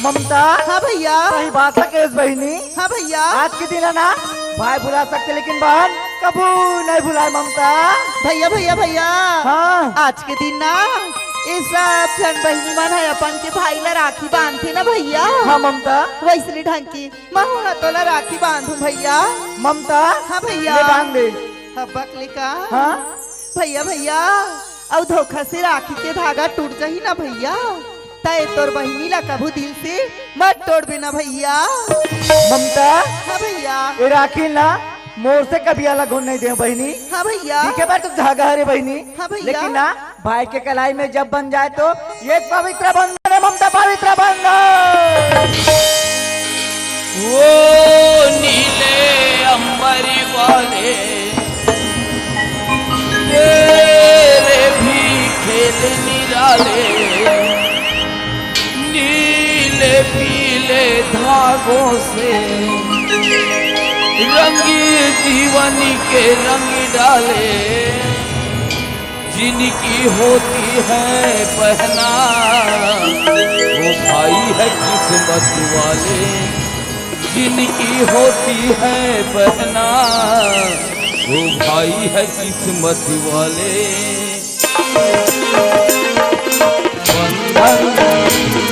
ममता। हाँ भैया। सही बात हे केस बहिनी। हाँ भैया। आज के दिन हे ना, भाई भुला सकथे लेकिन बहन कभू नहीं भुलाय ममता। भैया, भैया, भैया। हाँ। आज के दिन ना, ये सब झन बहिनी मन ह अपन के भाई ला राखी बांधथे ना भैया। हाँ ममता। वैसने ढंग के महूं ह तोला राखी बांधहूं भैया। ममता। हाँ भैया। ले बांध दे। हबक ले का? हाँ। भैया, भैया, अउ धोखा से राखी के धागा टूट जाही ना भैया, त ए तोर बहिनी ला कभू दिल से मत टोड़बे ना भैया। ममता। हाँ भैया। ए राखी ना मोर से कभी अलग होन नहीं देव बहिनी। हाँ भैया। ठीक हे, पर तो धागा हरे बहिनी। हाँ भैया। लेकिन ना, भाई के कलाई में जब बंध जाय तो ये पवित्र बंधन हे ममता, पवित्र बंधन। वो नीले अंबर वाले तेरे भी खेल निराले, नीले पीले धागों से रंग जीवन के रंग डाले। जिनकी होती है पहना, वो भाई है किस्मत वाले। जिनकी होती है पहना, वो भाई है किस्मत वाले। बंधन,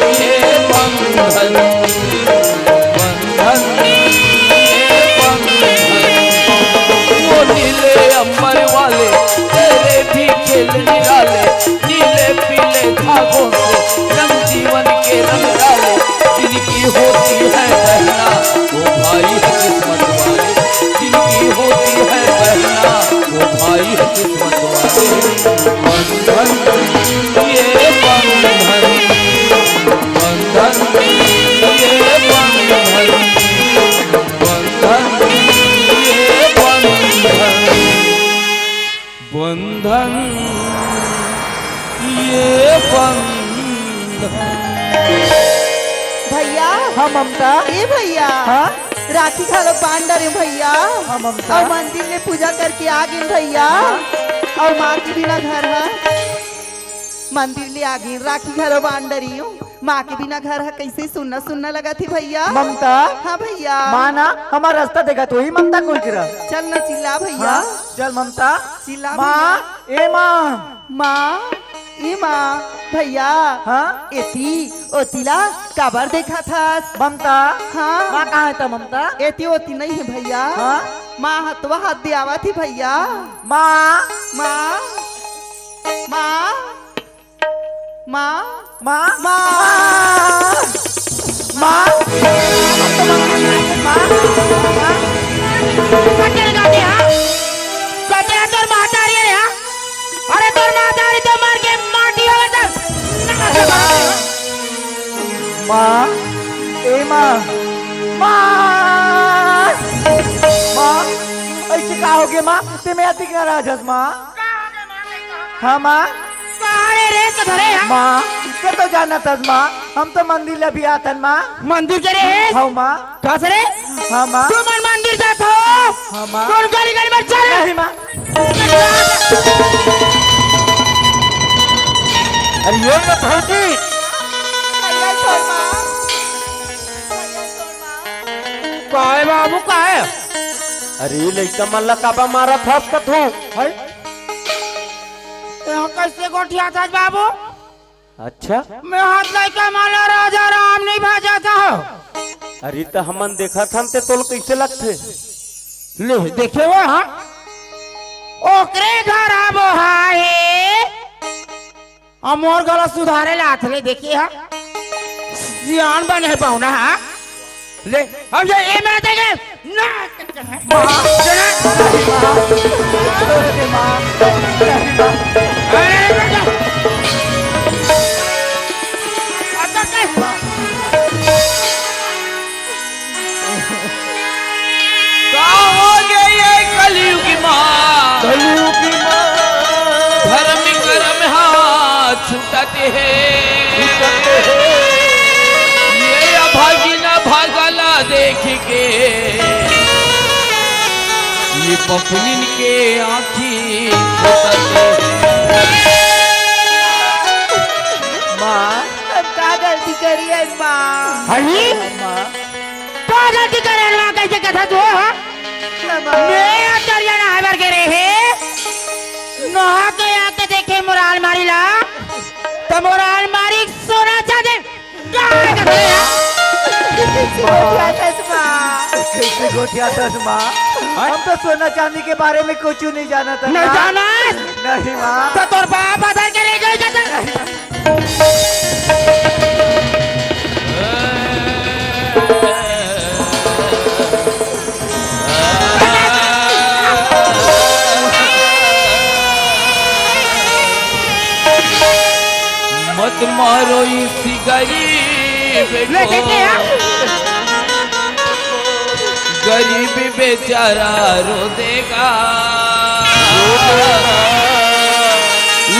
ये बंधन, बंधन, ये बंधन। वो नीले अंबर वाले, तेरे भी खेल निराले, नीले पीले धागों से रंग जीवन के रंग डाले। जिनकी होती है पहना, वो भाई है किस्मत वाले। जिनकी होती है पहना, वो भाई है किस्मत वाले। बंधन, ये बंधन, बंधन, ये बंधन, बंधन, ये बंधन। बंधन, ये बंधन। भैया। हाँ ममता। ए भैया। हाँ? राखी घलो बांध डरेंव भैया। हाँ ममता। अउ मंदिर में पूजा करके आ गेन भैया। हाँ। अउ माँ के बिना घर ह, मंदिर ले आ गेन, राखी घलो बांध डरेंव। माँ के बिना घर ह कइसे सुन्ना सुन्ना लगत हे भैया। ममता। हाँ भैया। माँ ना हमर रस्ता देखत होही ममता, कुल करा। चल ना चिल्ला भैया। हाँ, चल ममता। चिल्ला माँ, भैया। ए माँ। माँ, ए माँ, भैया। हाँ? एती ओती ला काबर देखत हस? ममता। हाँ। माँ कहाँ हे त ममता? एती ओती नहीं हे भैया। हाँ? माँ हथवा हाथ दे आवत हे भैया। माँ। माँ। माँ। माँ। माँ। माँ। माँ। माँ। कटे गाते हाँ। कटे तोर महतारी हे हाँ। अरे तोर महतारी तो मर के माटी हो गए। माँ। ए माँ। माँ। माँ। ऐसे का हो गया माँ? ते मैं अतिक नाराज हस माँ। हाँ माँ। कहाँ रे रे तो धरे हाँ? माँ, ते तो जानत हस माँ, हम तो मंदिर ले भी आथन माँ। मंदिर के रे? हाँ माँ। कहाँ से रे? हाँ माँ। तू मन मंदिर जात हो? हाँ माँ। कौन गली गली में चल। नहीं माँ। अरे ये तो भौजी। भैया छोड़ माँ। भैया छोड़ माँ। काय बाबू काय? अरे लइका मन ला काबा मारत हस का तू? हाय। यहाँ कैसे गोठियात हस बाबू? अच्छा। मैं हाथ लइका मन ला राजा राम नहीं भाजत हंव। अरे त हमन देखत हन ते तोल कैसे लगथे? ले देखे वो हाँ। ओकरे घर आबो हा हे। अउ मोर गला सुधारे ला आथले देखे हा। सियान बने हे पहुना हा। ले, हम जो ए में देखे, ना। माँ, चला। माँ, छोड़ दे माँ। अरे, अरे, अरे, अरे। का हो गे ये कलयुगी माँ? कलयुगी माँ। धर्म कर्म हाथ छुटत हे। छुटत हे। ये अभागिन अभाग देख के ये पपनिन के आँखी खोलत हे। माँ, हम का गलती करिन माँ? हई? माँ। का गलती करेन माँ? कइसे कथा तू, हाँ? माँ। मैं अब दरिया नहाय बर गे रेहेंव। नहा के आके देखेंव मोर आलमारी ला, त मोर आलमारी सोना चांदी कइसे गोठियाथस माँ? कइसे गोठियाथस माँ? हम तो सोना चांदी के बारे में कुछू नइ जानत हन। नइ जानस? नहीं माँ। त तोर बाप धर के ले गे जात। मत मारो इस गरीब को, गरीब बेचारा रो देगा।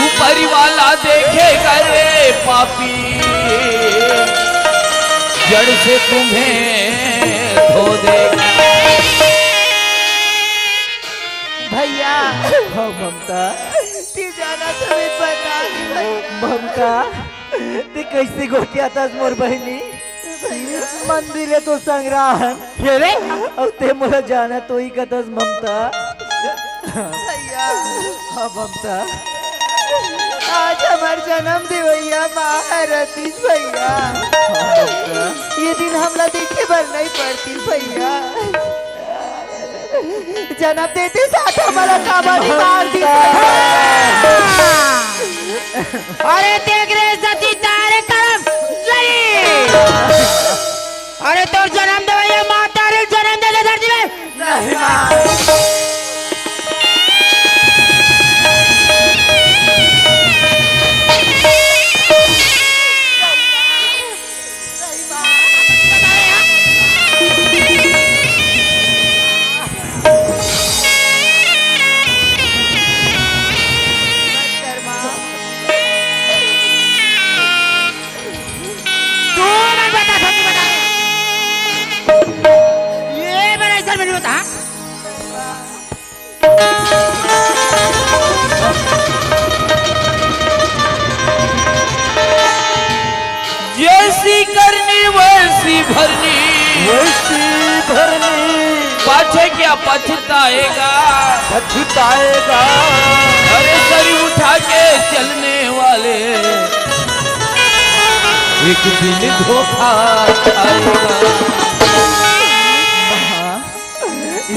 ऊपर वाला देखेगा रे पापी, जड़ से तुम्हें धो देगा। भैया। हाँ, ममता। ते जाना तो मैं बता दे भैया। ममता, ते कइसे गोठियाथस मोर बहिनी? भैया। मंदिर ले तो संग्रहण। ये रे? अउ ते मोला जाना तो ही कथस ममता। भैया। हाँ, ममता। आज हमर जनम देवइया माँ हरतिस भैया। हाँ, ममता। ये दिन हमला देखे बर नइ पड़तिस भैया। जनम देते साथ हमला काबर नइ मार दिस भैया। अरे देख रे सती तारे करम जरी। अरे तोर जनम देवइया माता रे जनम दे दे धरती में। नहीं माँ। तू मन बता, सच्ची बता। ये मेरा इधर में नहीं होता। जैसी करनी वैसी भरनी। वैसी भरनी। पाछे क्या पछताएगा? पछताएगा। अरे सर उठा के चलने वाले एक दिन धोखा खाएगा।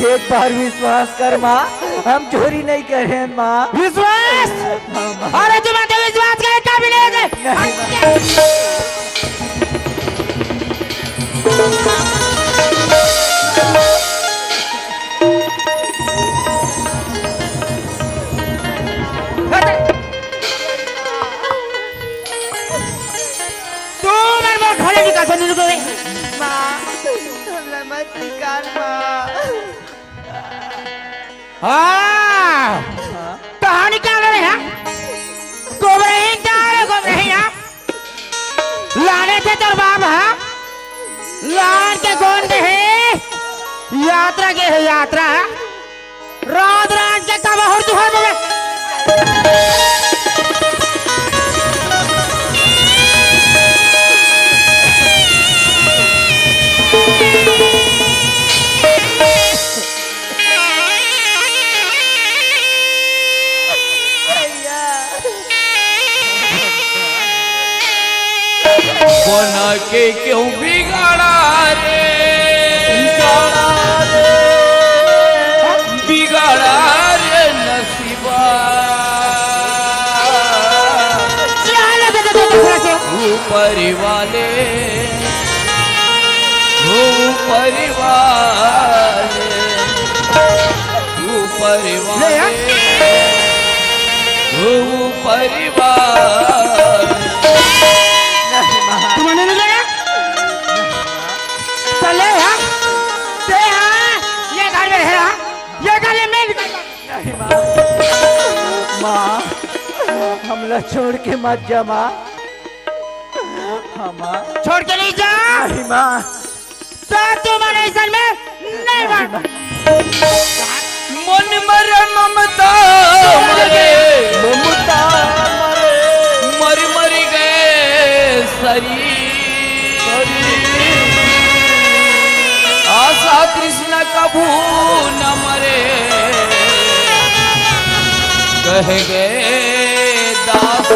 एक बार विश्वास कर माँ, हम चोरी नहीं करे माँ। विश्वास? हाँ, माँ। अरे तुम तो विश्वास करे काबिल है के? नहीं, माँ। तू मन मोर घर ले निकाल, निकल रे। माँ, हमला मत निकाल माँ। हाँ। कहाँ निकाल रहे हैं? गोबरही निकाल, गोबरही, हाँ? लाने थे तोर बाप, हाँ? लान के कौन दे है? यात्रा के है, यात्रा। रात रात के कब और तुहर मगे। बना के क्यों बिगाड़ा रे, बिगाड़ा रे, बिगाड़ा रे नसीबा। ऊपर वाले, ऊपर वाले, ऊपर वाले, ऊपर वाले। नहीं, माँ। तुमने नहीं लगा? चले, हाँ? ते, हाँ? ये घर में है, हाँ? ये घर में मैं निकल नहीं, माँ। माँ, हमला छोड़ के मत जा, माँ। हाँ, माँ। छोड़ के नहीं जा। नहीं, माँ। त तुमन अइसन में नहीं बन। मन मरे ममता मरे, ममता मरे। मर मर गए शरीर। आशा तृष्णा कभू न मरे, कह गए दास।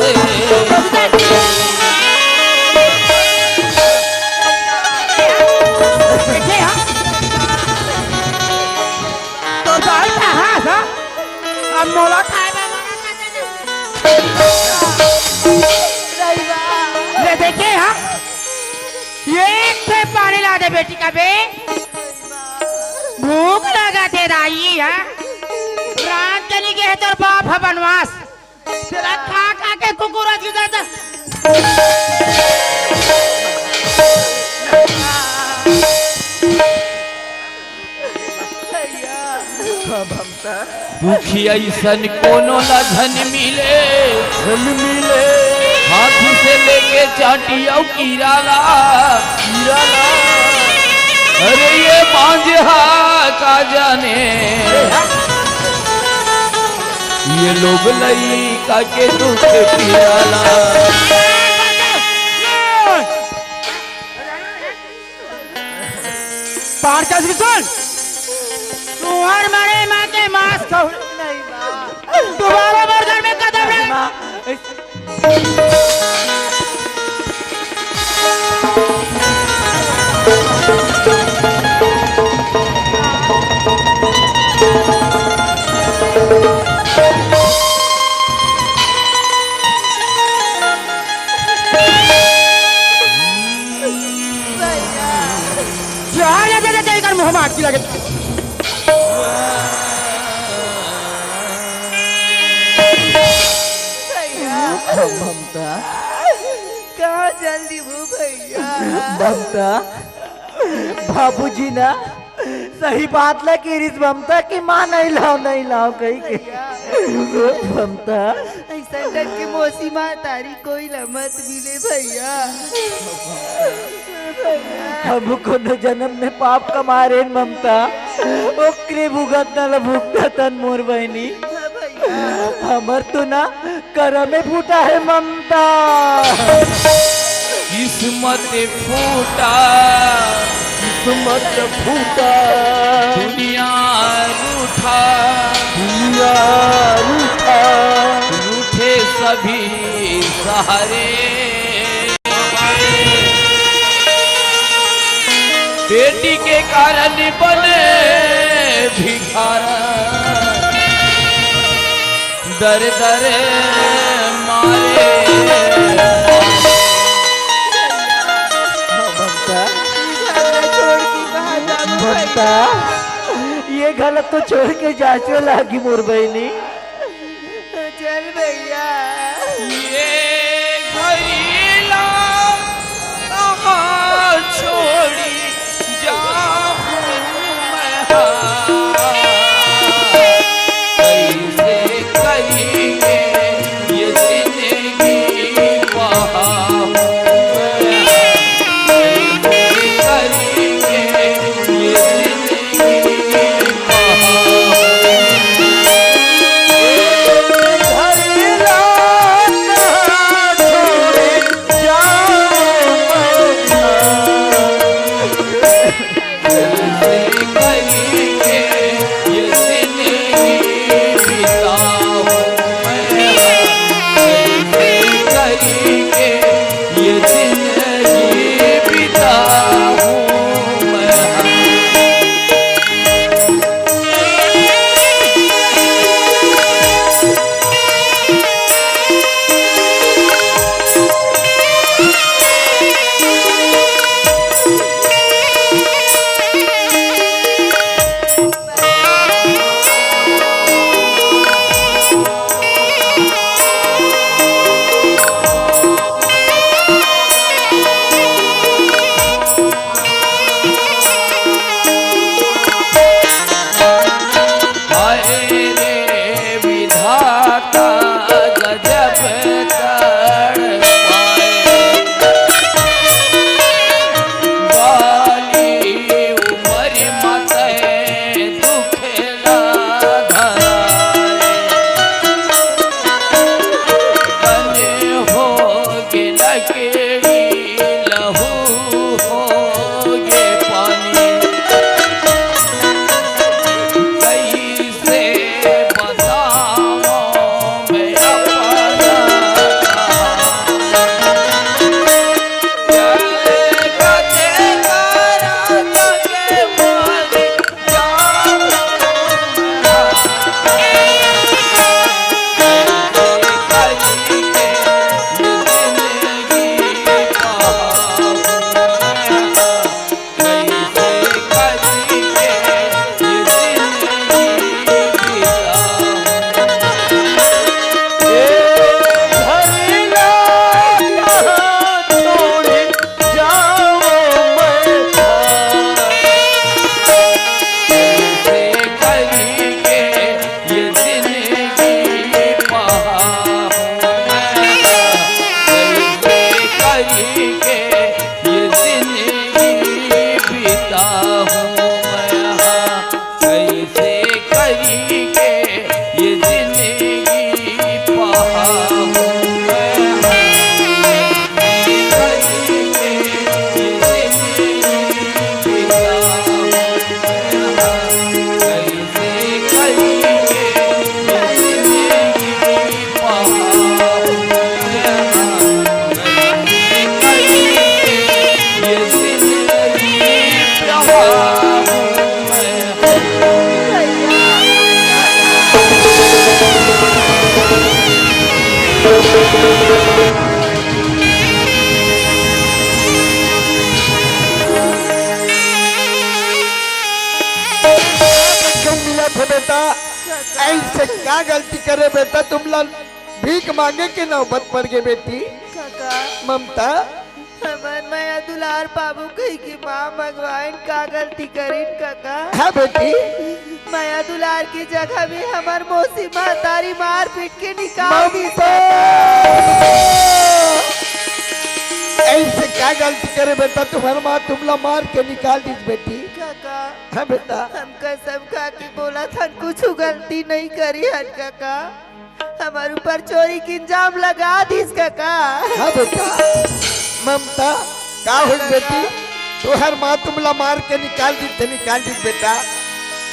देखे हा? तो दाई कहाँ हा? अब मोला खाए बर मना कर देना। ले देखे हा? एक ठे पानी ला दे बेटी का बे। भूख लगा दे दाई हा। रात के नहीं गए तोर बाप हा बनवास। तेरा खा खा के कुकुर आज की तरह। दुखी अइसन कोनो ला झन मिले, झन मिले। हाथी से लेके चांटी अउ कीरा ला, कीरा ला। अरे ये बांझहा का जाने, ये लोग लइका के दुख पीरा ला। पार कर भी सुन। तुहर मरे माँ के मांस खाऊ। नहीं माँ। दोबारा मोर घर में कदम रख। माँ, जा, जा, जा, जा, जा, एकर मुंह में आग लगे। भैया। ममता। कहाँ चल दी वो भैया? ममता, बाबूजी ना सही बात ला कहिस ममता कि माँ नहीं लाव, नहीं लाव कहि के। भैया। ममता। अइसन डर के मौसी महतारी कोई ला मत मिले भैया। हम कोनो जनम में पाप कमाए रहेन ममता, ओकरे भुगतना ला भुगतत हन मोर बहिनी। हाँ भैया। हमर तो ना करम में फूटा हे ममता। किस्मत फूटा, किस्मत फूटा। दुनिया रूठा, दुनिया रूठा। रूठे सभी सहारे। बेटी के कारण बने भिखारा, दर दर मारे। ममता, ममता, ये घला तो छोड़ के जाचो लागी मोर बहिनी। चल भैया। ये घरी ला कहाँ छोड़ी जाऊँ मैं? कैसे करेंगे ये जिंदगी पार? कैसे करेंगे ये जिंदगी पार? सुन लिया थे बेटा, ऐसे का गलती करे बेटा, तुमला भीख मांगे के नौबत पड़ गे बेटी। काका, ममता, हमन मया दुलार पाबो कहिके माँ मंगवाइन, का गलती करिन काका? हाँ बेटी। मया दुलार के जगह में हमर मौसी महतारी मार पीट के निकाल दिस। ममता! ऐसे का गलती करे बेटा, तुम्हर माँ तुमला मार के निकाल दिस बेटी। काका, हाँ बेटा। हम कसम खा के बोलत हन, कुछ गलती नहीं करिन काका। हमर ऊपर चोरी के इल्जाम लगा दिस काका। हाँ बेटा, ममता, का होइस बेटी? तोहर माँ तुमला मार के निकाल दिस ते निकाल दिस बेटा।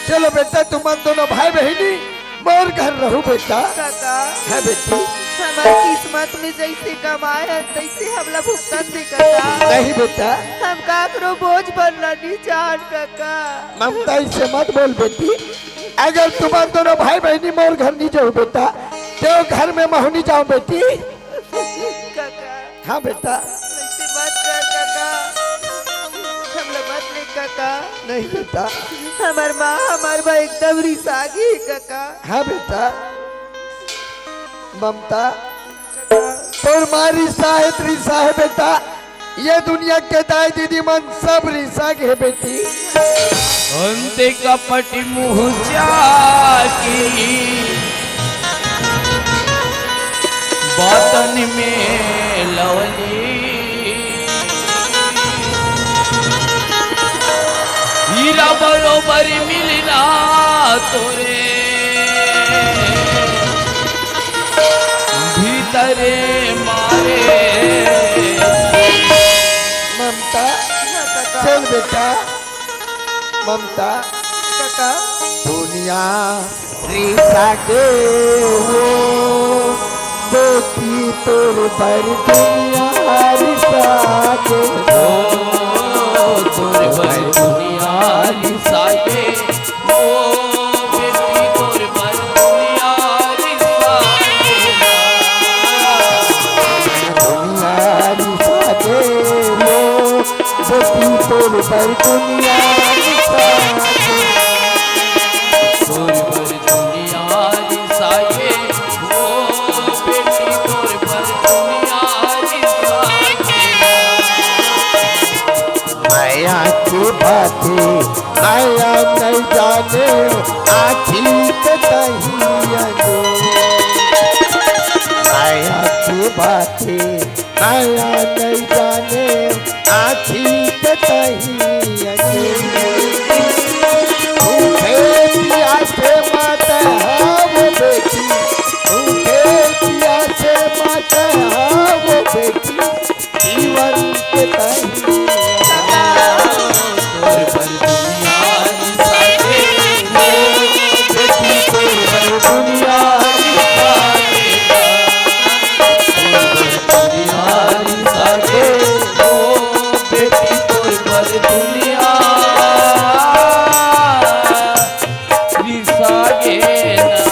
चलो बेटा, तुमन दोनों भाई बहिनी मोर घर रहू बेटा। काका, हाँ बेटी। हमर किस्मत में जैसे कमाए हन, तैसे हमला भुगतन दे काका। नहीं बेटा। हम काकरो बोझ बनना नहीं चाहन काका। ममता, ऐसे मत बोल बेटी। अगर तुमन दोनों भाई बहिनी मोर घर नहीं जाओ बेटा, तो घर में महू नहीं जाओ बेटी। काका, हाँ बेटा। ऐसे मत कर काका, हमला मत ले काका। नहीं बेटा। हमर माँ, हमर माँ एकदम रिसा गे काका। हाँ बेटा। ममता, तोर माँ रिसा हे त रिसा हे बेटा, ये दुनिया के दाई दीदी मन सब रिसा गे हे बेटी। अंते कपटी मुँह चाकी बातन में लवली। हीरा बरोबर मिलना तोरे भीतरे मारे। ममता, हाँ, काका। चल बेटा, ममता। काका। दुनिया रिसा गे वो, बेटी तोर बर दुनिया रिसा गे वो। तोर बर दुनिया रिसा गे वो, बेटी तोर बर दुनिया रिसा गे। दुनिया रिसा गे वो, बेटी तोर बर दुनिया रिसा गे। तोर बर दुनिया रिसा गे, ओ बेटी तोर बर दुनिया रिसा गे। मया के बाते मया नहीं जाने, आँखी के दहिया गे। मया के बाते मया नहीं जाने, आँखी के दहिया गे। भूखे पियासे मत हव बेटी, भूखे पियासे मत हव बेटी, जीवन के दहिया। तोर बर दुनिया रिसा गे, ओ बेटी तोर बर दुनिया रिसा गे। दुनिया रिसा गे, ओ बेटी तोर बर दुनिया रिसा गे ना।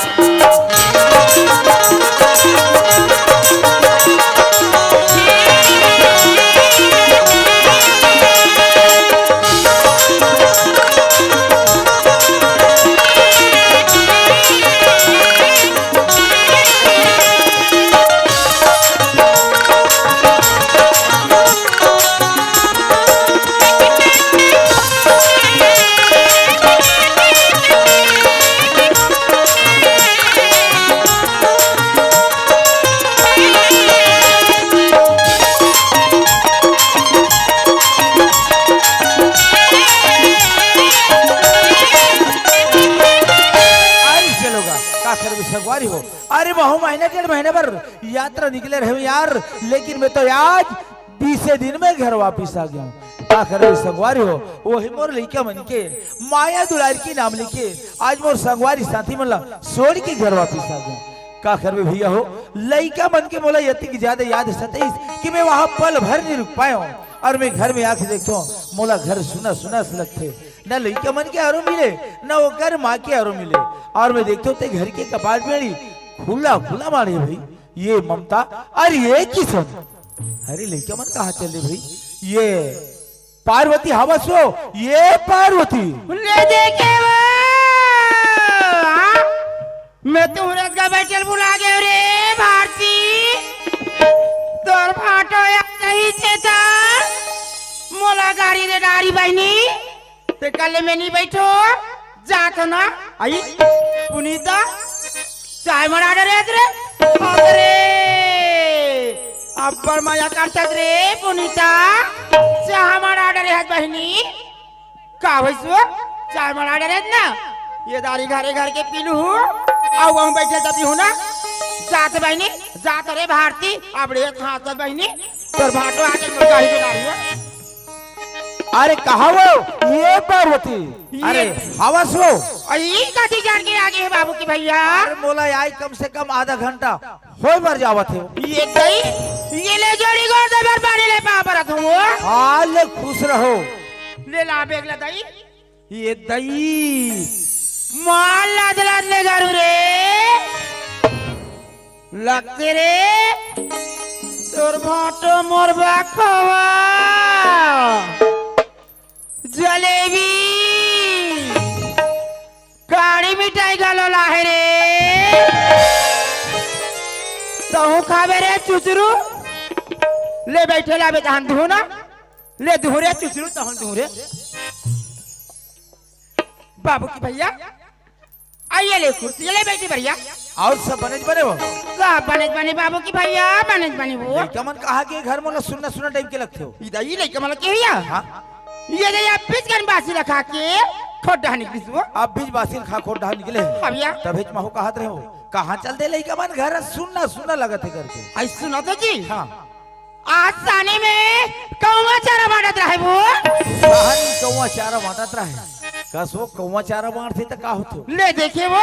अरे चलो गा, का करबे संगवारी हो। अरे महू महीना डेढ़ महीना बर यात्रा निकले रहेंव यार, लेकिन मैं तो आज बीसे दिन में घर वापिस आ गेंव। का करबे संगवारी हो, वही मोर लइका मन के मया दुलार के नाम लेके आज मोर संगवारी साथी मन ला छोड़ के घर वापिस आ गेंव। का करबे भैया हो, लइका मन के मोला अतिक ज्यादा याद सताइस कि मैं वहाँ पल भर नहीं रुक पाएंव। अउ मैं घर में आके देखथों, मोला घर सुना सुना से लगथे। न लइका मन के आरो मिले, न ओकर माँ के आरो मिले। अउ मैं देखथों ते घर के कपाट में खुला खुला माड़े भाई। ये ममता, अरे ये किशन, अरे लइका मन कहाँ चले भाई? ये पार्वती हवस वो, ये पार्वती। ले देखे वो, हाँ? मैं तुहरे का बैठल भुला गए रे भारती। तोर भाटो या नहीं थे त मोला गाड़ी दे डारी बहिनी। ते कल मैं नहीं बैठो, जात हो ना। आई पुनीता, चाय मना डरे रे। अरे, अब्बड़ मया करत रे पुनीता, चाय मना डरे हस बहिनी। का भइसो, चाय मना डरे ना। ये दारी घरे घर के पीलू हूँ, अउ हम बैठे तभी हूँ ना। जात बहिनी, जात रे भारती, अबड़े खात बहिनी, तोर भाटो आके मुर्गा ही बिना रही है। अरे कहा वो, ये पार्वती? ये अरे हवस वो। अरे ई कथी जान के आगे है बाबू की भैया? अरे मोला आई कम से कम आधा घंटा होय बर जावत हे। ये दई, ये ले जोड़ी गोड़ दे बर पानी ले पा परत हूँ। हाँ, ले खुश रहो। ले ला बेग ले दई। ये दई। माल लाद लाद ले गारू रे। लगते रे। तोर भाटो मोर बखवा। जलेबी। काड़ी मिठाई घलो लाहे रे। तहूँ खाबे रे चुचरू। ले बैठे लाबे तहन धुना। ले धुरे चुचरू तहन धुरे। बाबू की भैया, आइए ले कुर्सी ले बैठी बढ़िया। और सब बनेच बने हो? सब बनेच बने बाबू की भैया, बनेच बने वो। लइका मन कहा के घर मोला सुन्ना सुन्ना टाइप के लगथे हो। इदा ई लइका मन के भैया। हाँ। ये दे या बीच गन बासी रखा के खोट डहा निकलिस वो। अब बीच बासी रखा खोट डहा निकले। हाँ भैया। तभेच महू कहत रहे हो, कहाँ चल दे लइका मन घर सुन्ना सुन्ना लगत हे करके। आई सुना तो जी। हाँ। आज सानी में कौवा चारा बांटत रहे वो। कहानी कौवा चारा बांटत रहे। कस वो कौवा चारा बांटथे त का होथे? ले देखे वो,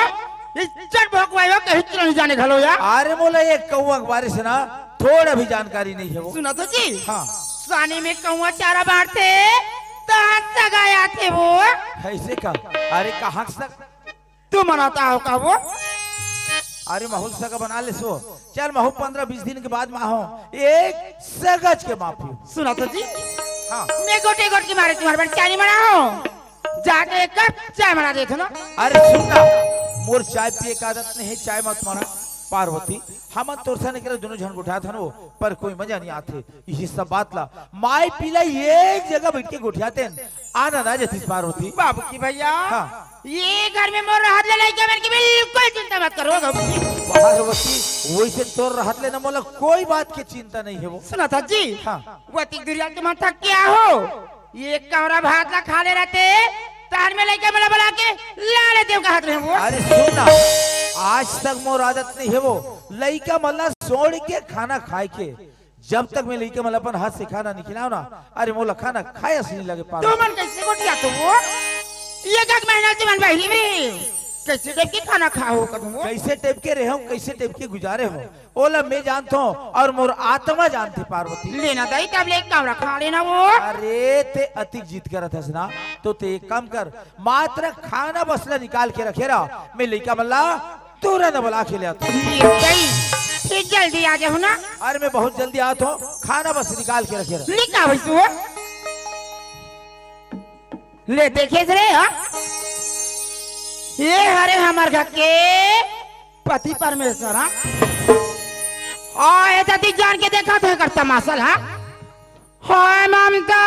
इज्जत भोकवाई हो, कहीं चलो नहीं जाने घलो यार। अरे मोला ये कौवा के बारे से ना थोड़ा भी जानकारी नहीं है वो। सुना तो जी। हाँ। सानी में कौवा चारा बांटथे, त सगा आथे वो। ऐसे का? अरे कहाँ सग तू मनाता हो का वो? अरे महू सगा बना ले सो। चल महू पंद्रह बीस दिन के बाद मा हो। एक सगज के माफी। सुना तो जी। हाँ। मैं गोटे गोट के मारे तुम्हारे पर चाय नहीं बना हो। जाके एक कप चाय बना देते ना। अरे सुन ना, मोर चाय पिए का आदत नहीं है, चाय मत माना। पार्वती, हमन तोर सन एकरा दोनों झन गोठियाथन वो, पर कोई मजा नहीं आथे। इही सब बात ला माई पीला एक जगह बैठ के गोठियातेन, आनंद आ जतिस पार्वती। बाबू की भैया, हाँ। ये घर में मोर रहत ले लइका मन की बिल्कुल चिंता मत करो बाबू जी। पार्वती, वैसे तोर रहत ले ना मोला कोई बात के चिंता नहीं है वो। सुना था जी, हाँ। वो अतिक दुरिया के मन थक क्या हो? ये कौरा भात ला खा ले रहते, तार में लइका मन ला बुला के ला लेते हो कहत रहे वो। अरे सुन ना, आज तक मोर आदत नहीं है वो लइका मन ला छोड़ के खाना खाए के। जब तक मैं लइका मन ला अपन हाथ से खाना नहीं खिलाओ ना, अरे मोला खाना खाए अस नहीं लगे पागल। तो मन कैसे गोठियाथो वो? ये एक महीना से मन बहिरी में कैसे टाइप के खाना खाओ कदम वो? कैसे टाइप के रहे हो, कैसे टाइप के गुजारे हो, ओला मैं जानथो और मोर आत्मा जानथे पार्वती। लेना दाई, तब ले एक कौरा खा लेना वो। अरे ते अतिक जिद करत हस ना, तो ते एक काम कर, मात्र खाना बस ला निकाल के रखे रहा, मैं लइका मन ला तुरंत बुला के ले आथो। ये गई। फिर जल्दी आ जाओ ना। अरे मैं बहुत जल्दी आथो, खाना बस निकाल के रखे रहा। निकाल भाई तू। ले देखे रे, हाँ? ये हरे हमर घर के पति परमेश्वर, हाँ? आ, ये तो दिख जान के देखा थे कर तमाशा ला, हाँ? हाय ममता,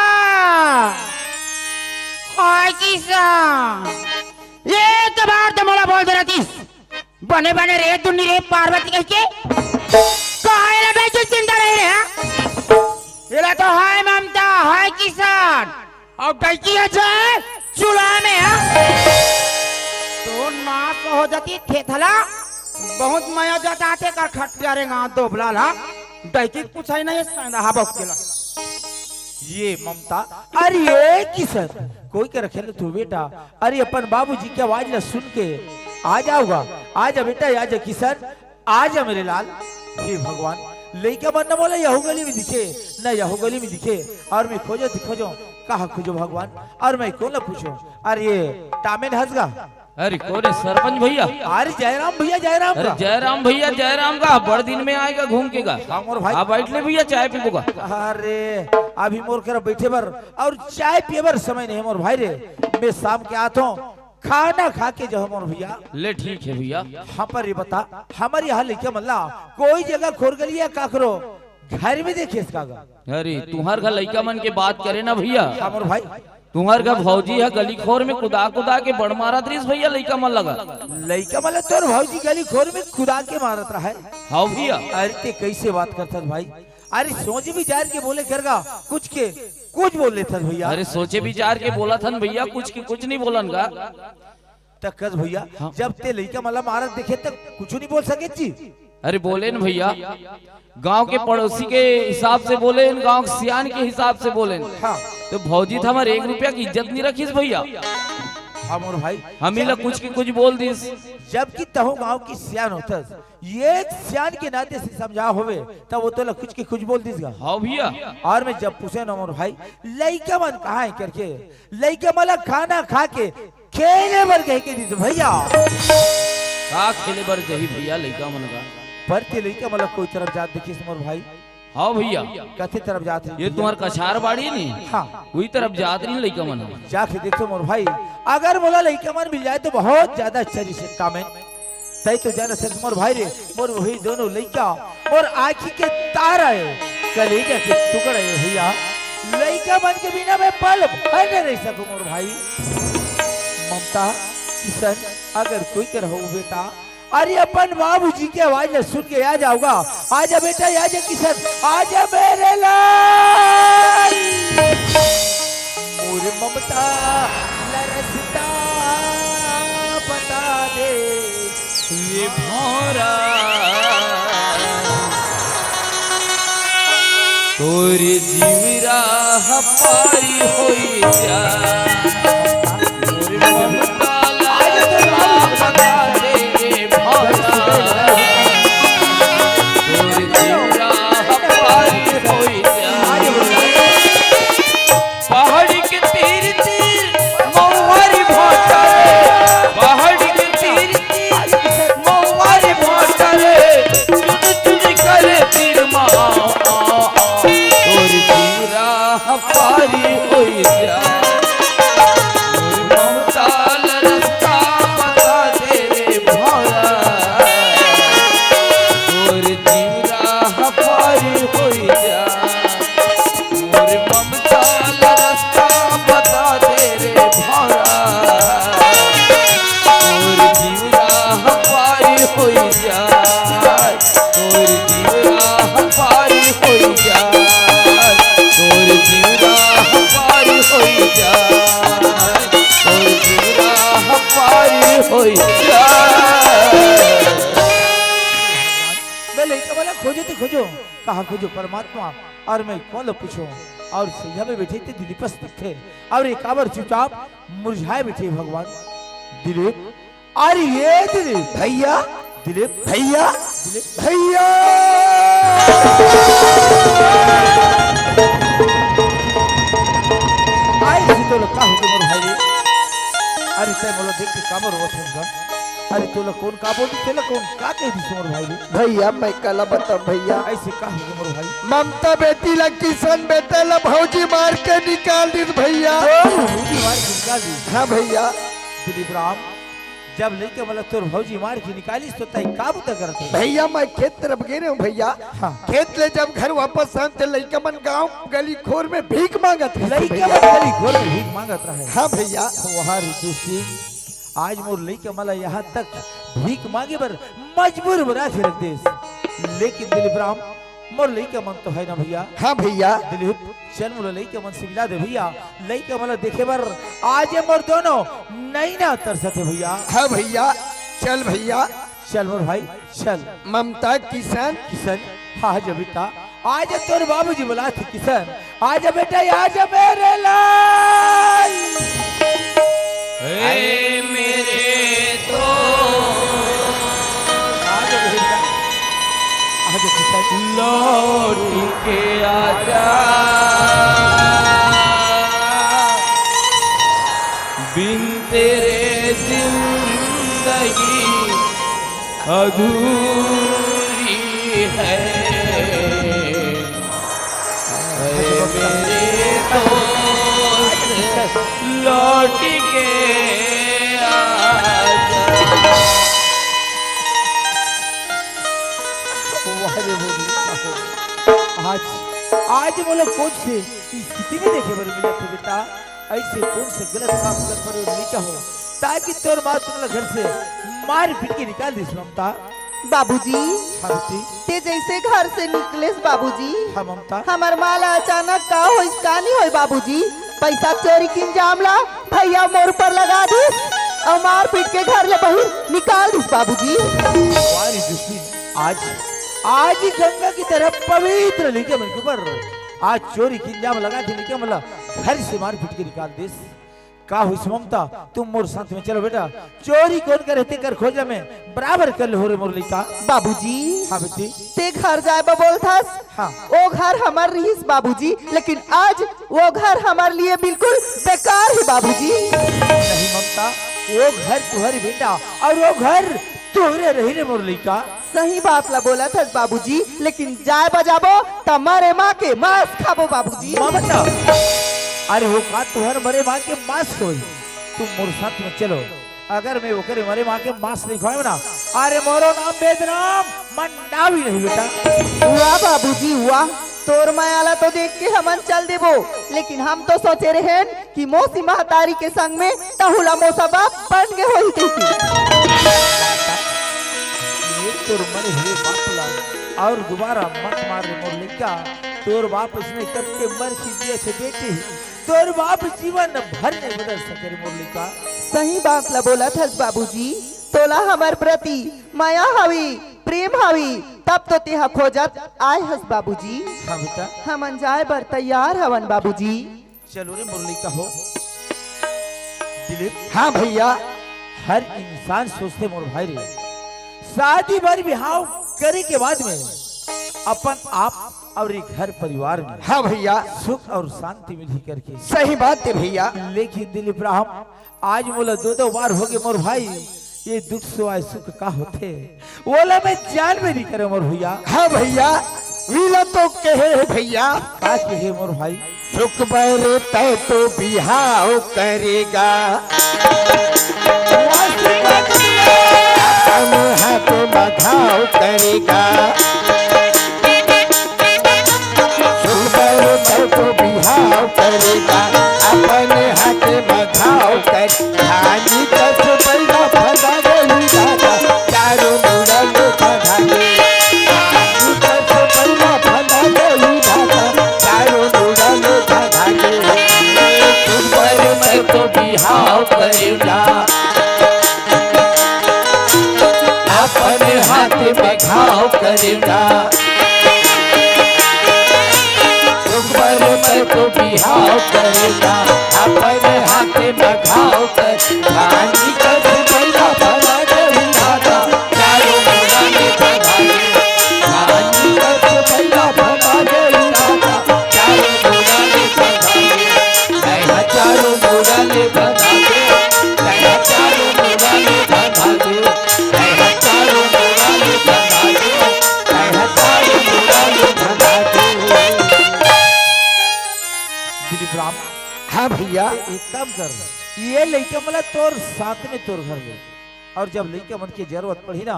हाय किशन, एक बार तो मोला बोल दे रतिस, बने बने रे दुन्नी रे पार्वती कह के, कहा एला डैकी चिंता नहीं रे, हाँ? एला तो हाय ममता, हाय किशन, अउ डैकी है जे चूल्हा में, हाँ? तो नाश हो जाती थेथला, बहुत मया जाता थे कर खटिया रे गाँव दोबला ला, डैकी कुछ ही नहीं है, सैंदा हबक के ला। ये ममता, अरे ये किशन, कोई के रखे ले तू बेटा, अरे अपन बाबूजी के आवाज ला सुन के आ जाओगा, आ जा बेटा, आ जा किशन, आ जा मेरे लाल। हे भगवान, लइका मन न मोला यहू गली में दिखे, न यहू गली में दिखे, और मैं खोजो खोजो, कहाँ खोजो भगवान, और मैं कोन ला पूछो? अरे ये टामेन हंस गा, अरे कोन हे, सरपंच भैया? अरे जयराम भैया, जयराम अरे का। जयराम भैया, जयराम का, बड़ दिन में आय गा घूम के गा। हाँ मोर भाई। हाँ, बैठ ले भैया, चाय पीबो गा। अरे अभी मोर करा बैठे बर अउ चाय पिए बर समय नहीं हे मोर भाई रे। मैं शाम के आत हूँ, खाना खा के जाहूँ मोर भैया। ले ठीक हे भैया। हाँ पर ये बता, हमर यहाँ लइका मन ला कोई जगह खोर गली या काकरो घर में देखे हस का गा? अरे तुंहर घर लइका मन के बात करे ना भैया। हाँ मोर भाई। तुंहर घर भौजी ह गली खोर में कुदा कुदा के बड़ मारत रहिस भैया लइका मन ला गा। लइका मन ला तोर भौजी गली खोर में कुदा के मारत रहे? हाँ भैया। अरे ते कैसे बात करथस भाई? अरे सोचे बिचार के बोले कर गा, कुछ के कुछ बोल लेथस भैया। अरे सोचे बिचार के बोलत हन भैया, कुछ के कुछ नहीं बोलन गा। त कस भैया, हाँ। जब ते लइका मन ला मारत देखे त कुछ नहीं बोल सके जी? अरे बोलेन भैया, गांव के पड़ोसी के हिसाब से बोलेन, गांव के सियान के हिसाब से बोलेन। हाँ। त भौजी त हमर एक रुपया के इज्जत नहीं रखिस भैया। हाँ मोर भाई। हमी ला कुछ के कुछ बोल दिस। जबकि तहूँ गांव के सियान होथस, एक सियान के नाते से समझा होवे, त वो तोला कुछ के कुछ बोल दिस गा। हाँ भैया। अउ मैं जब पूछेन मोर भाई, लइका मन कहाँ हे करके, लइका मन ला खाना खा के खेले बर कहिके दिस भैया। का खेले बर जाही भैया लइका मन गा? पर ते लइका मन ला कोई तरफ जात देखिस मोर भाई? हाँ भैया। कथे तरफ जात रहिस ये भैया? तुंहर कछार बाड़ी नी? हाँ। उही तरफ जात रहिन लइका मन। जाके देखो मोर भाई, अगर मोला लइका मन मिल जाए त बहुत ज्यादा अच्छा रहिस काम हे। तैं तो जानथस मोर भाई रे, मोर वही दोनों लइका मोर आँखी के तारा हे, कलेजा के टुकड़ा हे भैया। लइका मन के बिना मैं पल भर नहीं रह सकूं मोर भाई। ममता, किशन, अगर कोई कर हो बेटा, अरे अपन बाबूजी के आवाज ला सुन के आ जाओगा। आजा बेटा, आजा किशन, आजा मेरे लाल। मोर ममता ला रस्ता बता दे। ये भौरा तोर जीवरा ह पारी होई जा। तोर ममता ला बता दे रे भौरा। तोर जीवरा ह पारी होई जा। पहाड़ी के तीर तीर मऊआरी भाटा रे, पहाड़ी के तीर तीर मऊआरी भाटा रे, चुन चुन करे तीर मा, तोर जीवरा ह पारी होई जा। तोर ममता ल रस्ता बता दे रे भौरा, तोर जीवरा ह पारी होई जा। मोर ममता ल रस्ता बता दे रे भौरा। तोर जीवरा ह पारी होई जा, तोर जीवरा ह पारी होई जा, तोर जीवरा ह पारी होई जा, तोर जीवरा ह पारी होई जा। मैं लइका वाला खोजो ते खोजो, कहाँ खोजो परमात्मा? अउ मैं कोन ल पूछों? अउ सैया में बैठे ते दिलीपस दिखथे। अउ ये काबर चुपचाप मुरझाए बैठे भगवान? दिलीप, अरे ये दिलीप। भैया। दिलीप। भैया। दिलीप। भैया। आए रे तोला का होगे मोर भाई रे? अरे तैं मोला देख के काबर रोवत हस गा? अरे तोला कोन का बोल दिस, तोला कोन का कह दिस मोर भाई रे? भैया, मैं काला बताऊं भैया। अइसे का होगे मोर भाई? ममता बेटी ला किशन बेटा ला भौजी मार के निकाल दिस भैया। ओ, भौजी मार के निकाल दिस? हाँ भैया। दिलीप राम, जब लइका मन ला तोर भौजी मार के निकालिस त तैं का बुता करत हस? भैया, मैं खेत तरफ गे रहेंव भैया। हाँ। खेत ले जब घर वापस आएंव त लइका मन गांव गली खोर में भीख मांगत रहे लइका भैया। मन गली खोर में भीख मांगत रहे। हाँ भैया। वाह रे दोस्ती, आज मोर लइका मन ला यहाँ तक भीख मांगे बर मजबूर बना के रख देस। लेकिन दिलीप राम, मोर लइका मन तो हे ना भैया। हाँ भैया। दिलीप, चल मोला लइका मन से मिला दे भैया। लइका मन ला देखे बर आज ये मोर दोनों नैना तरसत हे भैया। हाँ भैया, चल भैया। चल मोर भाई, चल। ममता, किशन। किशन, हाँ, आजा बेटा, आजा, तोर बाबूजी बुलाथे किशन, आजा बेटा, आजा मेरे लाल। ए मेरे दोस्त। आजा बेटा, आजा किशन। लौट के आजा, बिन तेरे जिंदगी अधूरी है, अरे मेरे दोस्त, लौट के आ जा। वाह रे, वाह। आज, आज मोला कोन से स्थिति में देखे बर मिलत हे बेटा? ऐसे कोन से गलत काम कर परे हो, नहीं कहो, ताकि तोर माँ तुमला घर से मार पीट के निकाल दिस ममता? बाबूजी, हाँ बेटी। ते जैसे घर से निकलेस बाबूजी, हाँ ममता। हमर माँ ला अचानक का होइस का नहीं होय बाबूजी, पैसा चोरी के इल्जाम ला भैया मोर ऊपर लगा दिस अउ मार पीट के घर ले बाहर निकाल दिस बाबूजी। वाह रे दुश्मन, आज, आज ही गंगा की तरह पवित्र लइका मन के ऊपर आज चोरी के इल्जाम लगा के लइका मन ला घर से मार पीट के निकाल दिस। का होइस ममता, तुम मोर साथ में चलो बेटा, चोरी कोन करे तेकर खोजा में बराबर कर ले हो रे मोर लइका। बाबूजी, हाँ बेटी। ते घर जाए बर बोलथस, हाँ। वो घर हमर रिहिस बाबूजी, लेकिन आज वो घर हमर लिए बिल्कुल बेकार हे बाबूजी। नहीं ममता, वो घर तुहर बेटा अउ वो घर तोहरे रही रे मोर लइका। सही बात ला बोलत हस बाबूजी, लेकिन जाए बर जाबो त मरे माँ के मांस खाबो बाबूजी। ममता, अरे वो का तुहर मरे माँ के मांस होई? तुम मोर साथ में चलो, अगर मैं ओकरे मरे माँ के मांस नहीं खाए ना, अरे मोरो नाम बैदराम मंडावी नहीं बेटा। वाह बाबूजी वाह, तोर मया ला तो देख के हमन चल देबो, लेकिन हम तो सोचे रहेन कि मौसी महतारी के संग में तहू ला मौसा बाप बन गे होही कहिके। ये तोर मरे हुए बाप ला अउ दोबारा मत मार रे मोर लइका। तोर बाप इसने करके मर की दिए थे बेटी, तोर बाप जीवन भर नहीं बदल सके रे मोर लइका। सही बात ला बोलत हस बाबूजी, तोला हमर प्रति मया हवे, प्रेम हवे, तब तो तेहा खोजत आए हस बाबूजी। हाँ बेटा। हमन जाए बर तैयार हवन बाबूजी। चलो रे मोर लइका हो। दिलीप। हाँ भैया। हर इंसान सोचथे मोर भाई रे, शादी बर बिहाव करे के बाद में अपन आप अउ ये घर परिवार में, हाँ भैया। सुख अउ शांति मिलही करके। सही बात हे भैया। लेकिन दिलीप राम, आज मोला दो दो बार हो गे मोर भाई, ये दुख सिवाय सुख का होथे? ओला मैं जानबे नहीं करे मोर भैया। हाँ भैया, वीला तो कहे हे भैया। का कहे मोर भाई? सुख बर तै तो बिहाव करेगा, अपन हाथ म घाव करेगा। सुख बर तै तो बिहाव करेगा, अपन हाथ म घाव कर। धानी कस बैला फंदा गई दादा, चारों मुड़ा ले फंदा गे। धानी कस बैला फंदा गई दादा, चारों मुड़ा ले फंदा गे। सुख बर मैं तो बिहाव करेगा, अपन हाथ में घाव करेगा। सुख बर मैं तो बिहाव करेगा, अपन हाथ में घाव कर। धानी कस बैला फंदा गई दादा, चारों मुड़ा ले फंदा गे। धानी कस बैला फंदा गई दादा, चारों मुड़ा ले फंदा गे। मैं चारों मुड़ा ले फंदा गे, मैं चारों मुड़ा ले फंदा गे, मैं चारों मुड़ा ले फंदा गे, मैं चारों मुड़ा ले फंदा गे। दिलीप राम। हाँ भैया। एक काम कर, ये लइका मन ला तोर साथ में तोर घर ले, अउ जब लइका मन के जरूरत पड़ही ना,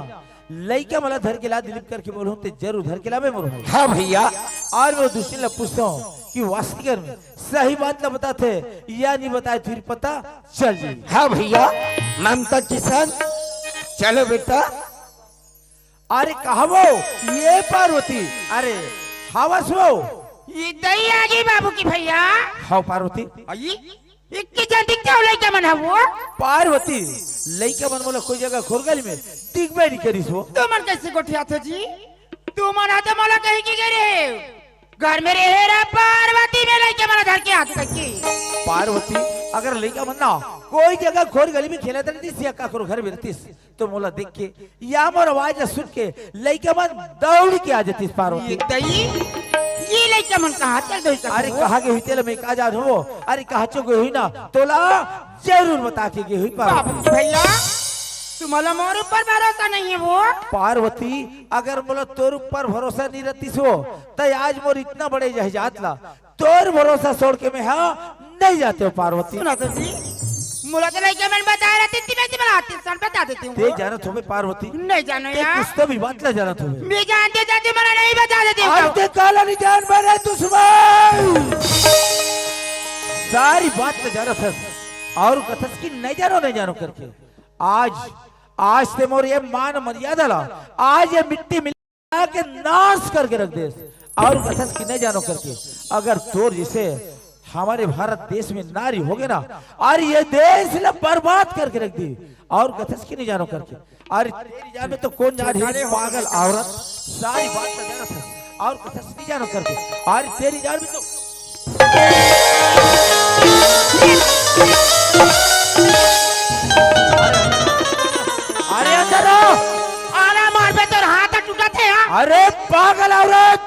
लइका मन ला धर के ला दिलीप करके बोलहूँ, ते जरूर धर के लाबे मोर भाई। हाँ भैया। अउ मैं दुश्मन ला पूछत हूँ कि वास्तविक में सही बात ला बताथे या नहीं बताए, फिर पता चल जी। हाँ भैया, ममता किशन, चलो बेटा। अरे कहाँ वो ये पार्वती? अरे हवस वो? ये दई आ गई बाबू की भैया। हाँ पार्वती। अई, इक्की जन दिखते हो लइका मन हवो। पार्वती, लइका मन मोला कोई जगह खोर गली में दिखबे नहीं करिस वो। तुमन कैसे गोठियाथे जी? तुमन आते मोला कहीं की गे रहे हो? घर में रहे रा पार्वती में लइका मन धर के आते की। पार्वती, अगर लइका मन ना कोई जगह खोर गली में खेलत रहतिस या काकरो घर में रहतिस, तो मोला देख के या मोर आवाज ला सुन के लइका मन दौड़ के आ जतिस पार्वती। ये दई, ये लइका मन कहाँ चल दई? अरे कहाँ गे हुई तेला मैं का जान हो? अरे कहाँ चो गे हुई ना, तोला जरूर बता के गे हुई पार्वती। बाबू भैया, तुम्हाला मोर ऊपर भरोसा नहीं है वो? पार्वती, अगर मोला तोर ऊपर भरोसा नहीं रहतीस हो, त आज मोर इतना बड़े जहाजात ला तोर भरोसा छोड़ के मैं हा नहीं जाते हो पार्वती। सुना तो जी, मोला तो लइका मन बता रहती थी, मैं तुम्हाला आती सन बता देती हूँ। ते जानत होबे पार्वती? नहीं जानो ते यार। कुछ तो भी बात ला जानत होबे। मैं जानते जानते मोला नहीं बता देती हूँ। अरे ते काला नहीं जान मेरे दुश्मन। सारी बात तो जानत हस और कथस कि नहीं जानो, नहीं जानो करके। आज, आज ते मोर ये मान मर्यादा ला, आज ये मिट्टी मिला के नाश करके रख देस। और कथस कि नहीं जानो करके, अगर तोर जैसे हमारे भारत देश में नारी होगे ना, और ये देश ला बर्बाद करके रख दी। और कथस कि नहीं जानो करके, अरे तेरी जान में तो कौन जान है, पागल औरत, सारी बात तो जानत है। और कथस नहीं जानो करके, अरे तेरी जान में तो अरे अंदर आ। अरे मार बे, तोर हाथ टूटत हे, हाँ? अरे पागल औरत,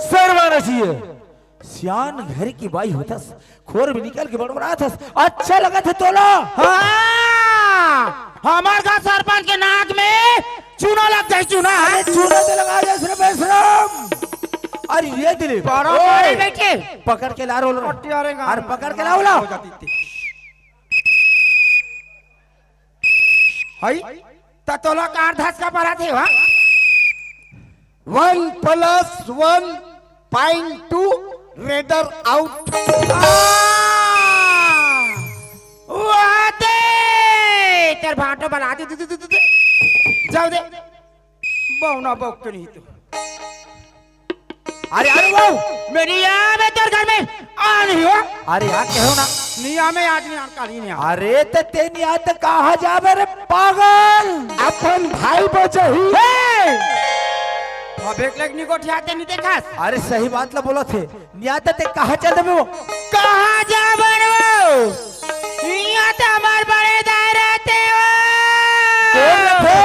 शर्माना चाहिए। सियान घर की बाई होथस, खोर में निकल के बड़बड़ाथस, अच्छा लगत हे तोला? हाँ, हमार गाँव सरपंच के नाक में चूना लग जाए, चूना। अरे चूना तो लगा दे, श्री बेशरम। अरे ये दिलीप, बड़ा ओए, बड़े बेटे। पकड़ के ला रोल। पट्टी आ रहे हैं, अरे पकड़ के लाओ, लाओ। हो जाती थी। हई, त तोला कार धसका परत हे, हाँ? One plus one point two, Raider out। आ! वाह दे! तेर भांटो बना दे, दे, दे, दे, दे, दे। जाओ दे। बौना बौक तो नहीं तू। अरे, अरे, वो! मैं नहीं आया, मैं तेरे घर में आ नहीं हुआ। अरे यार, कहो ना। नहीं आ, मैं आज नहीं आ, कल ही नहीं आ। अरे, ते, ते नहीं आ, ते कहाँ जाबे रे पागल? अपन भाई बचाही। हे! अब एक लेग नहीं गोठियाते नहीं देखस। अरे, सही बात ला बोलथे। नहीं आ, ते, ते कहाँ चल देबे वो? कहाँ जाबे रे वो? यहाँ तो हमार बड़े दाई रहते हो। कौन रहते?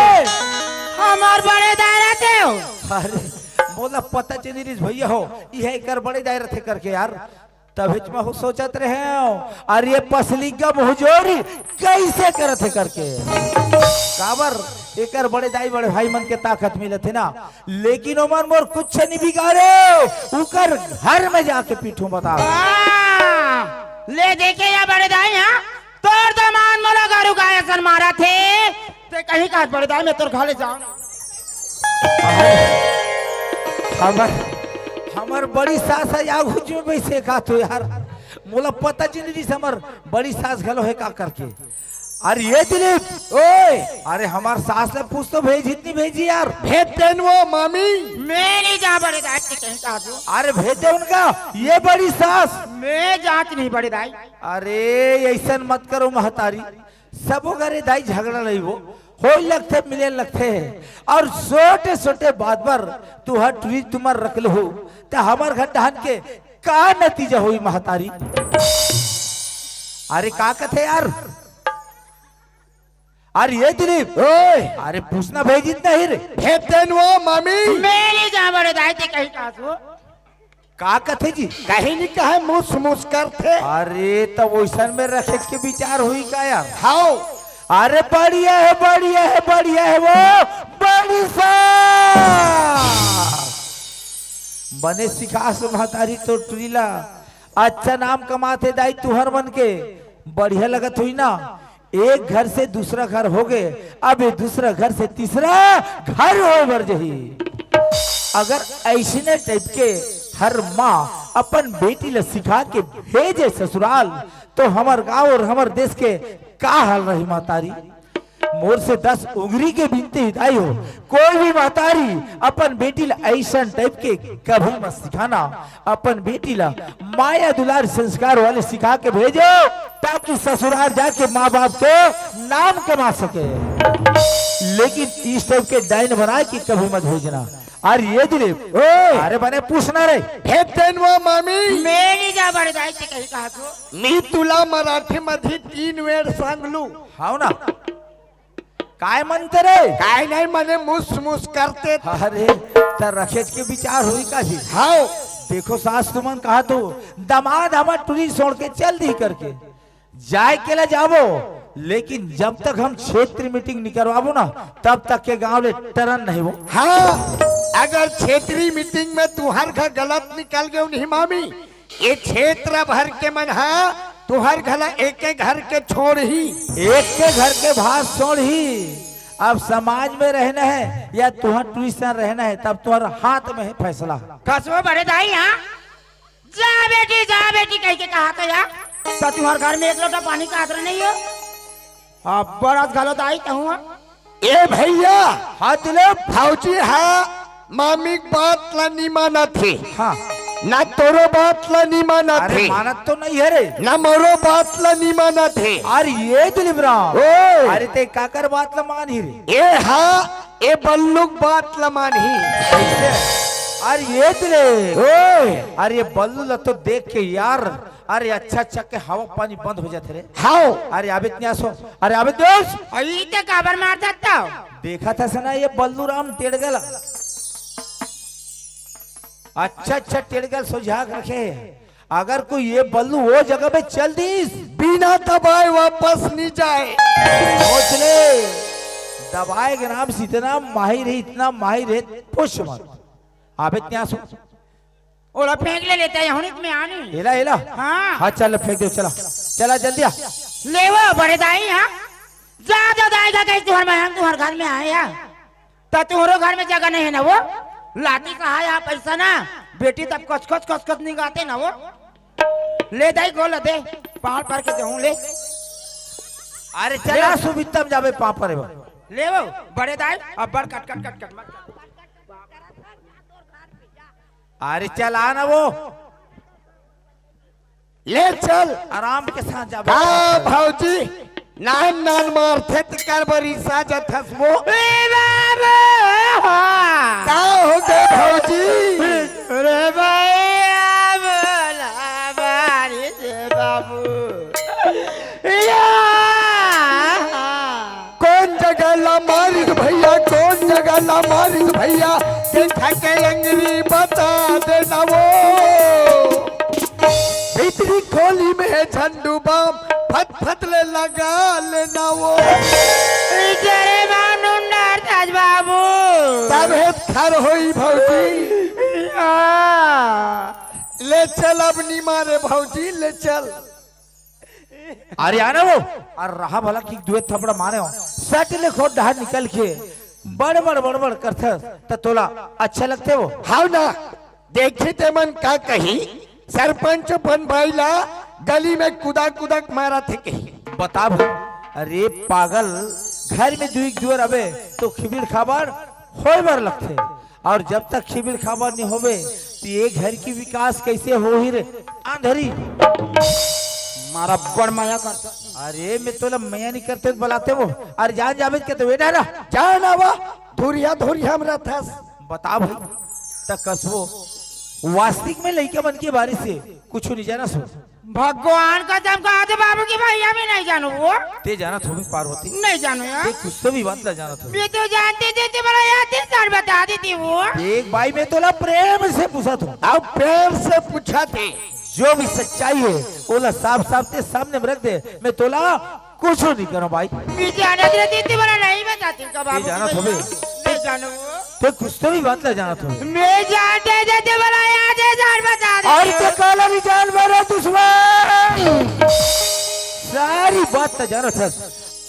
हमार बड़े दाई रहते हो। अरे, मोला पता चली रिस भैया हो, इहे एकर बड़े दाई रथे करके यार। तभेच मैं हो सोचत रहे हो, अरे ये पसली का मुहजोरी कैसे करत हे करके। काबर एकर बड़े दाई बड़े भाई मन के ताकत मिलत हे ना, लेकिन ओमन मोर कुछ नहीं बिगाड़े, उकर घर में जाके पीठू बता। आ, ले देखे या बड़े दाई, हाँ? तोर दमांद मोला गारू गाय असन मारत हे। ते कहीं का बड़े दाई, मैं तोर घाले जाऊं। हमर, हमर बड़ी सास हे, या कुछ में से का तो यार, मोला पता चली नहीं हमर बड़ी सास घलो हे का करके। अरे ये दिलीप, ओए, अरे हमार सास ले पूछ तो भेजी नहीं भेजी यार। भेज देन वो मामी। मैं नहीं जा बड़े दाई के कहीं का तू। अरे भेज दे उनका, ये बड़ी सास। मैं जात नहीं बड़े दाई। अरे ऐसन मत करो महतारी, सबो घरे दाई झगड़ा नहीं वो, होई लगथे, मिले लगथे। और छोटे-छोटे बात बर तुहर टुरी तुमर रख लहू, त हमर घर डहन के का नतीजा होई महतारी? अरे का कथे यार? अरे ये दिलीप, ओए! अरे पूछना भेजित नहीं रे। भेज देन वो मामी। मैं नहीं जा बड़े दाई ते कहीं का तू। का कथे जी? कहीं नहीं कहे, मुस मुस करथे। अरे, त वैसन में रखे के विचार हुई का यार? हाओ। अरे, बढ़िया हे, बढ़िया हे, बढ़िया हे वो, बड़ी सास। बने सिखास महतारी तोर टुरी ला। अच्छा नाम कमाथे दाई तुहर मन के, बढ़िया लगत हुई ना। एक घर से दूसरा घर होगे, अब ये दूसरा घर से तीसरा घर होय बर जही। अगर ऐसने type के हर माँ अपन बेटी ला सिखा के भेजे ससुराल, तो हमर गाँव और हमर देश के का हाल रही महतारी? मोर से दस उंगरी के बिनती हिदाई हो, कोई भी महतारी अपन बेटी ला ऐसन type के कभी मत सिखाना। अपन बेटी ला माया दुलार संस्कार वाले सिखा के भेजो, ताकि ससुराल जाके माँ बाप के नाम कमा सके। लेकिन इस type के डाइन बना के कभी मत भेजना। अरे ये दिलीप, ओए! अरे बने पूछना रे। भेज देन वो मामी। मैं नहीं जा बड़े दाई ते कहीं का तू। मी तुला मराठी मध्ये तीन वेळ सांगलू। हाव ना। काय म्हणते रे? काय नाही म्हणे, मुस मुस करते। अरे, त रखेच के विचार हुई का जी? हाव। देखो सास तुमन कहा तो, दमाद हमर टुरी छोड़ के चल दी करके। जाय के ला जाबो, लेकिन जब तक हम क्षेत्रीय मीटिंग निकलवाबो ना, तब तक के गांव ले टरन नहीं हो। हाँ, अगर क्षेत्रीय मीटिंग में तुहर घर गलत निकल गयो नहीं मामी, ये क्षेत्र भर के मन हा तुहर घला एक एक घर के छोड़ ही। एक के घर के भात छोड़ ही। अब समाज में रहना है या तुहर ट्यूशन रहना है, तब तुहर हाथ में है फैसला। कसो बड़े दाई, हाँ? जा बेटी, जा बेटी कह के कहा था यार। तो तुम्हारे घर में एक लोटा पानी का आदर नहीं हो? हाँ, बड़ा गलत आई तो हुआ। ए भैया, हाँ दुलेब। भौजी हा मामी के बात ला नी मानत हे। हाँ। ना तोरो बात ला नी मानत अरे हे। मानत तो नहीं है रे। ना मोरो बात ला नी मानत हे। अरे ये दुलेब राम। ओए। अरे ते काकर बात ला मान ही रे? ए हा, ए बल्लू के बात ला मान ही। कैसे? अरे ये दुलेब। ओए। अरे ये बल्लू ला तो देख के यार, अरे अच्छा अच्छा के हवा पानी बंद हो जाथे रे। हाओ। अरे आबित न्यास हो। अरे आबित न्यास। अई ते काबर मार देता? देखा था सना ये बल्लू राम टेड़गल। अच्छा अच्छा टेड़गल सुझा के रखे। अगर कोई ये बल्लू वो जगह पे चल दीस, बिना दबाए वापस नहीं जाए। सोच ले, दबाए के नाम से इतना माहिर है, इतना माहिर है, पूछ मत। आबित न्यास हो। ओला फेंक ले लेता है, हुनित में आनी। एला, एला। हाँ। हाँ, चल, फेंक दे, चला। चला, जल्दी आ। ले वो, बड़े दाई, हाँ। जा, जा, दाई, जा, कहीं तुहर में, हम तुहर घर में आए, यार। तो तुहरो घर में जगह नहीं है ना वो? लाठी कहा यहाँ पैसा ना, बेटी तब कच, कच, कच, कच निगाते ना वो। ले दाई, गोल दे, पहाड़ पर के जाऊँ, ले। अरे, चला, सुबित्तम जाबे, पापड़ है वो। ले वो, बड़े दाई, अब बड़ कट, कट, कट, कट, मत। अरे चल आ ना वो। ले चल। आराम के साथ जा। हाँ भौजी, नान नान मारथे त कर बरी साजत हस वो। ए बाबा! का हो गए भौजी? अरे भैया बोला बारी से बाबू। या! कौन जगह ला मारिस भैया, कौन जगह ला मारिस भैया, देखा के अंगली बता देना वो। भीतरी खोली में है झंडू बाम, फत फत ले लगा लेना वो। जरे बानुंडर ताज बाबू। तब है खर होई भौजी। आ। ले चल अब नी मारे भौजी, ले चल। अरे आना वो, अरे रहा भला कि दुए थपड़ा मारे हो। सट ले खोट डहर निकल के बड़ बड़ बड़ बड़ करथस, त तोला अच्छा लगथे वो? हाव ना, देखी ते मन का कही, सरपंच अपन भाई ला गली में कुदा कुदा के मारा थे कही। बता भाई, अरे पागल, घर में दुई दुअर अबे तो खिबिड़ खाबड़ होय बर लगथे। और जब तक खिबिड़ खाबड़ नहीं होवे, तो ये घर की विकास कैसे होही रे? आंधरी। मारा बड़ मया करता। अरे, मैं तोला मया नहीं करते तो बुलाते वो। अरे, जान जावे के तो बेटा ना। जान आवा, धुरिया, धुरिया हमरा थस। बता भाई, त कसबो, वास्तविक में लइका मन के बारे से कुछ नहीं जाना सो। भगवान कसम कहा थे बाबू की भैया मैं नहीं जानू वो। ते जानत होबे पार्वती। नहीं जानू यार। ते कुछ तो भी बात ला जानत होबे। मैं तो जानते थे, ते बड़ा याद थे, सर बता देती वो। देख भाई, मैं तोला प्रेम से पूछत हूँ। अब प्रेम से पूछा थे। जो भी सच्चाई है, ओला साफ साफ ते सामने में रख दे। मैं तोला कुछ नहीं करो भाई। मैं जानत रहती, ते बड़ा नहीं बताती का ये बाबू की जानत भैया। होबे। नहीं जानू वो। ते कुछ तो भी बात ला जानत हो। मैं जानते थे ते बड़ा याद है, जान बता दे। और ते काला नहीं जान मेरा दुश्मन। सारी बात ला जानत हस।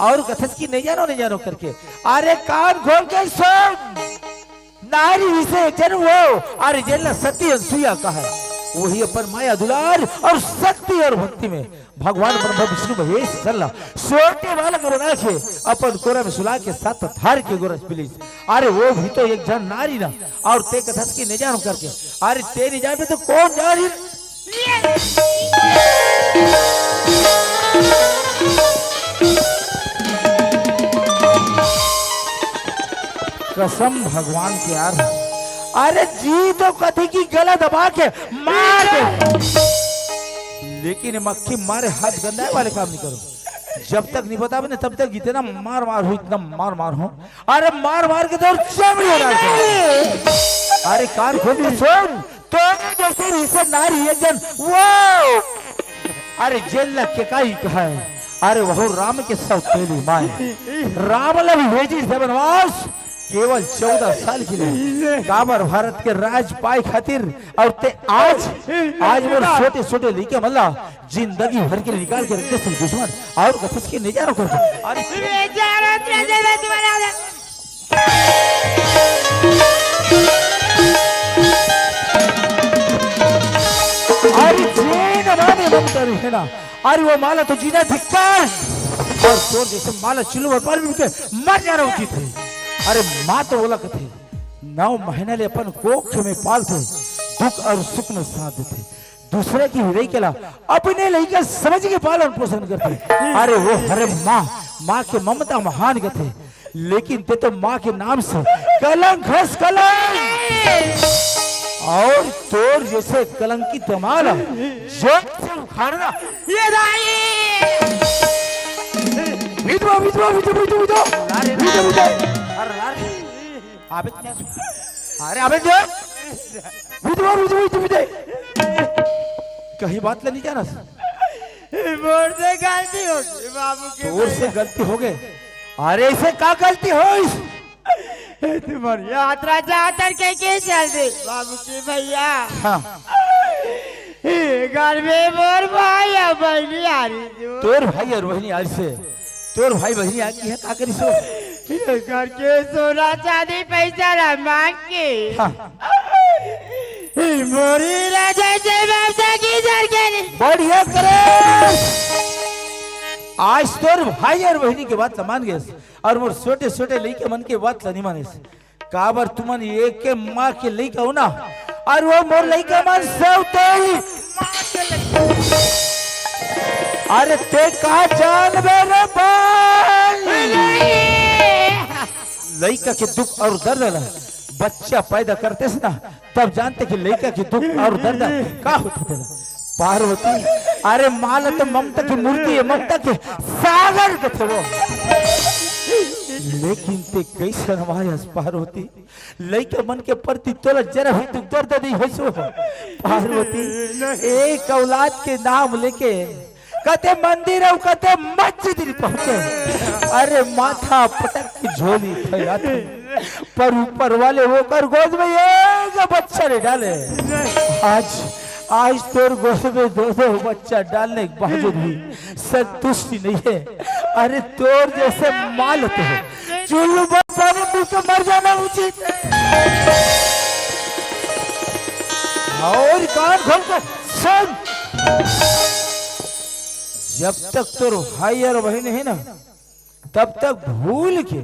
और कथस की नहीं जानो, नहीं जानो करके। अरे कान खोल के सुन। नारी विषय जन वो, अरे जेला सती अनसुईया कहा। वही अपन माया दुलार और शक्ति और भक्ति में भगवान ब्रह्मा विष्णु महेश सल्ला छोटे बालक बना के अपन कोरा में सुला के साथ धार के गोरस पिलीस। अरे वो भी तो एक जन नारी ना, और ते कथस की नहीं जानो करके। अरे ते नहीं जान पे तो कौन जान ही? कसम भगवान के यार। अरे जी तो कथी की गला दबा के मार दे। लेकिन ये मक्खी मारे हाथ गंदा है वाले काम नहीं करो। जब तक नहीं बतावे ना तब तक इतना मार मार हो, इतना मार मार हो। अरे मार मार के तो और चमड़ी उड़ा दे। अरे कान खोल के सुन, तो जैसे रिश्ते नारी एक जन वो। अरे जेल लग के काई कहा है। अरे वहू राम के सौतेली माय, राम ला भेजिस हे बनवास केवल चौदह साल के लिए। काबर भारत के राज पाए खातिर। अउ ते आज, आज मोर छोटे छोटे लइका मन ला जिंदगी भर के निकाल के रख देस दुश्मन। अउ कथस के नजारा कर। अरे अरे जेन माने ममता रहे ना, अरे वो माला तो जीना धिक्कार। अउ तोर जइसे माला चिल्लू पर मिलके मर जाना उचित हे। अरे माँ तो ओला कथे, नौ महीना ले अपन कोख में पालथे, दुख अउ सुख में साथ देथे। दूसरे के लइका ला अपने लइका समझ के पालन पोषण करथे। अरे वो हरे माँ, माँ के ममता महान कथे, लेकिन ते तो माँ के नाम से कलंक हस कलंक। अउ तोर जइसे कलंकित माँ ला जड़ से उखाड़ना। ये दाई। विधवा, विधवा, विधवा, विधवा, विधवा। लारे, विधवा, विधवा। अरे लारे। अबे क्या? अरे अबे जो। विधवा, विधवा, विधवा, विधवा। कहीं बात ला नहीं जाना। मोर से गलती हो गई बाबू के तोर से भैया। गलती हो गई। अरे इसे का गलती होइस? तुम्हारी यात्रा जातर के के चल दे बाबू के भैया। हाँ। ए घर में मोर भाई अउ बहिनी आ रही जो। तोर भाई अउ बहिनी आ रही से। तोर भाई बहिनी आ गई है, का करिस हो? ये घर के सोना चांदी पैसा ला मांग के। हाँ। ए मोरी राजा जय बाबा की जर के। बढ़िया करे। आज तोर भाई अउ बहिनी के बात ला मान गेस अउ मोर छोटे छोटे लइका मन के बात ला नहीं मानिस। काबर तुमन एके माँ के लइका हो ना, अउ वो मोर लइका मन सौतेली। अरे ते का जानबे रे भाई? लइका के दुख अउ दर्द ला बच्चा पैदा करतेस ना, तब जानते कि लइका के दुख अउ दर्द का होथे तेला। पार्वती, अरे माँ ला तो ममता के मूर्ति हे, ममता के सागर कथे वो। लेकिन ते कइसन माँ हस पार्वती, लइका मन के प्रति तोला जरा भी दुख दर्द नहीं होइस हो। पार्वती, एक औलाद के नाम लेके कते मंदिर अउ कते मस्जिद नहीं पहुंचे। अरे माथा पटक के झोली फैलाथे, पर ऊपर वाले ओकर गोद में एक बच्चा नहीं डाले। आज, आज तोर गोद में दो दो बच्चा डालने के बावजूद भी संतुष्टि नहीं है। अरे तोर जइसे माँ ला तो चुल्लू पर पानी पी के मर जाना उचित है। अउ कान खोल के सुन, जब तक तोर भाई अउ बहिन हे ना, तब तक भूल के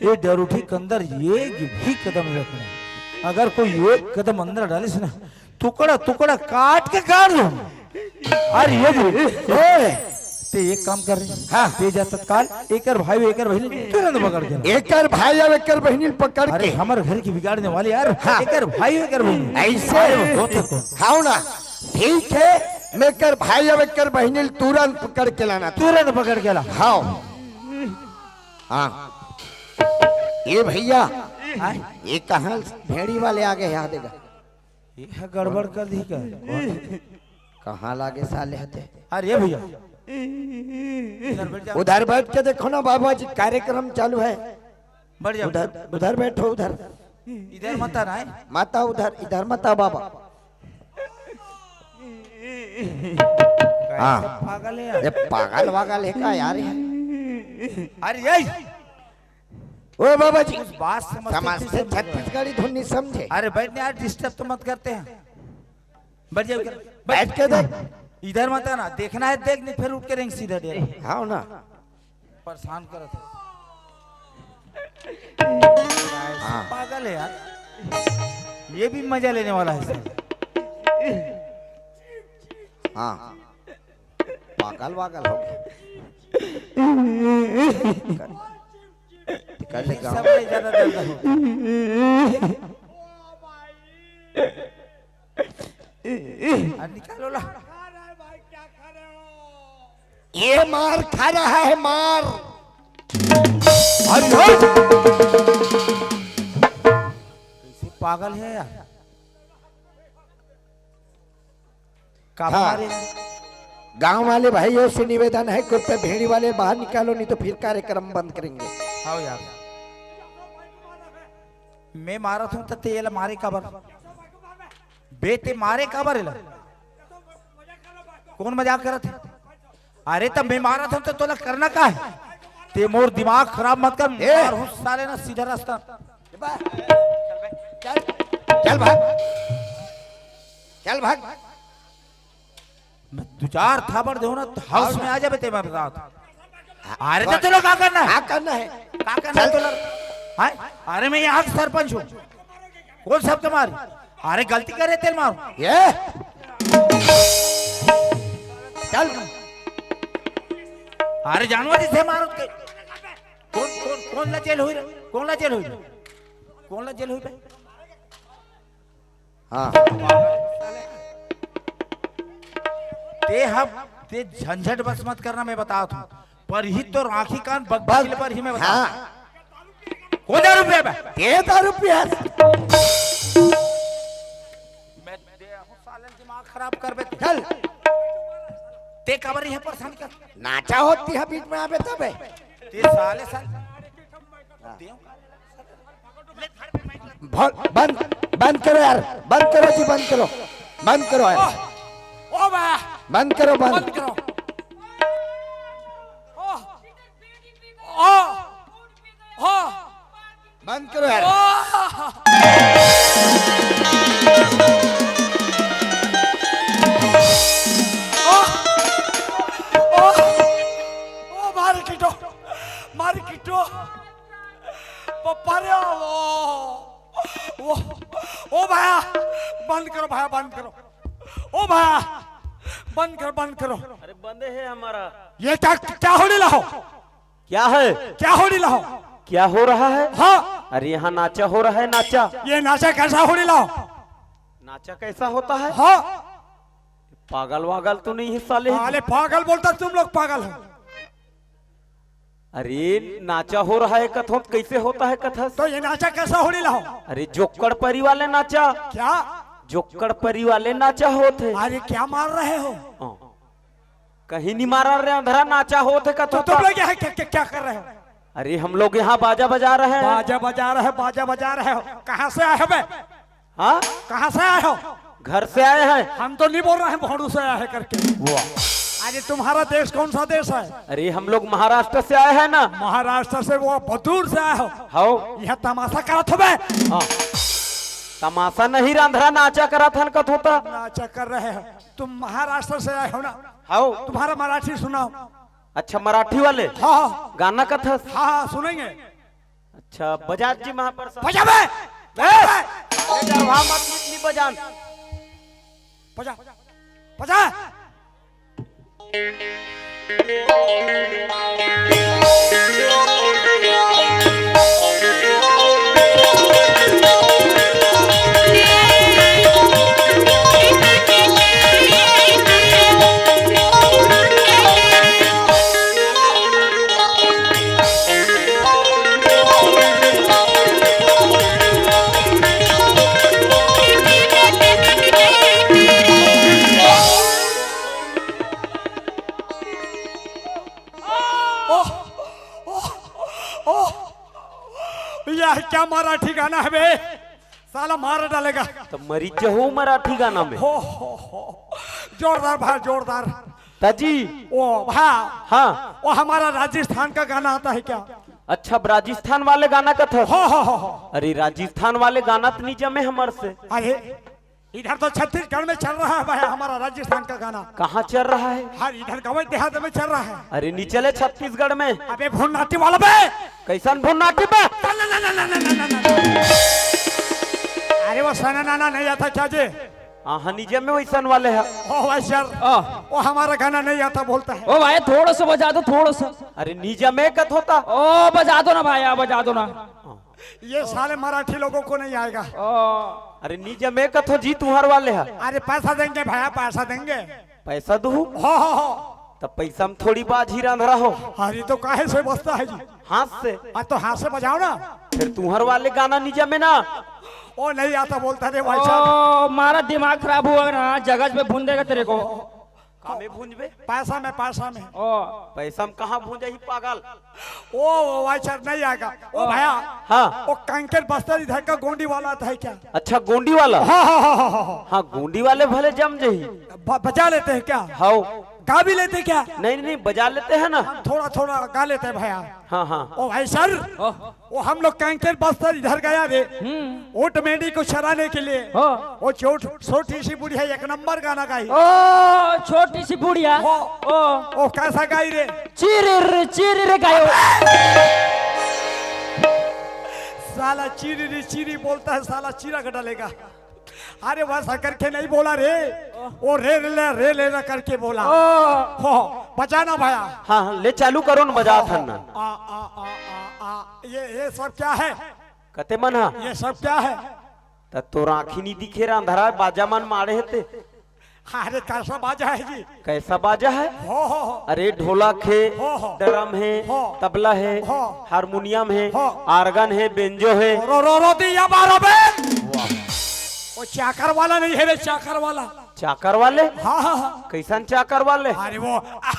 ये डरूठी के अंदर एक भी कदम नहीं रखना। अगर कोई एक कदम अंदर डालिस ना, टुकड़ा टुकड़ा काट के गाड़ दूं। अरे ये भी, ए, ते एक काम कर रे। हाँ। ते जा तत्काल एकर भाई, एकर बहिनी तुरंत पकड़ के ला। एकर भाई अउ एकर बहिनी पकड़ अरे के। हमर घर के बिगाड़ने वाले यार, हाँ। एकर भाई, एकर बहिनी। अइसे? अरे वो तो को। हाँ ना, ठीक है, मैं एकर भाई अउ एकर बहिनी तुरंत पकड़ के लाना। तुरंत पकड़ के ला। हाँ। हाँ। ये भैया, हाँ? ये कहाँ भेड़ी वाले आ गए? यहाँ देखा। ये गड़बड़ कर दी का? कहाँ लागे साले हते? अरे भैया, इधर बैठ जा। उधर बैठ के देखो ना बाबा जी, कार्यक्रम चालू है। बैठ जा। उधर, उधर बैठो, उधर। इधर मत आ रहा है। मत आ उधर, इधर मत आ बाबा। हाँ। पागल है यार। ये पागल वागल है का यार ये? अरे ये ओ बाबा जी, उस बात समझते समझते किसे छत्तीसगढ़ी धुन नहीं समझे। अरे बैठ ना यार, डिस्टर्ब तो मत करते हैं। बैठ जाओ इधर। बैठ के देख। इधर मत आना, देखना है देख, नहीं फिर उठ के रहेंगे सीधा डेरा। हाँ ना। परेशान करत है। हाँ। पागल है यार, ये भी मजा लेने वाला है सर। हाँ, पागल वागल हो गया। कर ले गाँव। सबसे ज्यादा दर्द हो। अरे निकालो ला। ये मार खा रहा है, मार। अरे हट। कैसे पागल है यार? का हाँ। मारे? गांव वाले भाइयों से निवेदन है, कृपया भेड़ी वाले बाहर निकालो, नहीं तो फिर कार्यक्रम बंद करेंगे। हाव यार, मैं मारत हूं त तेला मारे काबर? बे ते मारे काबर एला? कौन मजाक करत हे? अरे त मैं मारत हूं त तोला करना का हे? ते मोर दिमाग खराब मत कर। ए! मार हूं साले ना सीधा रास्ता। चल, चल भाग, चल भाग। मैं दो चार थापड़ देहूं ना, तो हाउस में आ जाबे ते, मैं बतात हूं। अरे तो चलो, का करना हे? का करना हे? का करना हे चल। तोला? हाय? अरे मैं यहां के सरपंच हूं। कौन सबके मारी? अरे गलती करे तेला मार। ये चल। अरे जानवर जैसे मारो के। कौन, कौन, कौन ला जेल होई रे? कौन ला जेल होई रे? कौन ला जेल होई बे? हां। ते हम, ते झंझट बस मत करना, मैं बतात हूं। पर ही तो राखी कान बग-, बग-, बगल पर ही मैं बतात हूं। हां। कौन दारू पिया बे? ते दारू पिया। मैं दे हूं साले दिमाग खराब करबे। चल। ते काबर यहां परेशान कर? नाचा होती है बीच में आबे तबे। ते साले साले। हां। बंद, बंद करो यार, बंद करो जी, बंद करो, बंद करो यार। ओ, ओ बा, बंद करो, बंद। बंद करो। ओ, ओ, ओ, बंद करो यार। ओ, ओ, ओ, ओ, मार किटो, मार किटो। पप्पा रे, ओ, ओ, ओ भाया, बंद करो भाया, बंद करो। ओ भाया, बंद करो, बंद करो। अरे बंदे है हमारा। ये क्या, क्या होने लाओ? क्या है? क्या होने लाओ? क्या हो रहा है? हां। अरे यहां नाचा हो रहा है, नाचा। ये नाचा कैसा होने लाओ? नाचा कैसा होता है? हां। पागल वागल तो नहीं है साले? अरे पागल बोलता, तुम लोग पागल हो। अरे नाचा हो रहा है कथों, कैसे होता है कथस? तो ये नाचा कैसा होने लाओ? अरे जोक्कड़ परी वाले नाचा। क्या? जोक्कड़ परी वाले नाचा होत हे। अरे क्या मार रहे हो? हां। कहीं नहीं मारा रे अंधरा, नाचा होत हे कथों तो तुम का। लोग यहां क्या, क्या, क्या कर रहे हो? अरे हम लोग यहां बाजा बजा रहे हैं। बाजा बजा रहे हो, बाजा बजा रहे हो, कहां से आए हो बे? हां? कहां से आए हो? घर से आए हैं। हम तो नहीं बोल रहे हैं भोंडू से आए हैं करके। वाह। अरे तुम्हारा देश कौन सा देश है? अरे हम लोग महाराष्ट्र से आए हैं ना। महाराष्ट्र से वो बहुत दूर से आए हो। हाव। यहां तमाशा करत हो बे? हां। तमाशा नहीं रे अंधरा, नाचा करत हन कथों त। नाचा कर रहे हैं। तुम महाराष्ट्र से आए हो ना? हाव। तुम्हारा मराठी सुनाओ। अच्छा मराठी वाले? हां, हां। गाना कथस? हां, हां, सुनेंगे। अच्छा, बजा जी महाप्रसाद। बजा बे! ए! अरे, डरवा मत, मत नहीं बजान। बजा, बजा। ओह, ओह, ओह, यह क्या मराठी गाना है बे? साला मार डालेगा। तो मरी जहू मराठी गाना में। हो, हो, हो। जोरदार भाई, जोरदार। ताजी। ओ, हाँ। हाँ। वो हमारा राजस्थान का गाना आता है क्या? अच्छा, अब राजस्थान वाले गाना कथस? हो, हो, हो, हो। अरे, राजस्थान वाले गाना तो नहीं जमे हमर से। अरे, इधर तो छत्तीसगढ़ में चल रहा है भाई हमारा राजस्थान का गाना। कहाँ चल रहा है? हर इधर गवई देहात में चल रहा है। अरे, नहीं चले छत्तीसगढ़ में। अबे, भुन्नाटी वाला बे। कैसन भुन्नाटी बे? ना, ना, ना। अरे, वो सना नाना नहीं आता क्या जी? हाँ, हाँ, निजे में वैसन वाले है। ओ भाई सर, हाँ। वो हमारा गाना नहीं आता बोलता है। ओ भाई, थोड़ा सा बजा दो, थोड़ा सा। अरे, निजे में कत होता? ओ, बजा दो ना भाई, आप बजा दो ना। ये साले मराठी लोगों को नहीं आएगा। ओ। अरे, निजे में कत हो जी, तुम्हार वाले है। अरे, पैसा देंगे भैया, पैसा देंगे। पैसा दू? हो, हो, हो। तब पैसा में थोड़ी बाजी रांधरा हो। अरे, तो काहे से बचता है जी? हाथ से। आज तो हाथ से बजाओ ना। फिर तुम्हार वाले गाना निजे में ना। ओ, नहीं आता बोलता रे भाई साहब। ओ, मारा दिमाग खराब हुआ ना, जगह पे भून देगा तेरे को। हमें भूंजबे? पैसा में, पैसा में। ओ। पैसा में कहाँ भूंजा ही पागल? ओ, ओ, वाइचर नहीं आएगा। ओ ओ। भैया, हाँ। वो कंकर बस्तर इधर का गोंडी वाला आता है क्या? अच्छा, गोंडी वाला? हाँ, हाँ, हाँ, हाँ, हाँ, हाँ। हाँ, गोंडी वाले भले जम जही। ब-, बजा लेते हैं क्या? हाओ। गा भी लेते क्या? नहीं, नहीं, बजा लेते हैं ना। हम थोड़ा, थोड़ा गा लेते हैं भैया। हाँ, हाँ। ओ भाई सर, ओह। वो हम लोग कंकर बस्तर इधर गया रे, हम्म। ओट मेंढी को चराने के लिए। हाँ। वो चोट, छोटी सी बुढ़िया एक नंबर गाना गाई। ओ, छोटी सी बुढ़िया। हाँ। ओ। ओ, कैसा गाई रे? चीरी रे, चीरी रे गायो। साला चीरी रे, चीरी बोलता है, साला चीरा का डालेगा। अरे, वैसा करके नहीं बोला रे, ओ। वो रे रे ला, रे ले ला करके बोला। ओ। हो, बजाना भैया। हाँ, हाँ, ले चालू करो न, बजात हन ना। आ, आ, आ, आ, आ, ये, ये सब क्या है? कते मन हा? ये सब क्या है? त तोर आँखी नी दिखे रे, अंधरा बाजा मन माड़े हे ते। अरे, कैसा बाजा है जी? कैसा बाजा है? हो, हो, हो। अरे, ढोलक है, हो, हो। ड्रम है, हो। तबला है, हो। हारमोनियम है, हो। आर्गन है, बेंजो है। रो, रो, रो, दिया बारो बे। वाह। वो चाकर वाला नहीं है रे, चाकर वाला। चाकर वाले? हाँ, हाँ, हाँ। कैसन चाकर वाले? अरे, वो, आ,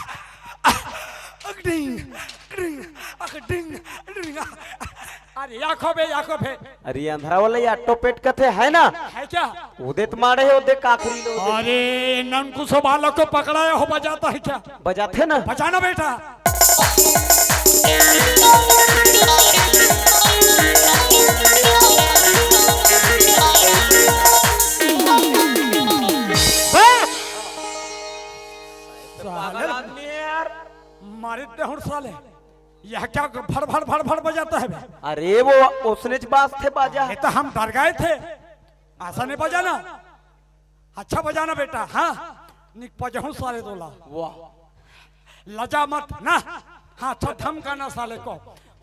आ, अकडिंग, अकडिंग, अकडिंग, अकडिंग। अरे, या खो बे, या खो बे। अरे, ये अंधरा वाला, ये अट्टो पेट कथे है ना? है क्या? उदे त माड़े हे, उदे काखरी लो, उदे। अरे, ननकुसो बालक को पकड़ाया हो, बजाता है क्या? बजाथे ना। बजाना बेटा। पागल आदमी है यार। मारे दे हूँ साले। यह क्या भड़ भड़ भड़ भड़ बजाता है बे? अरे वो उसने च बाजथे बाजा। ये तो हम डर गए थे। ऐसा नहीं बजाना। अच्छा बजाना बेटा, हाँ? निक बजाऊं साले तोला। वाह। लजा मत ना। हाँ, अच्छा धमकाना साले को।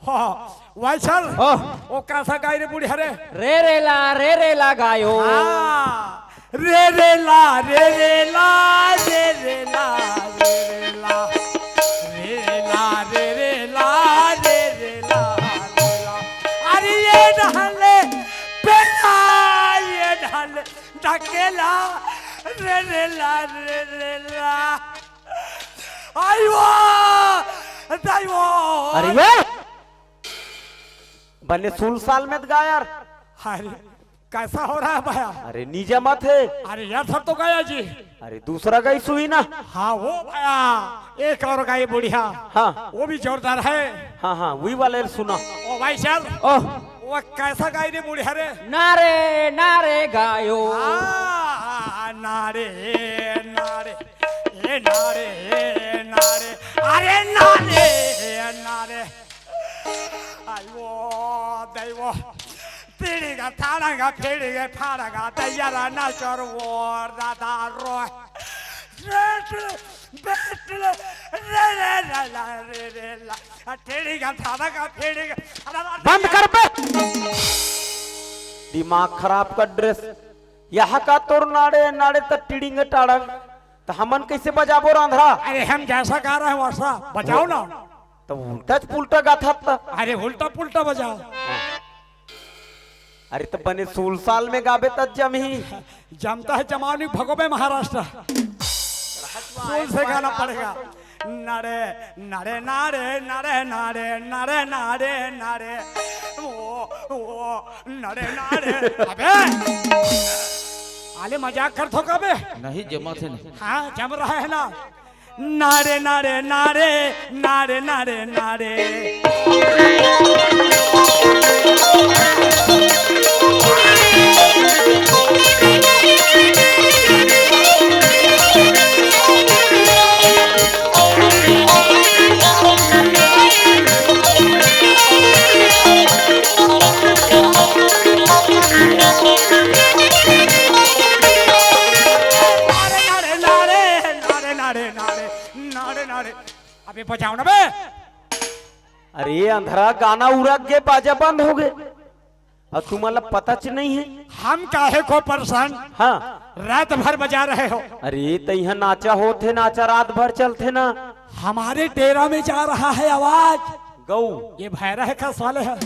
हाँ, वाइचर। हाँ। वो कैसा गाई रे बुढ़िया रे? रे रे ला, रे रे ला गायो। हाँ। रे रे ला, रे रे ला, रे रे ला, रे रे ला। रे रे ला, रे रे ला, रे रे ला, रे ला। अरे ये डहले बेला, ये डहले ढकेला, रे रे ला, रे रे ला। आई वो, दाई वो। अरे ये बने सुल साल में त गा यार। अरे कैसा हो रहा है भैया? अरे नी जमत हे। अरे यार सब तो गया जी। अरे दूसरा गाई सुई ना। हाँ वो भैया, एक और गाई बुढ़िया। हाँ। वो भी जोरदार है। हाँ, हाँ, वही वाले सुना। ओ भाई साहब। ओह। वो कैसा गाई रे बुढ़िया रे? नारे, नारे गायो। आ, नारे, नारे, ए नारे, ए नारे, अरे नारे, नारे। आयो, दैवो। पीढ़ी का थाना का पीढ़ी के फाड़ा का तैयारा ना चोर वो दादा रो। बेट, बेट, रे, रे, रे, ला, रे, रे, ला। आ, टेढ़ी का थाना का फेड़ी का। बंद कर बे। दिमाग खराब कर ड्रेस। यहाँ का तोर नाड़े, नाड़े त टिड़िंग टाड़ंग। त हमन कैसे बजाबो रांधरा? अरे हम जैसा गा रहे हैं वैसा बजाओ ना। त उल्टा पुल्टा गाथा त। अरे उल्टा पुल्टा बजाओ। अरे त बने सुल साल में गाबे त जमही। जमता है जमावनी भगोबे महाराष्ट्र। सुल से गाना पड़ेगा। नरे, नरे, नारे, नरे, नारे, नरे, नारे, नारे। ओ, ओ, नरे, नारे। अबे! आले मजाक करथो का बे? नहीं, जमा थे नहीं। हाँ, जम रहा है ना? नारे, नारे, नारे, नारे, नारे, नारे। नारे, नारे, नारे, नारे, नारे, नारे, नारे, नारे। अबे बजाओ ना बे। अरे अंधरा, गाना उरक गे, बाजा बंद हो गे। अउ तुमन ला पता च नहीं है। हम काहे को परेशान? हाँ। रात भर बजा रहे हो। अरे त इहाँ नाचा होत हे, नाचा रात भर चलथे ना। हमारे डेरा में जा रहा है आवाज। गऊ। ये भैरा है का साले है?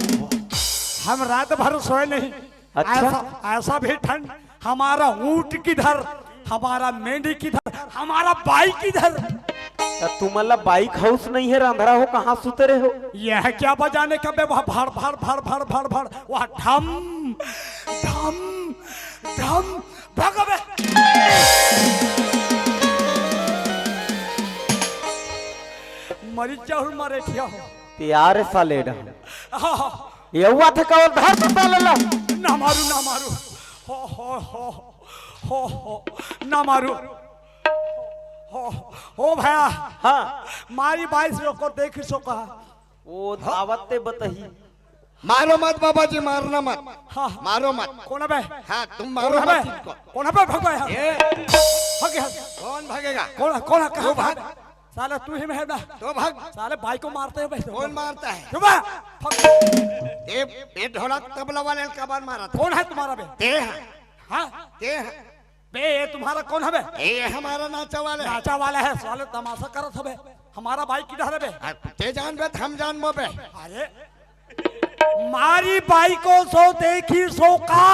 हम रात भर सोए नहीं। अच्छा। ऐसा, ऐसा भी ठंड, हमारा ऊंट किधर, हमारा मेंढी किधर, हमारा बाई किधर? त तुमन ला बाई के हौस नइ हे, रंधरा हो, कहाँ सुते रहे हो? यह क्या बजाने का बे, वह भड़ भड़ भड़ भड़ भड़ भड़, वह ढम ढम ढम, भग बे। मरी जाहू, मरे ठिया हो। प्यार साले डा। हाँ, हाँ। ये हुआ था कौन धर तो साले ला। ना मारू, ना मारू। हो, हो, हो, हो, हो, ना मारू। हो, हो भैया। हाँ। मारी बाई से ओकर देखी सो कहा। वो धावत ते बतही। मारो मत बाबा जी, मारना मत। हाँ। मारो मत। कौन है बे? हाँ, तुम मारो कौन है मत बे? इसको। कौन है बे? भग बे यहाँ। ए। भग यहाँ। कौन भागेगा? कौन, कौन है? कहाँ तू भाग। भाग? साला तू ही में है ना। तो भाग। साले बाई को मारते हो बे। कौन मारता है? चुप बे। भग। ए, ए ढोलक तबला वाले का बार मारा था? कौन है तुम्हारा बे? ते है। हाँ? ते है। बे, ये तुम्हारा कौन है बे? ए, ये हमारा नाचा वाला है। नाचा वाला है, साले तमाशा करत हबे। हमारा बाई किधर है बे? आ, ते जानबे त हम जानबो बे। अरे, मारी बाई को सो देखी सो का।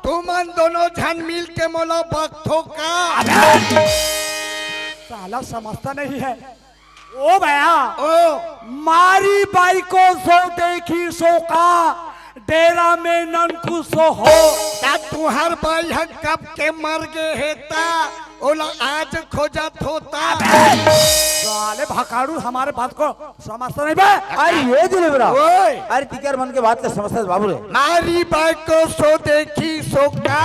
तुमन दोनों झन मिल के मोला बकथो का। अबे, साला समझता नहीं है। ओ भैया, ओ। मारी बाई को सो देखी सो का, डेरा में ननकू सो हो। ता तुहर बाई ह कब के मर गे हे ता, ओला आज खोजत होता। साले भकाड़ू हमारे बात को समझता नहीं बे। अरे ये दिलीप राव। ओए। अरे तिकर मन के बात ला समझता है बाबू रे। मारी बाई को सो देखी सो का,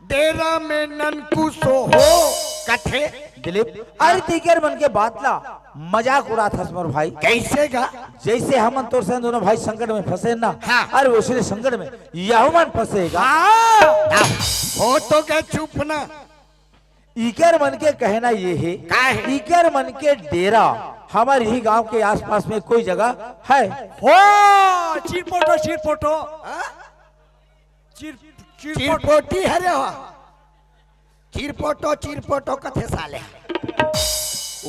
डेरा में ननकू सो हो कथे। दिलीप, अरे तिकर मन के बात ला मजाक उड़ात हस मोर भाई। कैसे गा? जैसे हमन तोर संग दोनों भाई संकट में फंसे ना, हाँ। अरे वैसे संकट में यहू मन फंसेगा। हाँ। ना, हो तो क्या चुप ना। इकर मन के कहना ये है, का है? इकर मन के डेरा हमारे ही गांव के आसपास में कोई जगह है? हो, चिरपोटो, चिरपोटो। हाँ? चिर-, चिरपोट-, चिरपोटी हरे हो। चिरपोटो, चिरपोटो कथे साले।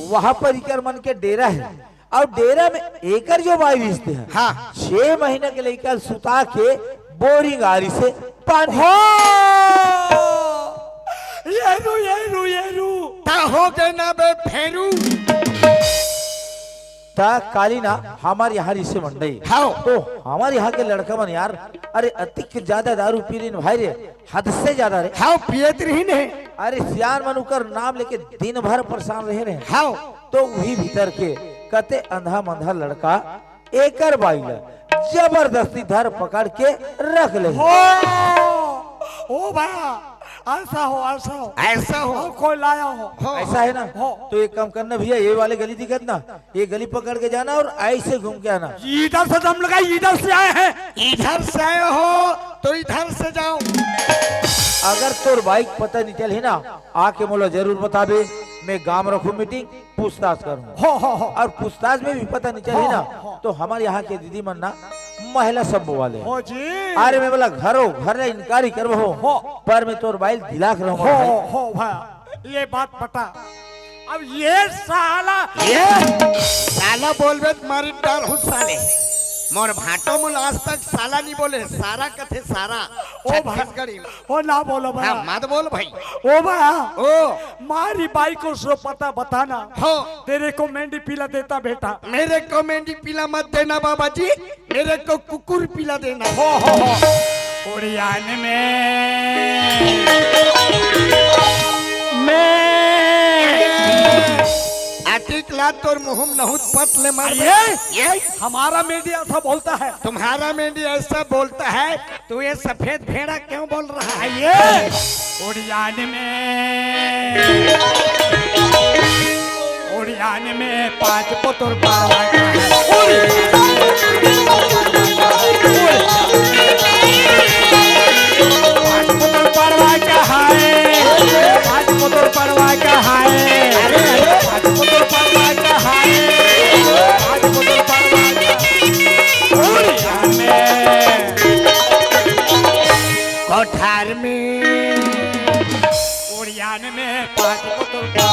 वहां पर इकर मन के डेरा है। अउ डेरा में एकर जो बाई रिश्ते हैं, हाँ। छह महीना के लइका सुता के बोरिंग आरी से पानी। हो! येरू, येरू, येरू। ता हो गे ना बे फेरू। ता काली ना हमार यहाँ रिसे मंडई। हाँ। तो हमार यहाँ के लड़का मन यार, अरे अतिक ज्यादा दारू पी रहिन भाई रे, हद से ज्यादा रे। हाँ, पियत रहिन हे। अरे सियान मन उकर नाम लेके दिन भर परेशान रहे रहे। हाँ। तो वही भीतर के कते अंधा मंधा लड़का एकर बाई ला जबरदस्ती धर पकड़ के रख ले। हो, ओ भैया, ऐसा हो, ऐसा हो। ऐसा हो। और कोई लाया हो। हो। ऐसा है ना? हो। तो एक काम करना भैया, ये वाले गली दिखत ना, ये गली पकड़ के जाना और ऐसे घूम के आना। इधर से दम लगा, इधर से आए हैं। इधर से आए हो तो इधर से जाओ। अगर तोर बाई के पता नहीं चलही ना, आके मोला जरूर बताबे, मैं गांव रखूं मीटिंग, पूछताछ करूं। हो, हो, हो। और पूछताछ में भी पता नहीं चलही हो, ना, हो। तो हमारे यहाँ के दीदी मन ना महिला समूह वाले हैं। हो जी। अरे मैं बोला घरो घर ले इनकारी करबो हो, हो। पर मैं तोर बाई ला दिला के रहूं हो, भाई। हो, हो भैया, ये बात पटा। अब ये साला ये साला बोलबे त मारी डारहूं साले। मोर भांटो मुल आज तक साला नहीं बोले, सारा कथे सारा। ओ भाई। छत्तीसगढ़ी में। ओ ना बोलो भैया। हाँ, मत बोल भाई। ओ भैया। ओ। मारी बाई को सो पता बताना। हो। तेरे को मेंढी पिला देता बेटा। मेरे को मेंढी पिला मत देना बाबा जी। मेरे को कुकुर पिला देना। हो, हो, हो। उड़ियान में मैं अटिकला तोर मुंह में नहुत पत ले मार। ये? ये? हमारा मेंढी ऐसा बोलता है। तुम्हारा मेंढी ऐसा बोलता है, तू ये सफेद भेड़ा क्यों बोल रहा है? ये? उड़ियान में, उड़ियान में पांच पुतुर पावा का है। उड़। उड़। पांच पुतुर पावा का है। पांच पुतुर पावा का है। पांच पुतुर पावा का है। पांच पुतुर पावा का है। उड़ियान में कोठार में उड़ियान में पांच पुतुर का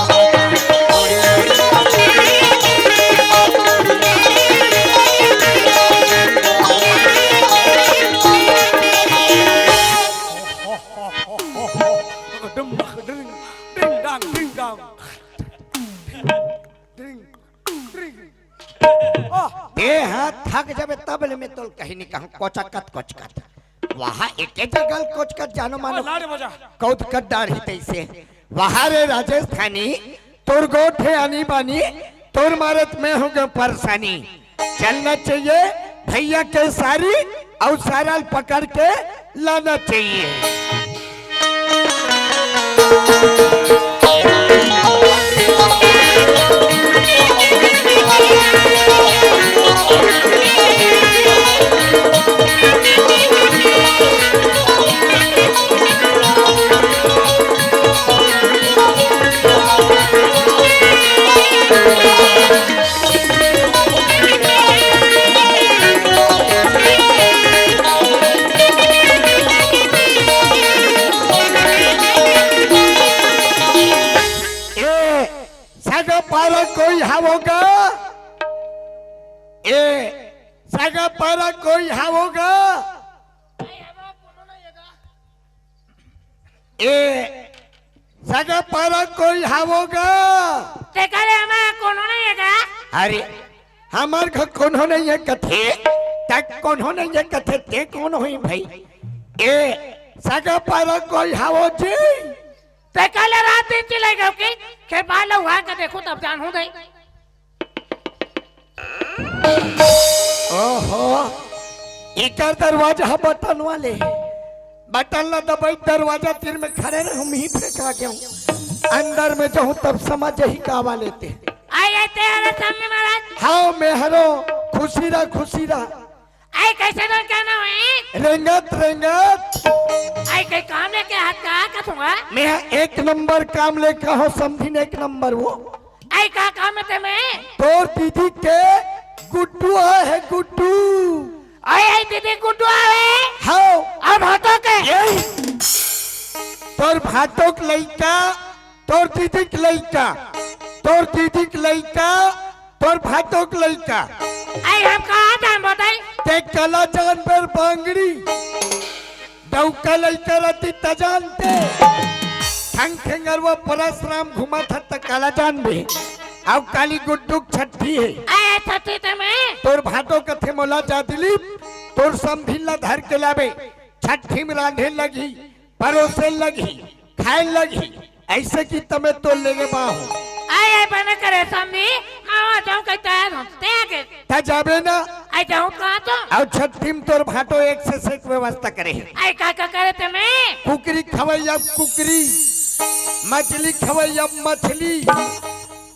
डिंग डांग। डिंग, डिंग। आह। ए, हाँ, थक जाबे तब ले मैं तोल कहीं नहीं कहूँ, कोचकत, कोचकत। वहाँ एके जगह कोचकत जानो मानो। लाड़े बजा। कौद कर डाढ़ी तैसे। वहाँ रे राजस्थानी, तोर गोठे आनी बानी, तोर मारत मैं हो गयो परेशानी। चलना चाहिए भैया के सारी, और सारा पकड़ के लाना चाहिए। ए, सगा पारा कोई हवो गा? ए, सगा पारा कोई हवो गा? ए, सगा पारा कोई हवो गा? तेकरे हमारा कोनो नहीं है का? अरे, हमार घर कोनो नहीं है कथे, तक कोनो नहीं है कथे, ते कौन होई भाई? ए, सगा पारा कोई हवो जी? तेकरे रात दिन चिल्लाई गयो कि खेपाल हुआ का देखो तब जान हूँ दे। ओहो, एकर दरवाजा ह बटन वाले। बटन ला दबाई, दरवाजा तीर में खड़े रहे, हम ही फेंका गए हूँ। अंदर में जाऊँ तब समझ ही का वाले ते। आई, आई, ते हमारे सामने महाराज। हाँ, मेहरो, खुशी रहा, खुशी रहा। आई, कैसे डर क्या ना हुई? रेंगत, रेंगत। आई, कई काम लेके हाथ का, का दूंगा? मैं एक नंबर काम लेके हो, समझी ने एक नंबर वो। आई का काम है ते में? तोर दीदी के गुड्डू आए है, गुड्डू। आई, आई दीदी गुड्डू आए। हाँ। और भाटो के? यही। तोर भाटो के लइका, तोर दीदी के लइका, तोर दीदी के लइका, तोर भाटो के लइका। आई हम कहाँ जान बताई? ते कला जान पर बांगड़ी। डौका लइका रहती त जानते। ठंग ठेंगरवा परसराम घुमा था त काला जान भी। अब काली गुड्डू के छट्ठी है। आए छट्ठी ते में। तोर भाटो कथे मोला जा दिलीप, तोर समधिन ला धर के लाबे। छट्ठी में रांधे लगी, परोसे लगी, खाए लगी। ऐसे की तमे तो लेगे बाहू। आए, आए, बने करे समधी, मावा जाऊं कहीं तैयार हो, ते आगे। ता जाबे ना। आई जाऊं कहाँ तो? और छट्ठी में तोर भाटो एक से सेक व्यवस्था करे है। आई का का करे ते में? कुकरी खवैया कुकरी, मछली खवैया मछली,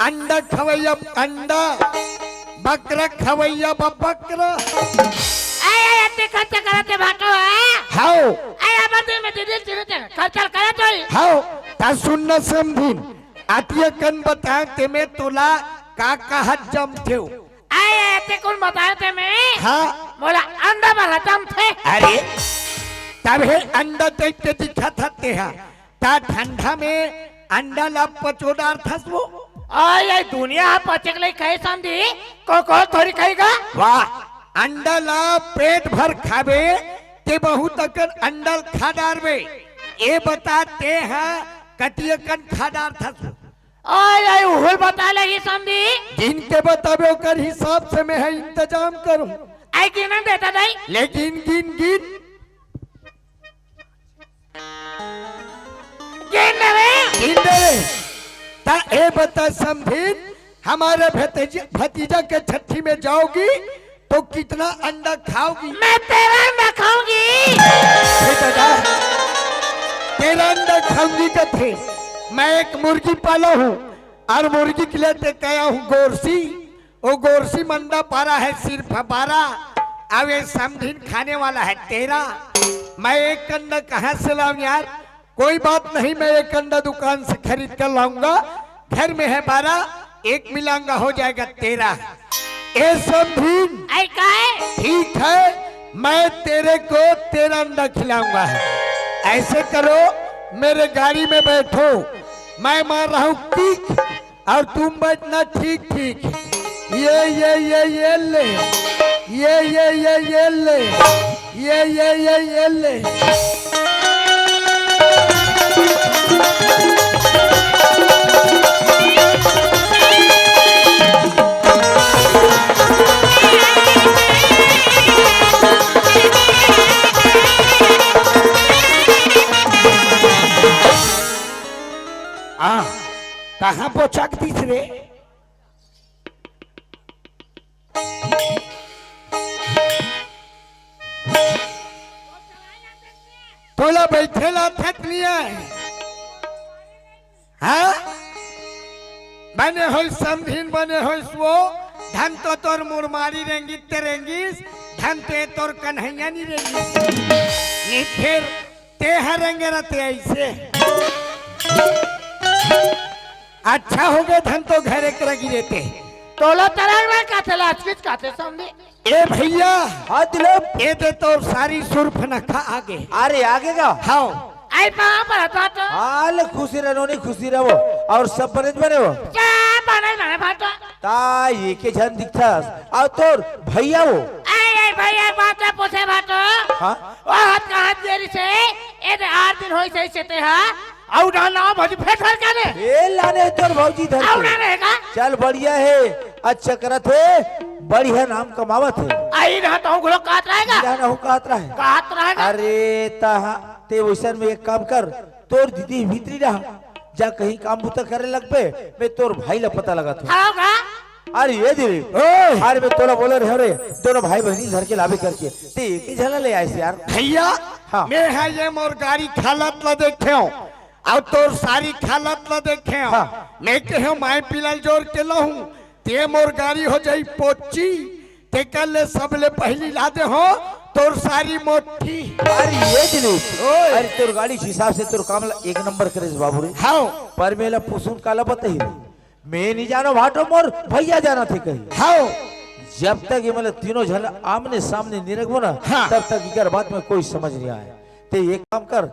अंडा खवैया अंडा, बकरा खवैया बकरा। आई, आई, अति खर्च करते भाटो है। हाओ। आई, अब दिन में दीदी चिरते खर्चा करे तो ही। हाओ, ता सुन न समधिन। अतिया कन बता के मैं तोला का कहत जमथेव। आए, आए, ते कौन बताए ते में? हाँ। मोला अंडा भरा जमथे। अरे, तब हे अंडा देख के दिखा था ते हा। ता ठंडा में अंडा ला पचो डारथस वो। आए, आए, दुनिया हा पचे के लई कहे समधी, को, को थोड़ी कहेगा? वाह, अंडा ला पेट भर खाबे, ते बहुत अकन अंडा खा डारबे। ए बता ते हा कतिया कन खा डारथस वो। आय, आय, उहुल बता ले ही समधी। जिनके बताबे ओकर हिसाब से मैं है इंतजाम करूं। आय, गिनन देता दाई। लेकिन गिन, गिन। गिन रे। गिन रे। ता ए बता समधिन, हमारे भतीजे, भतीजा के छट्ठी में जाओगी, तो कितना अंडा खाओगी? मैं तेरा अंडा खाऊंगी। हे दादा, तेरा अंडा खाऊंगी कथे। मैं एक मुर्गी पाला हूँ और मुर्गी के लिए ते कया हूँ गोरसी। वो गोरसी मंडा पारा है सिर्फ बारह। अब ये समधिन खाने वाला है तेरह। मैं एक अंडा कहाँ से लाऊं यार? कोई बात नहीं, मैं एक अंडा दुकान से खरीद कर लाऊंगा। घर में है बारह, एक मिलाऊंगा, हो जाएगा तेरह। ए समधिन, आई काहे? ठीक है, मैं तेरे को तेरह अंडा खिलाऊंगा। ऐसे करो, मेरे गाड़ी में बैठो, मैं मार रहा हूँ किक, और तुम बैठना ठीक ठीक। ये, ये, ये, ये ले। ये, ये, ये, ये ले। ये, ये, ये, ये ले। कहाँ बोचक दिस रे? तोला बैठे ला थक नहीं आए। हाँ? बने होइस समधिन, बने होइस वो, धन तो तोर मुरमारी रेंगिस ते रेंगिस, धन ते तोर कन्हैया नहीं रेंगिस। नहीं फिर ते हर रेंगे रहते ऐसे। अच्छा हो गए धन तो घर एक रगी रहते। तोला तरंग ना काथे लाचकिच काथे समधी। ए भैया, हाँ दिलीप। ए दे तोर सारी सुर्फनखा आगे। अरे आगे का? हाँ। आई पाँव परत बाटो। हाल खुशी रहो, नहीं खुशी रहो। और सब बने बने हो? सब बने बने बाटो। ता ये के झन दिखथस? और तोर भैया वो? आई आई भैया बात पूछे बाटो। हाँ? ओ हाथ का हाथ गेरी से, ए दे आठ दिन होई सही से ते हा। अउ ना ना भजी फेर फेर काने। ए लाने तोर भौजी धर अउ के। ना रहेगा। चल बढ़िया है, अच्छा करत है, बढ़िया नाम कमावत है। आई ना तो घुलो कात रहेगा। ना ना हूँ कात रहे। कात रहेगा। अरे तहा ते वैसन में एक काम कर, तोर दीदी भीतरी रहा, जा कहीं काम बुता करे लगबे, मैं तोर भाई ला पता लगात हूँ। आओगा। अरे ये दिलीप, ओए। अरे मैं तोला बोले रहे रे, दोनों भाई बहनी धर के लाबे करके, ते एक ही झला ले आए से यार। भैया, हाँ। मैं हा ये मोर गाड़ी खालत ला देखे हूँ, अउ तोर सारी खालत ला देखे हूँ। हाँ। मैं कहे माय पिलाल जोर के लाहूँ, ते मोर गाड़ी हो जाई पोची, तेकर ले सबले पहली ला दे हो तोर सारी मोठी। अरे ये दिलीप, ओए। अरे तोर गाड़ी के हिसाब से तोर काम ला एक नंबर करे बाबू रे। हाँ। पर मेला पुसुन काला बताही। मैं नहीं जानो भाटो, मोर भैया जाना थे कही। हाँ। जब तक ये मतलब तीनों झन आमने सामने नहीं रखबो ना, हाँ। तब तक इकर बात में कोई समझ नहीं आए। ते एक काम कर,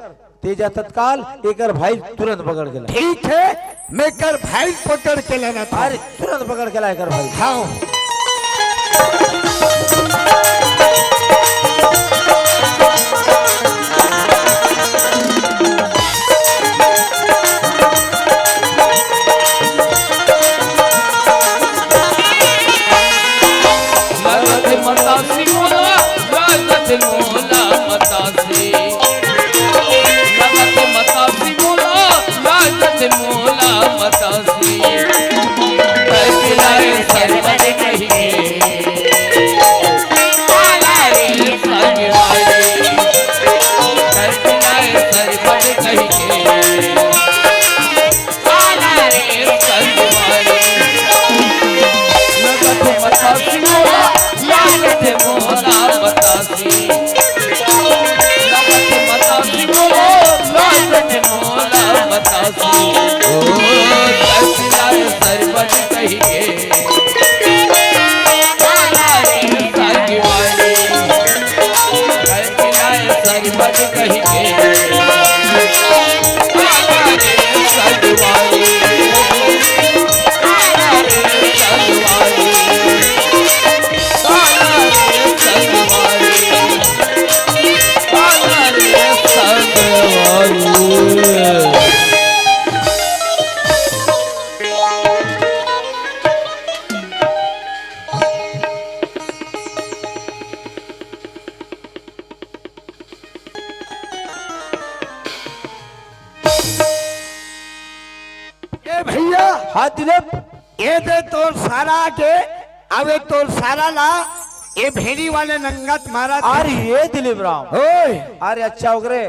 ते जा तत्काल एकर भाई तुरंत पकड़ के ला। ठीक है, मैं कर भाई पकड़ के लाना था। अरे तुरंत पकड़ के ला एकर भाई। हाँ। लगत मतासी मोला, लगत मोला मतासी। लगत मतासी मोला, लगत मोला मतासी। कैसे लाए सरबत कहिए। काला रे संगवारी। कैसे लाए सरबत कहिए। काला रे संगवारी। लगत मतासी मोला, लगत मोला मतासी। लगत मतासी मोला, लगत मोला मतासी। ओ, कैसे लाए सरबत कहिए। काला रे संगवारी। कैसे लाए सरबत कहिए। ए भैया, हाँ दिलीप। ए दे तोर सारा के, अबे तोर सारा ला, ए भेड़ी वाले नंगत मारा था। अरे ये दिलीप राम। ओए। अरे अच्छा हो गए,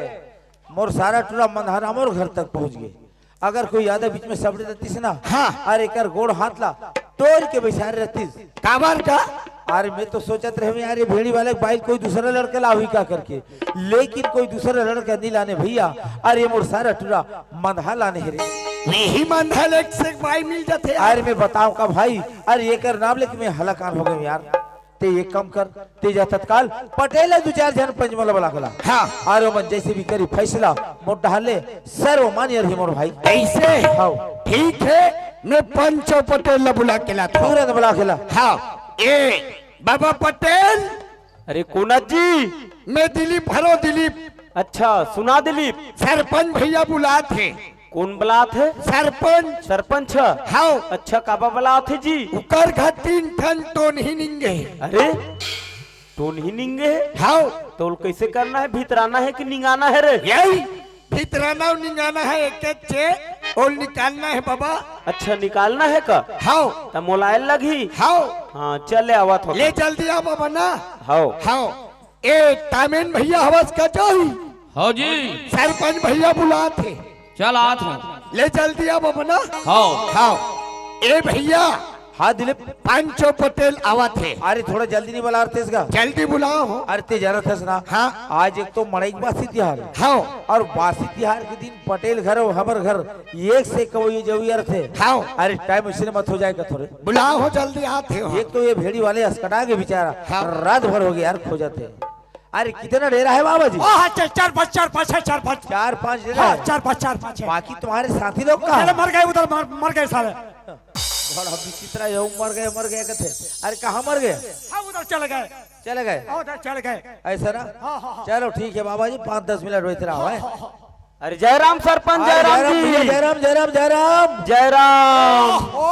मोर सारा टूरा मंधाना मोर घर तक पहुंच गए। अगर कोई यादव बीच में सबड़े रहतीस ना, हाँ। अरे एकर गोड़ हाथ ला तोड़ के बैठा रहतीस। काबर का? अरे मैं तो सोचत रहे यार, ये भेड़ी वाले के बाइल कोई दूसरा लड़का लाही का करके, लेकिन कोई दूसरा लड़का नहीं लाने भैया। अरे ये मोर सारा टूरा मंधा लाने हे रे। यही मंधा ले एक से एक बाई मिल जाते यार। अरे मैं बताऊं का भाई, अरे एकर नाम लेके मैं हलाकान हो गए यार। ते एक काम कर, ते जा तत्काल पटेल दू चार झन पंचमला बुला के ला। हाँ। अरे मन जैसे भी करी फैसला मोर डहले सर्वमान्य रही मोर भाई। ऐसे? हाँ। ठीक है, मैं पंच अउ पटेल ला बुला के लाता हूँ। तुरंत बुला के ला। हाँ। ए बाबा पटेल। अरे कोना जी? मैं दिलीप हरो दिलीप। अच्छा सुना दिलीप। सरपंच भैया बुलात हे। कोन बलात हे? सरपंच। सरपंच? हाँ। अच्छा काबर बलात हे जी? उकर घर तीन ठन टोनही निंगे हे। अरे टोनही निंगे हे? हाँ। तोल कैसे करना हे, भितराना हे कि निंगाना हे रे? यही भितराना अउ निंगाना हे, एक एक चे ओल निकालना हे बाबा। अच्छा, निकालना हे का? हव। त मोला आए लगही। हव। हाँ, चले आवत हों। ले जल्दी आ बाबा ना। हव। हव। ए तामेन भइया हवस का जाही? हव जी। सरपंच भइया बुलात हे। चल आत हों। ले जल्दी आ बाबा ना। हव। हव। ए भइया। हाँ दिलीप। पांचो पटेल आवत हे। अरे थोड़ा जल्दी नहीं बुला रहे तेस का? जल्दी बुलाओ हो। अरे ते जानत हस ना। हाँ। आज एक तो मड़ई के बासी तिहार हे। हव। अउ बासी तिहार के दिन पटेल घर अउ हमर घर एक से कवई जवई रथे। हव। अरे टाइम अइसने मत हो जाए का थोरे। बुलाओ हो, जल्दी आत हे हो। एक तो ये भेड़ी वाले असकटा के बेचारा। हव। रात भर हो गया यार खोजत हे। अरे कितना डेरा हे बाबा जी? ओ, हाँ, चार, चार पाँच, चार पाँच हे, चार पाँच। चार पाँच डेरा हाँ, हे? चार पाँच, चार पाँच हे। बाकी तुम्हारे साथी लोग कहाँ चले, हे? मर गए उधर, मर, मर गए साले। बड़ा विचित्र हे, मर गए, मर गए कथे। अरे कहाँ मर गए? हाँ, उधर चले गए। चले गए? हाँ, उधर चले गए। ऐसा ना? हाँ, हाँ, हाँ। चलो ठीक हे बाबा जी, पाँच दस मिनट बैठ रहा है। हाँ, हाँ। अरे जय राम सरपंच, अरे जय राम जी। भैया, जय राम, जय राम, जय राम। जय राम। ओ,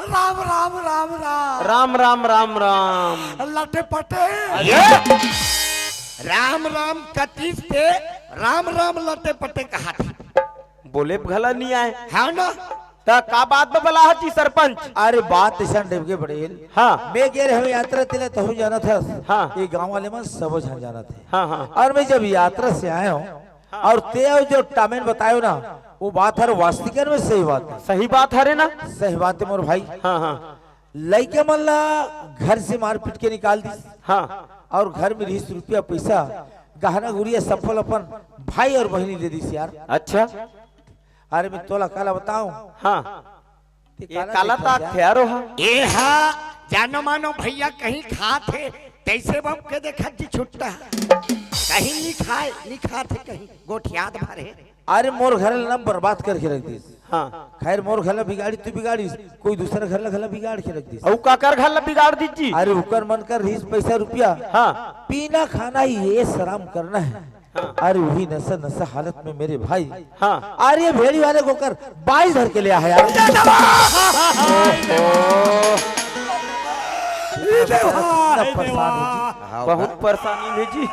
राम, राम, राम, राम। राम, राम, राम, राम। लटे पटे। ये राम, राम कतीस के राम, राम लटे पटे कहाथे। बोले घला नहीं आए। हाँ ना? त का बात बा बलाहत जी सरपंच? अरे बात अइसन डेबगे पटेल। हाँ। मैं गे रहेंव यात्रा ते ला, तहूँ जानत हस। हाँ। ये गाँव वाले मन सबो झन जानत हे। हाँ, हाँ। अउ मैं जब यात्रा से आए हों, हाँ। अउ ते अउ जो टामेन बतायो ना, वो बात हर वास्तविकता में सही बात हे। सही बात हरे ना? सही बात हे मोर भाई। हाँ, हाँ। लइका मन ला घर से मारपीट के निकाल दिस। हाँ। अउ घर में रहिस रुपया पैसा, गहना गुरिया सफल अपन भाई अउ बहिनी दे दिस यार। अच्छा। अरे मैं तोला काला बताओं। हाँ। ते ये काला काला देखत तात हस थे यार? यारो हा। ए हा, जानो मानो भैया कहीं खात हे, तैसे बम के देखत जी छुट्टा। कहीं नहीं खाए, नहीं खात हे कहीं, गोठियात भरे। अरे मोर घर ला बर्बाद करके रख दिस। हाँ। खैर मोर घर ला बिगाड़ी तू बिगाड़िस, कोई दूसरा घर ला घला बिगाड़ के रख दिस। अउ काकर घर ला बिगाड़ दिस जी? अरे उकर मन कर रहिस पैसा रुपया। हाँ। पीना खाना ही ये शराब करना हे। हाँ। अरे वही नशा नशा हालत में मेरे भाई। हाँ। अरे भेड़ी वाले को कर बाई धर के ले आया यार। ओहो। ये देवा, इतना ये परेशान हो जी। देवा। हाँ, बहुत परेशानी में जी।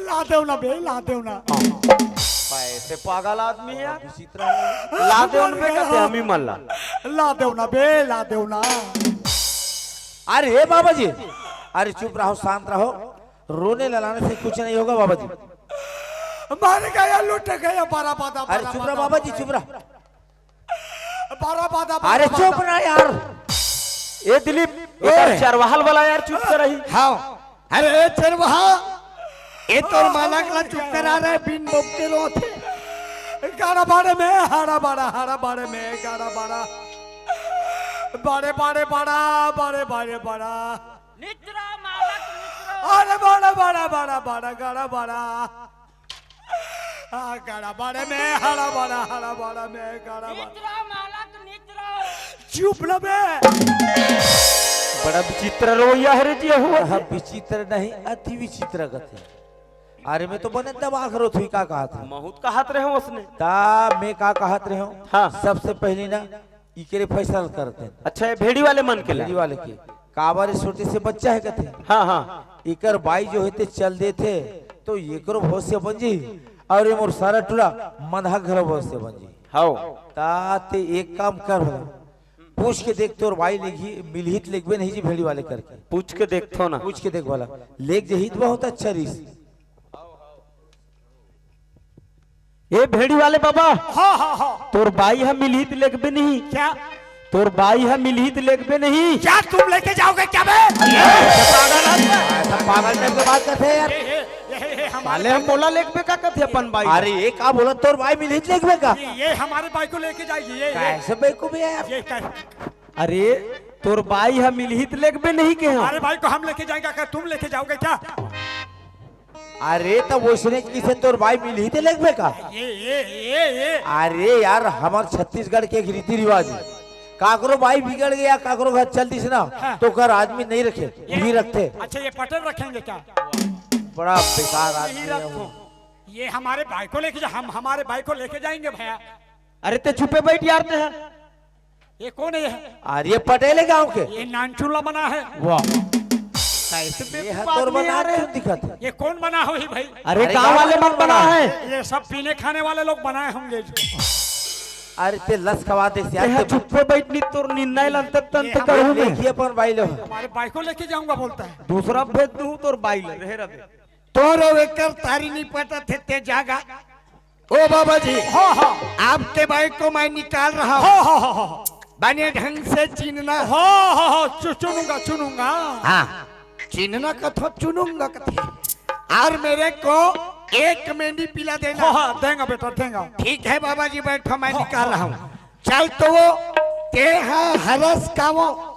ला देव ना बे, ला देव ना। पैसे पागल आदमी हे यार। विचित्र हे। ला देव ना बे, कहते हम ही मन ला। ला देव ना बे, ला देव ना। अरे हे बाबा जी, अरे चुप रहो, शांत रहो। रोने ललाने से कुछ नहीं होगा बाबा जी। मर गया, लुट गया, बड़ा बादा, अरे बड़ा चुप रहा बादा। बाबा जी, चुप रहा। बड़ा बादा, बड़ा अरे चुप बादा। रहा यार। ए दिलीप, ए। एकर चरवाहल वाला यार चुप कर रही। हाँ। अरे ए चरवाहा, ए तोर मालक ला चुप करा रहे, बिन बोब के रोथे। गाड़ा बाड़े में, हाड़ा बाड़ा, हाड़ा बाड़े में, गाड़ा बाड़ा। बाड़े, बाड़े, बाड़ा, बाड़े, बाड़े, बाड़ा। निचरा मालक निचरा। अरे बड़ा, बड़ा, बड़ा, बड़ा, गड़ा बड़ा। आ, गड़ा बड़े में, हड़ा बड़ा, हड़ा बड़ा में, गड़ा बड़ा। निचरा मालक निचरा। चुप न बे। बड़ा विचित्र रोइया हरे जी हुआ। हाँ, विचित्र नहीं, अति विचित्र कथे। अरे मैं तो बने दबा के रोथुई का कहत हे। महूत कहत रहे उसने। ता मैं का कहत रहे हूँ? हाँ। सबसे पहले ना इकरे फैसला करते हैं। अच्छा, ये भेड़ी वाले मन के ला? भेड़ी वाले के। काबर ये छोटे से बच्चा हे कथे। हाँ, हाँ। इकर बाई जो हे ते चल देथे, तो एकरो भविष्य बन जी, अउ ये मोर सारा टूरा मंदहा घलो भविष्य बन जी। हव। ता ते एक काम कर भला, पूछ के देख तोर बाई लेगही, मिलही त लेगबे नहीं जी भेड़ी वाले करके। पूछ के देखथो ना। पूछ के देख भला, लेग जही त बहुत अच्छा रहिस। ए भेड़ी वाले बाबा, हाँ, हाँ, हाँ। तोर बाई ह मिलही त लेगबे नहीं। क्या? तोर बाई ह मिलही त लेगबे नहीं। क्या तुम लेके जाओगे क्या बे? अरे, पागल आदमी। ऐसा पागल टाइप के बात करथे यार। ये, ये, ये, ये हमारे साले हम भाई बोला लेगबे का कथे अपन बाई? अरे, ये का बोला, तोर बाई मिलही त लेगबे का? ये, ये हमारे बाई को लेके जाएगी, ये, ये। कैसे बेवकूफ है यार? ये कैसे? अरे, तोर बाई ह मिलही त लेगबे नहीं के हम। हमारे बाई को हम लेके जाएंगे, क्या तुम लेके जाओगे क्या? अरे, त वइसने किसे तोर बाई मिलही त लेगबे का? ये, ये, ये, ये। अरे यार, हमर छत्तीसगढ़ के एक रीति रिवाज हे, काकरो बाई बिगड़ गे, काकरो घर चल दिस ना, हाँ। त ओकर आदमी नहीं रखे, ये, वही रखथे। अच्छा, ये पटेल रखेंगे क्या? बड़ा बेकार आदमी हे वो। ये हमारे बाई को लेके जा, हम हमारे बाई को लेके जाएंगे भैया। अरे ते चुपे बैठ यार ते। ये कौन हे? अरे ये पटेल हे गांव के। ये नानचुन ला बना हे। वाह। ऐसे ये बेवकूफ है तोर आदमी बना यार। क्यों दिखत है? ये कौन बना होही भाई? अरे, अरे, गांव गांव वाले वाले मन बना बना है। ये सब पीने खाने वाले लोग बनाए होंगे। अरे, ते लस खवा दे यार, ये ते चुप्पे बैठ नी, तोर निन्ना ही लंतर तंत ये करूँ हमारे मैं। देखिए अपन बाई लो। हमारे बाई को लेके जाऊंगा बोलता है। दूसरा भेज दूँ तोर बाई ले, रहे रहे। तोर अउ एकर तारी नी पटत हे, ते जागा। ओ बाबा जी, हाँ, हाँ। आपके बाई को मैं निकाल रहा हूँ। हाँ, हाँ, हाँ, हाँ। बने ढंग से चीनना। हाँ, हाँ, हाँ, चु-, चुनूंगा, चुनूंगा। हाँ, चीनना कथो, चुनूंगा कथे। और मेरे को एक मेंढी पिला देना। हाँ, हाँ, देंगा बेटा, देंगा। ठीक है बाबा जी, बैठो, मैं हाँ, निकाल हाँ। रहा हूँ। चल तो वो, ते हा हरस का वो।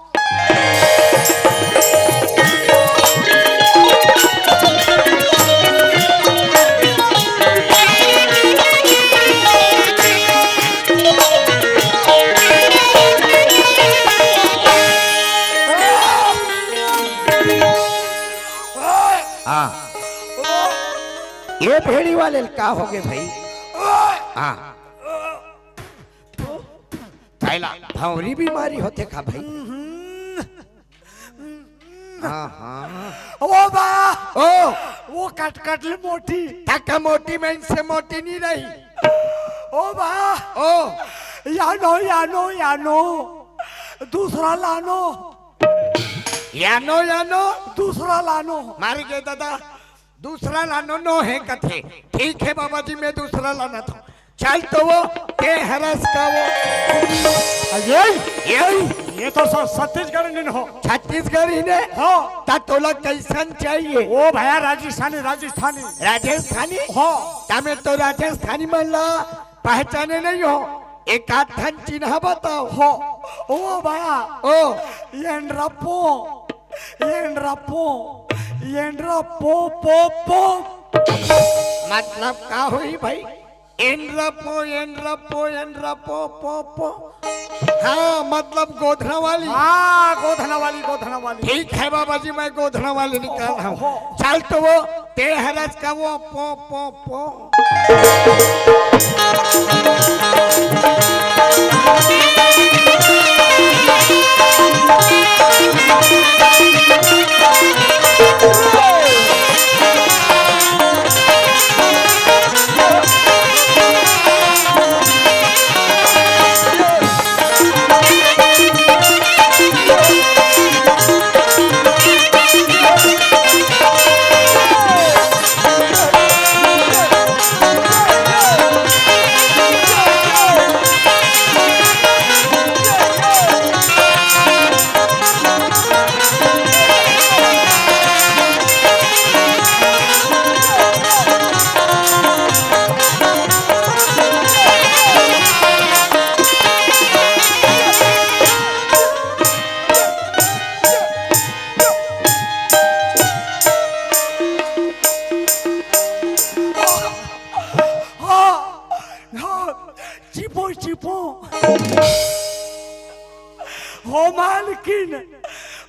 हाँ। ये भेड़ी वाले का होगे भाई? हाँ। थैला, भौंरी बीमारी होथे का भाई? हाँ, हाँ। ओ बा! ओ! वो कटकटली मोटी। तक मोटी में इनसे मोटी नहीं रही। ओ बा! ओ! यानो, यानो, यानो। दूसरा लानो। यानो, यानो। दूसरा लानो। मार गे दादा। दूसरा लानो नो हे कथे। ठीक है बाबा जी, मैं दूसरा लाना था। चल तो वो, ते हरस का वो। अरे, ये, ये तो स-, छत्तीसगढ़ नी हो। छत्तीसगढ़ी ने? हो। ता तोला कैसन चाहिए? ओ भैया, राजस्थानी, राजस्थानी। राजस्थानी? हो। ता मैं तो राजस्थानी मन ला पहचाने नहीं हो। एक आध ठन चिन्हा बताओ। हो। ओ भैया। ओ। एंड्रपो। एंड्रपो। एंड्रपो, पो, पो। मतलब का होही भाई? एंड्रपो, एंड्रपो, एंड्रपो, पो, पो। हाँ, मतलब गोधना वाली। हाँ, गोधना वाली, गोधना वाली। ठीक है बाबा जी, मैं गोधना वाली निकाल रहा हूँ। हो, हो। चल तो वो, ते हरस का वो, पो, पो, पो। चिपो, चिपो। हो मालकिन,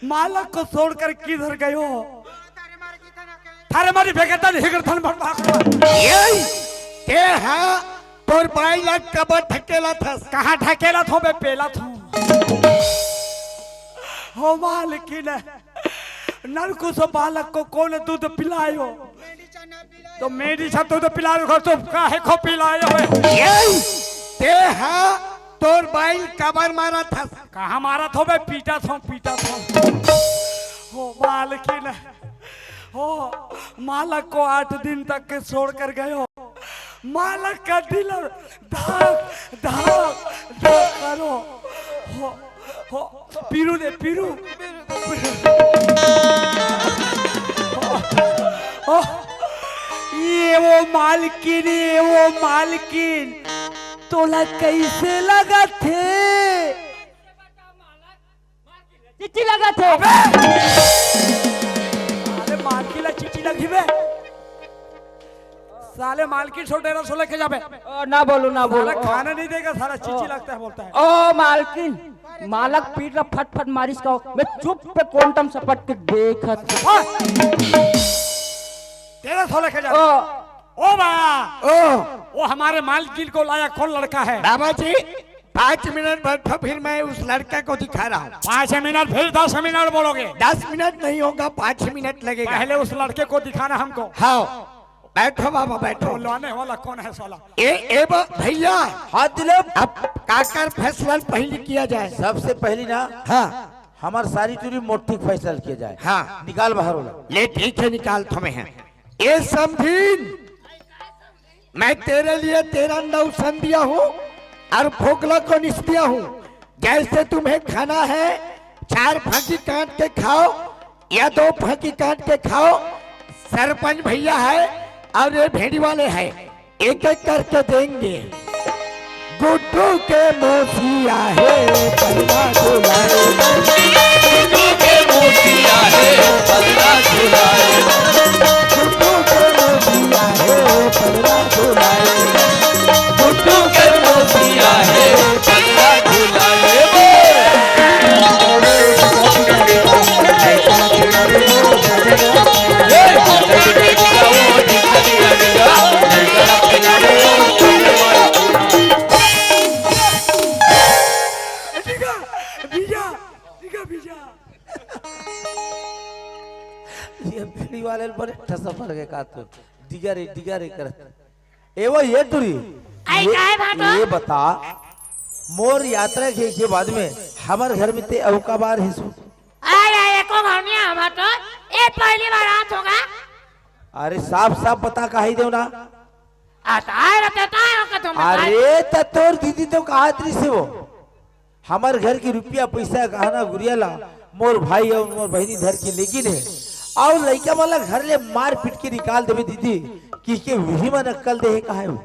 मालक को छोड़कर किधर गयो? थारे मारी बेगेतन हिगरथन भटभाग। ये, ते हा तोर बाई ला कबर ढकेला थस? कहाँ ढकेला थो बे, पेला थो। हो मालकिन, नलकुस बालक को कौन दूध पिलायो? तो मेंढी छा दूध पिलावे को तो काहे को पिलायो है? ये ते हा तोर बाई ल काबर मारा था? कहाँ मारा थो बे? पीटा थो, पीटा थो। हो मालकिन, हो मालक को आठ दिन तक के छोड़ कर गयो। मालक का दिल धक धक धक करो। हो, हो, पीरू दे, पीरू। ओ, ये वो मालकिन, ये वो मालकिन, तोला कैसे लगत हे? चिट्ठी लगत हे। अरे मालकिन ला चिट्ठी लगी बे। साले मालकिन सो डेरा सो लेके जाबे। ओ, ना बोलो, ना बोलो। साला खाना नहीं देगा, साला चिट्ठी लगता है बोलता है। ओ मालकिन, मालक पीट ला फट फट मारिस का, मैं चुप पे कोंटम सपट के देखत। हाँ। डेरा सो लेके जा। ओ। ओ बा। ओ। वो हमारे मालकिन को लाया कौन लड़का है? बाबा जी। पाँच मिनट बैठो, फिर मैं उस लड़के को दिखा रहा हूँ। पाँच मिनट, फिर दस मिनट बोलोगे? दस मिनट नहीं होगा, पाँच मिनट लगेगा। पहले उस लड़के को दिखाना हमको। हाँ, बैठो बाबा, बैठो। बोलवाने वाला कौन है साला? ए, ए बा-, भैया। हाँ, दिलीप। अब काकर फैसला पहली किया जाए? सबसे पहली ना, हाँ। हमार सारी टूरी मोटी फैसला किया जाए। हाँ। निकाल बाहर वाला। ले, ठीक है, निकाल थमे हैं। ए समधीन, मैं तेरे लिए तेरा नौसन दिया हूँ और फोकला को निस दिया हूँ। जैसे तुम्हें खाना है, चार फांकी काट के खाओ या दो फांकी काट के खाओ। सरपंच भैया है और ये भेड़ी वाले हैं, एक एक करके देंगे। गुड्डू के मोसिया है, पहला झूला। गुड्डू के मोसिया है, पहला झूला। गुड्डू के मोसिया है, पहला झूला। गुड्डू के मोसिया है, पहला झूला। ये बीड़ी वाले बड़े ठसा पड़ गए का तू? डिगा रे, डिगा रे करत। ए वो ये टूरी। आई ये, काहे भाटो? ये बता, मोर यात्रा के, के बाद में हमर घर में ते अउ का बार हेसु? अरे, एको घर नहीं है भाटो। ए पहली बार आत होगा। अरे, साफ साफ बता, काहे देव ना? आ, ताए रहते, ताए हो के तुम अरे, त तोर दीदी तो कहत रही से वो। हमर घर की रुपया, पैसा, गहना, गुरिया ला मोर भाई अउ मोर बहिनी धर के लेगिन हे। अउ लइका मन ला घर ले मार पीट के निकाल देबे दीदी, कि के वही मन अक्कल दे हे, कहा हे वो?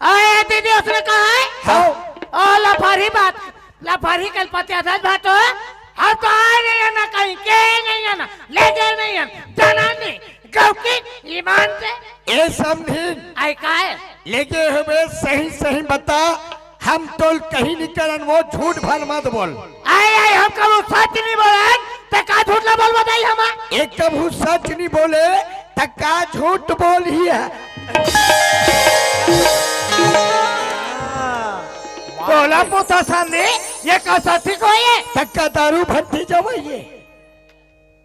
अरे दीदी, उसने कहा है? हाँ। ओ लफारी बात, लफारी कल पतिया था भाटो। हम तो आए नहीं है ना कहीं, के नहीं है ना, ले गए नहीं है, जाना नहीं, गौ की ईमान से। ए समधीन। आई का है? लेके हुए सही सही बता, हम तोल कहीं नहीं करन, वो झूठ भर मत बोल। आए, आए, हम कबू सच नहीं बोले, ते का झूठ ना बोल बताई हमा? एक कबू सच नहीं बोले, त का झूठ बोल ही है। बोला पोता सामने, ये का सच को ये? तक का दारू भट्टी जवाइए।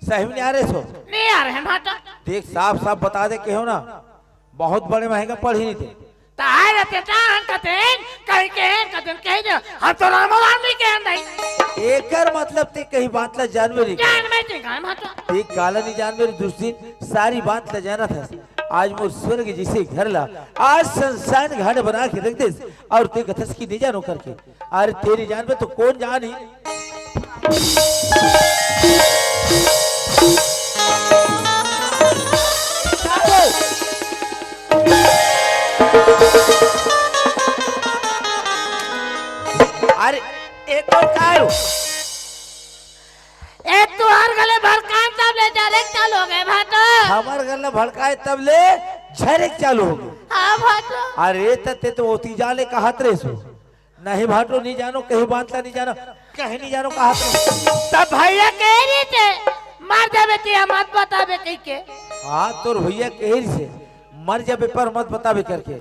सही में नहीं आ रहे सो? नहीं आ रहे हैं भाटो। देख, साफ साफ बता दे के हो ना, बहुत बड़े महंगा पढ़ी नहीं थे। त आए रहते, त हम कहते हैं, कहीं के हैं, कहते हैं, कहीं दे, हम तो रामो राम नहीं कहें नहीं। एकर मतलब ते कहीं बात ला जानबे नहीं जान करे। में नहीं जान भाटो। ते काला नहीं जानबे रे दुष्ट दिन, सारी बात ला जानत हस। आज मोर स्वर्ग जैसे घर ला, आज शमशान घाट बना के रख देस, अउ ते कथस की नहीं जानो करके। अरे तेरी जान पे तो कौन जानी। अरे एक और का हो? ए तुहार गले भड़कान तब ले झरेक चालू हो गए भाटो। हमर गले भड़काए तब ले झरेक चालू हो गए। हाँ भाटो। अरे त ते तो ओती जाले कहत रहे सो। नहीं भाटो, नहीं जानो, कहीं बात ला नहीं जानो, कहीं नहीं जानो कहा तो। तब भैया कह रही थे, मर जाबे ते मत बताबे कह के। हाँ, तोर भैया कह रही से, मर जाबे पर मत बताबे करके।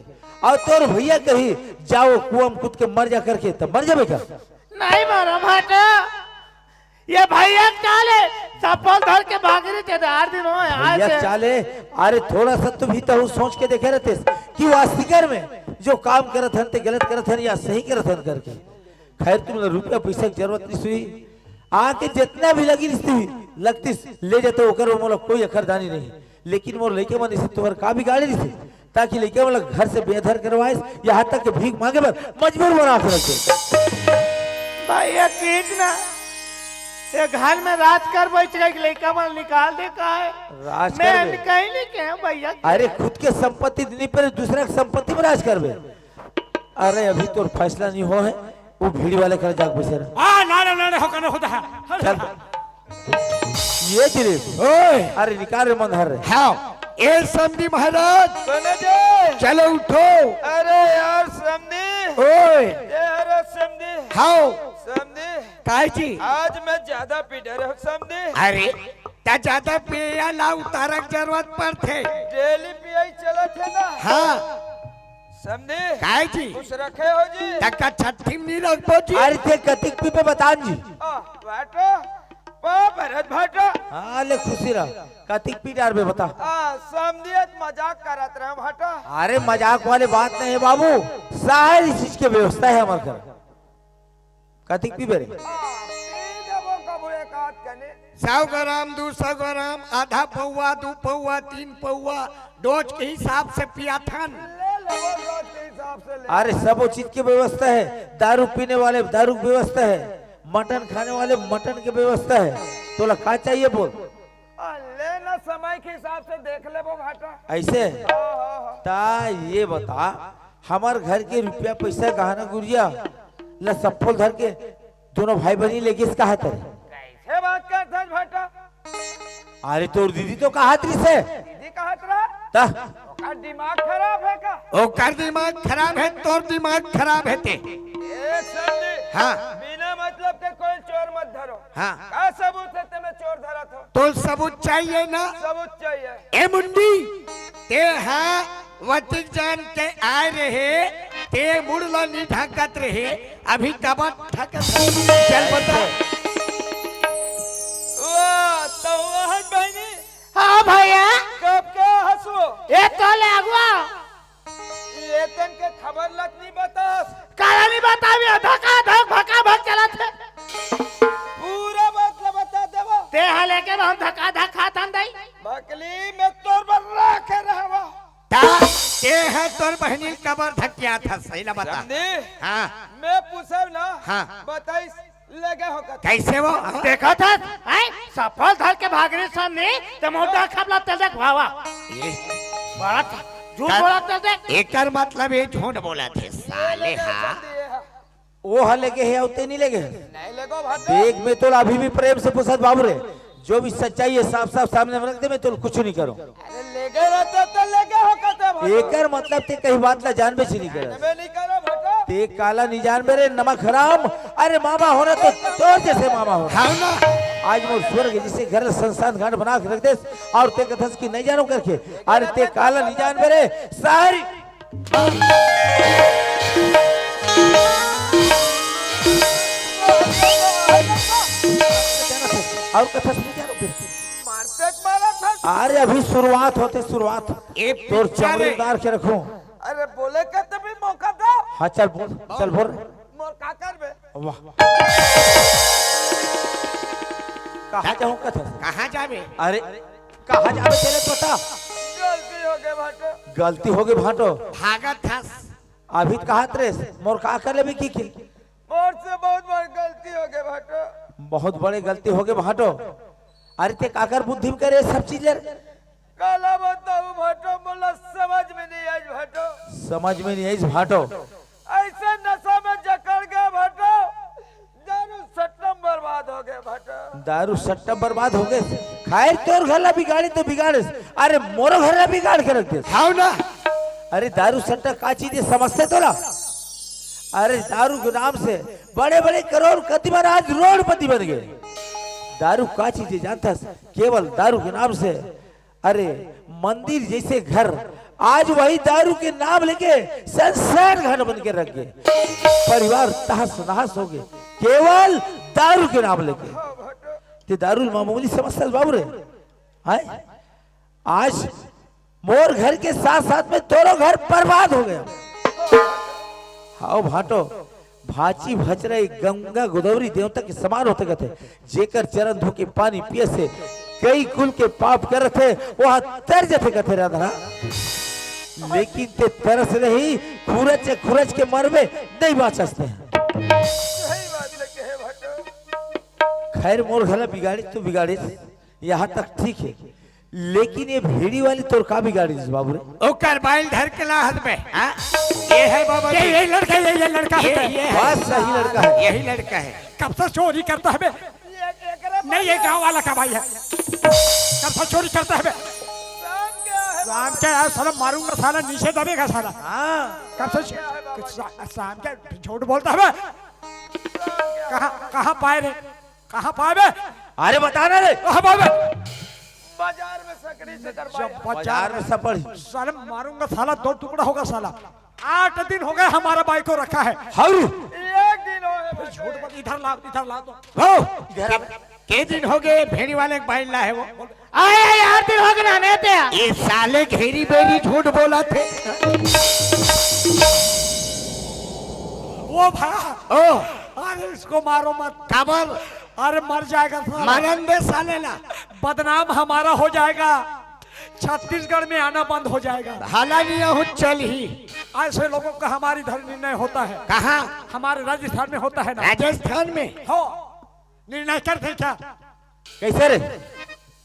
अउ तोर भैया कही, जाओ कुआं में कूद के मर जा करके, तब मर जाबे का? नहीं मरो भाटो, ये भैया चाले चप्पल धर के भाग रहे थे, आठ दिन हो आज भैया से। चाले, अरे थोड़ा सा तू भी तो सोच के देखे रहते कि वास्तिकर में जो काम करत हन ते गलत करत हन या सही करत हन करके। खैर, तुमला रुपया पैसा की जरूरत नहीं हुई, आके जितना भी लगी रिश्ती हुई, लगतीस ले जाते, ओकर में मोला कोई अखरदानी नहीं। लेकिन मोर लइका मन इसे तुम्हार का बिगाड़े रिसे, ताकि लइका मन ला घर से बेघर करवाइस, यहाँ तक कि भीख मांगे बर मजबूर बना के रख दे। भैया, कीट ना, ये घर में राज कर बैठ गई, लइका मन निकाल दे का है? राज मैं करबे। कहीं नहीं कहे भैया। अरे, खुद के संपत्ति नहीं पर दूसरा के संपत्ति में राज करबे। अरे, अभी तोर फैसला नहीं हो है, वो भीड़ वाले कर जाके बैठे रहे। आ, ना, ना, ना, ना, हो, करना होता है। चल। ये दिलीप। ओए। अरे, निकाल रे, मन हर रे। हाँ, ए समधी महाराज। सुनो जी। चलो, उठो। अरे यार, समधी। ओए। ए, अरे, समधी। हाँ। समधी। काय जी? आज मैं ज्यादा पी डरे हूँ, समधी। अरे, त ज्यादा पिया ला उतारक जरूरत पड़थे। डेली पियाई चलत है ना। हाँ। समधी। काय जी? खुश रखे हो जी। तका छट्ठी में नहीं रखबो जी। अरे ते कतिक पीबे बतान जी। आ, भाटो, पा भरत भाटो। हाँ, ले खुशी रह। कतिक पी डारबे बता। आ, समधी, मजाक करत रहे भाटो। अरे मजाक वाली बात नहीं है बाबू, सारी चीज के व्यवस्था है हमारे घर। कतिक पीबे रे? आ, पी लेबो कभू एक आध कनी। सौ ग्राम, दू सौ ग्राम, आधा पौवा, दू पौवा, तीन पौवा, डोज के हिसाब से पियाथन। ले लेबो डोज के हिसाब से ले। अरे सबो चीज के व्यवस्था है, दारू पीने वाले दारू की व्यवस्था है, मटन खाने वाले मटन की व्यवस्था है। तोला का चाहिए बोल? आ, ले ना, समय के हिसाब से देख लेबो भाटो। ऐसे? हाँ, हाँ, हाँ। ता ये बता, हमर घर के रुपया पैसा गहना गुरिया ला सप्पोल धर के दोनों भाई बहिनी ले गिस कहा तरे। कैसे बात करत हस भाटो? अरे तोर दीदी तो कहत रहिस हे। दीदी कहत रहा? ता? ओकर दिमाग खराब है का? ओकर दिमाग खराब है, तोर दिमाग खराब है ते। ए समधी, हाँ। बिना मतलब के कोई चोर मत धरो। हाँ। का सबूत है ते मैं चोर धरत हो? तो सबूत चाहिए ना? सबूत चाहिए। ए मुंडी, ते हा वतिक जान के आए रहे, ते मुड़ ला नी ढाकत रहे, अभी कबर ढाकत है। चल बता। वाह, तो वहन बहिनी। हाँ भैया। कब के हसो? ए तो ले अगुआ। ये तन के खबर लक नहीं बतास। काला नहीं बतावी, धका धक भका भक चलत है। पूरा बात ला बता देबो। ते हा लेके हम धका धक खात हन दई। भकली में तोर बर राखे रहवा। ता, ते है तोर बहिनी कबर धकिया था, सही ला बता। समधी? हाँ। मैं पूछब ना, हाँ। बताइस, लगे हो कत। कैसे वो? हाँ? देखा था, हैं? सफल धर के भाग रही सामने, ते मोटा खपला तेल देख भावा। ये। बड़ा था, झूठ कर-, बोला तेल देख। एकर मतलब ये झूठ बोला थे, साले, हाँ। समधी, हाँ। वो हा लेके है, उते नहीं लेके है। नहीं लेगो भाटो। देख, मैं तो अभी भी प्रेम से पूछत बाबू रे, जो भी सच्चाई है साफ साफ सामने में रख दे, मैं तो कुछ नहीं करूँ। अरे लेगे रहते तो लेगे हो कहते भाटो। एकर मतलब ते कहीं बात ला जानबे ची नहीं करे। जानबे नहीं करे भाटो। ते काला नहीं जानबे रे नमक हराम। अरे मामा हो ना तो तोर जैसे मामा हो। हाँ ना। आज मोर स्वर्ग जैसे घर संस्थान घाट बना के रख दे और ते कथस की नहीं जानो करके। अरे ते काला नहीं जानबे रे सारी। और कथा सुन क्या रुक गए? मारपीट मारा था। अरे अभी शुरुआत होते, शुरुआत। ए तोर पिक्चर चमड़ी है। उतार के रखूं। अरे बोले के तो भी मौका दो। हाँ चल बोल, चल बोल। मोर का करबे? वाह। कहाँ जाऊँ कथा? कहाँ जाबे? अरे कहाँ जाबे तेरे पता? गलती हो गए भाटो। गलती हो गए भाटो। भागत हस। अभी तो कहत रे, मोर का कर लेबे की की? मोर से बहुत बड़ गलती हो गए भाटो। बहुत बड़े गलती हो गए भाटो। अरे ते काकर बुद्धि में करे सब चीज ले? काला बताऊं भाटो, मोला समझ में नहीं आई भाटो। समझ में नहीं आई भाटो। ऐसे नशा में जकड़ गए भाटो, दारू सट्टा में बर्बाद हो गए भाटो। दारू सट्टा बर्बाद हो गए। खैर तोर घर ला बिगाड़ी तो बिगाड़े, अरे मोरो घर ला बिगाड़ के रख दे। खाओ ना। अरे दारू सट्टा का चीज है समझते तोला? अरे दारू के नाम से बड़े बड़े करोड़पति बन, आज रोडपति बन गए। दारू का चीज है जानता है? केवल दारू के नाम से अरे मंदिर जैसे घर, आज वही दारू के नाम लेके शमशान घाट बन के रख गए। परिवार तहस नहस हो गए, केवल दारू के नाम लेके। ते दारू मामूली समझता है बाबू रे? हैं? आज मोर घर के साथ साथ में तोरो घर बर्बाद हो गया। हाओ भाटो, भांची भचरा एक गंगा गोदावरी देवता के समान होथे कथे, जेकर चरण धो के पानी पिए से कई कुल के पाप करत हे, वह तर जथे कथे राधा। लेकिन ते तरस नहीं, खुरच खुरच के मरबे, नहीं बाचस ते। सही बात लगे भाटो। खैर मोर घला बिगाड़ी तो बिगाड़ी, यहाँ तक ठीक है, लेकिन ये भेड़ी वाली तोर का बिगाड़ी दिस बाबू रे? ओकर बाइल धर के ला हाथ में, हाँ? ये है बाबा ये, जी। ये लड़का, ये, ये लड़का ये, है। ये है। बहुत सही लड़का है। यही लड़का है। कब से चोरी करता है बे? ये, ये करे नहीं, ये भाई। गांव वाला का भाई है। कब से चोरी करता है बे? राम क्या है राम बाबा? क्या है? साला मारूंगा, साला नीचे दबेगा साला। हाँ। कब से शाम के झूठ बोलता है बे? कहाँ, कहाँ पाए रे? कहाँ पावे? अरे बता ना रे। कहाँ पावे? बाजार में सकड़ी से दरबार। जब बाजार बाजार में में सपड़ी। साले मारूंगा साला, दो टुकड़ा होगा साला। आठ दिन हो गए हमारा बाई को रखा है। हौ। एक दिन हो गए। झूठ मत, इधर ला, इधर ला तो। हो। के दिन हो गए भेड़ी वाले के बाई ला है वो? आए, आए, आठ दिन हो गए ना, नहीं थे। ये साले घेरी बेरी झूठ बोला थे। वो भा, ओ। अरे इसको मारो मत। काबर? अरे मर जाएगा साला। मरन दे साले ला। बदनाम हमारा हो जाएगा, छत्तीसगढ़ में आना बंद हो जाएगा। हाला नहीं हो, चल ही। ऐसे लोगों का हमारे इधर निर्णय होता है। कहाँ? हमारे राजस्थान में होता है ना। राजस्थान में? हो। निर्णय कर दे क्या? कैसे रे?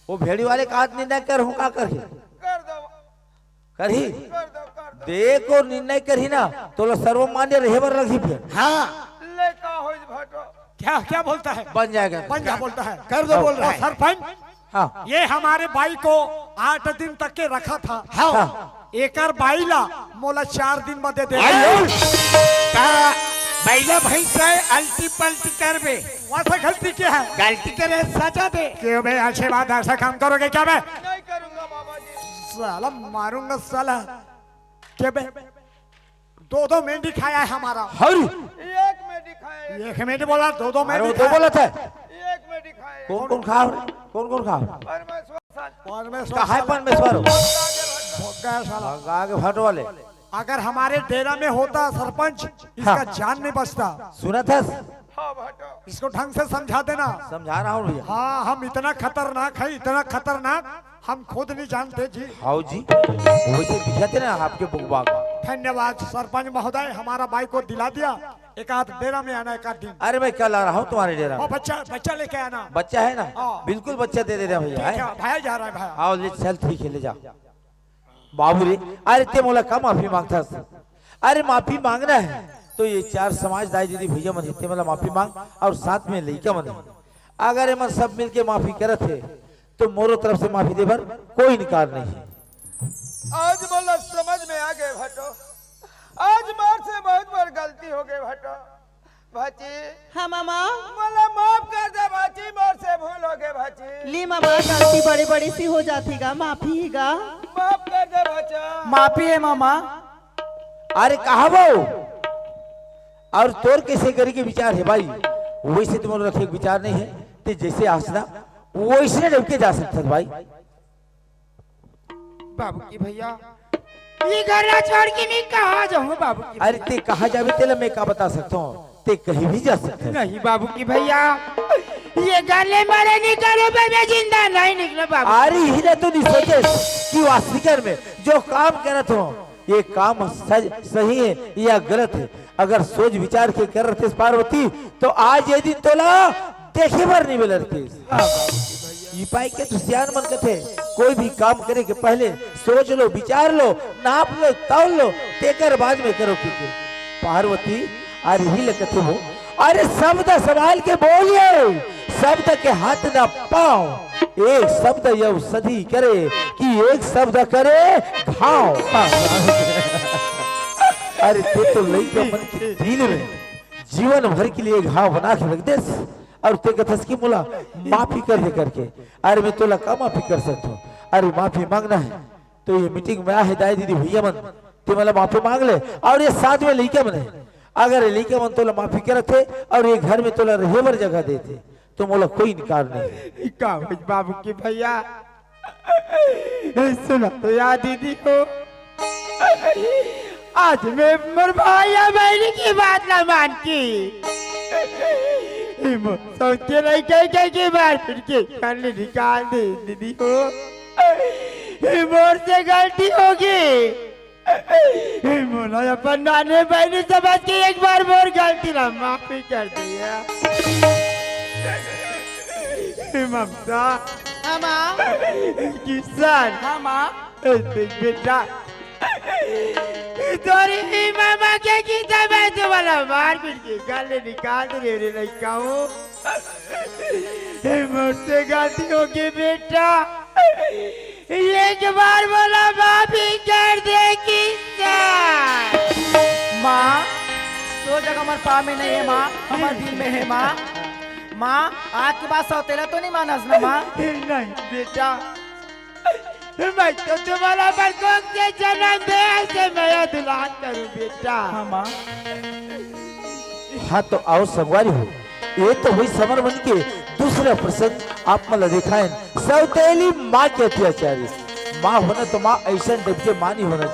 वो भेड़ी वाले का निर्णय कर हूँ, का करही? कर दो। करही? कर दो, कर दो। देखो, निर्णय करही ना, तो लो सर्वमान्य रहे बर लगही फिर। हाँ। ले का होइस भाटो? क्या, क्या बोलता है? बन जाएगा। बन जा बोलता है। कर दो बोल रहा है। सरपंच, हाँ। ये हमारे बाई को आठ दिन तक के रखा था। हाँ। एकर बाई ला मोला चार दिन में दे दे। आयो। का बैला भैंस है, अल्टी पल्टी करबे। वैसा गलती क्या है? गलती करे, सजा दे। क्यों बे, अच्छे बात, ऐसा काम करोगे क्या बे? नहीं करूंगा बाबा जी। साला मारूंगा साला। क्या बे? दो दो मेंढी खाया है हमारा। हरी। एक मेंढी खाया है। एक मेंढी बोला, दो दो अरे, मेंढी वो तो खाया। बोला था। एक मेंढी खाया है। कौन कौन खाओ रे? कौन कौन खाओ? परमेश्वर साथ। परमेश्वर कहाँ है साला। परमेश्वर? भोग गया साला। भगा के फट वाले। अगर हमारे डेरा में होता सरपंच, इसका हाँ। जान नहीं बचता। सुना था? हाँ भाटो। इसको ढंग से समझा देना। समझा रहा हूँ भैया। हाँ, हम इतना खतरनाक है, इतना खतरनाक, हम खुद नहीं जानते जी। हाँ जी, वैसे दिखा थे ना आपके बुकबा का। धन्यवाद सरपंच महोदय, हमारा बाई को दिला दिया। एक आध डेरा में आना एक आध दिन। अरे मैं कल आ रहा हूँ तुम्हारे डेरा में। हाँ, बच्चा, बच्चा लेके आना। बच्चा है ना? हाँ। बिल्कुल बच्चा दे दे रहे हैं भैया, ठीक है? है, भाया जा रहा है भाया। आओ ले चल, ठीक है, ले जा। बाबू रे, अरे ते मोला का माफी मांगथस? अरे माफी मांगना है तो ये चार समाज दाई दीदी भैया मन हे, ते मोला माफी मांग और साथ में लइका मन हे। अगर एमन सब मिलके माफी करत हे तो मोरो तरफ से माफी दे बर कोई इनकार नहीं है। आज मोला समझ में आ गए भटो, आज मोर से बहुत बड़ गलती हो गए भटो। भाची। हाँ, मामा। मोला माफ कर दे भाची, मोर से भूल हो गए भाची। ली मामा, गलती बड़ी बड़ी सी हो जाती गा, माफी ही गा। माफ कर दे भाचा। माफी है मामा। अरे कहा वो? और तोर कैसे करे के विचार है भाई? वैसे तो मोर रखे के विचार नहीं है, ते जैसे आसना वैसे डब के जा सकत भाई। बाबू की भैया, ये घर ला छोड़ के मैं कहाँ जाऊँ बाबू की अरे भैया? ते कहाँ जाबे तेला मैं का बता सकता हूँ, ते कहीं भी जा सकता है। नहीं बाबू की भैया, ये घर ले मरे नहीं करो बे, मैं जिंदा नहीं निकलो बाबू। अरे ही ना तो नहीं सोचे कि वास्तविक में जो काम करत हो, ये काम सज-, सही है या गलत है। अगर सोच विचार के कर रहते पार्वती, तो आज ये दिन तोला देखे बर नहीं मिल रहते। हाँ बाबू की भैया। ई पाई के तो सियान मन कथे, कोई भी काम करे के पहले सोच लो, विचार लो, नाप लो, तौल लो, तेकर बाद में करो। क्योंकि पार्वती अरे ही ले कथे वो, अरे शब्द संभाल के बोलिए, शब्द के हाथ ना पाओ, एक शब्द यौ सधी करे कि एक शब्द करे घाव। अरे ते तो लइका मन के दिल में जीवन भर के लिए घाव बना के रख देस। और ते कथस कि मोला माफी कर दे करके। अरे मैं तोला का माफी कर सकत हूँ? अरे माफी मांगना है तो ये मीटिंग में आहे दाई दीदी भैया मन, ते मोला माफी मांग ले। और ये साथ में लइका मन है, अगर ये लइका मन तोला माफी करत हे और ये घर में तोला रहे बर जगह देथे तो मोला कोई इनकार नहीं है। का भाई बाबू की भैया, सुना तो यार दीदी को, आज मैं मोर भाई या बहन की बात ना मान की, ये मोर सौते लइका के, के मार पीट के घर ले निकाल दे दीदी को, ये मोर से गलती होगी। मोला अपन नाने बहनी समझ के एक बार मोर गलती ला माफी कर दिया। ममता। हाँ, माँ। किशन। हाँ, माँ। ए, देख बेटा। तोरी मामा के की जब मैं तुम्हारा मार पीट के गाले निकाल दे रे लइका हूँ। ए, मुझसे गलती हो गई बेटा। एक बार मोला माफी कर दे किशन। माँ, तो जगह हमारे पाँव में नहीं है माँ, हमारे दिल में है माँ। माँ, आज के बाद सौतेला तो नहीं मानस ना माँ? नहीं बेटा, मैं तो तुम्हारा बरकोक से जन्म दे, ऐसे मया दुलार करूं बेटा। हाँ माँ। हाँ तो आओ संगवारी हो, ये तो हुई समर मन के दूसरा प्रसंग। आप मन ला देखायन सौतेली माँ के अत्याचारी। माँ होना तो माँ, ऐसा डब के माँ नहीं होना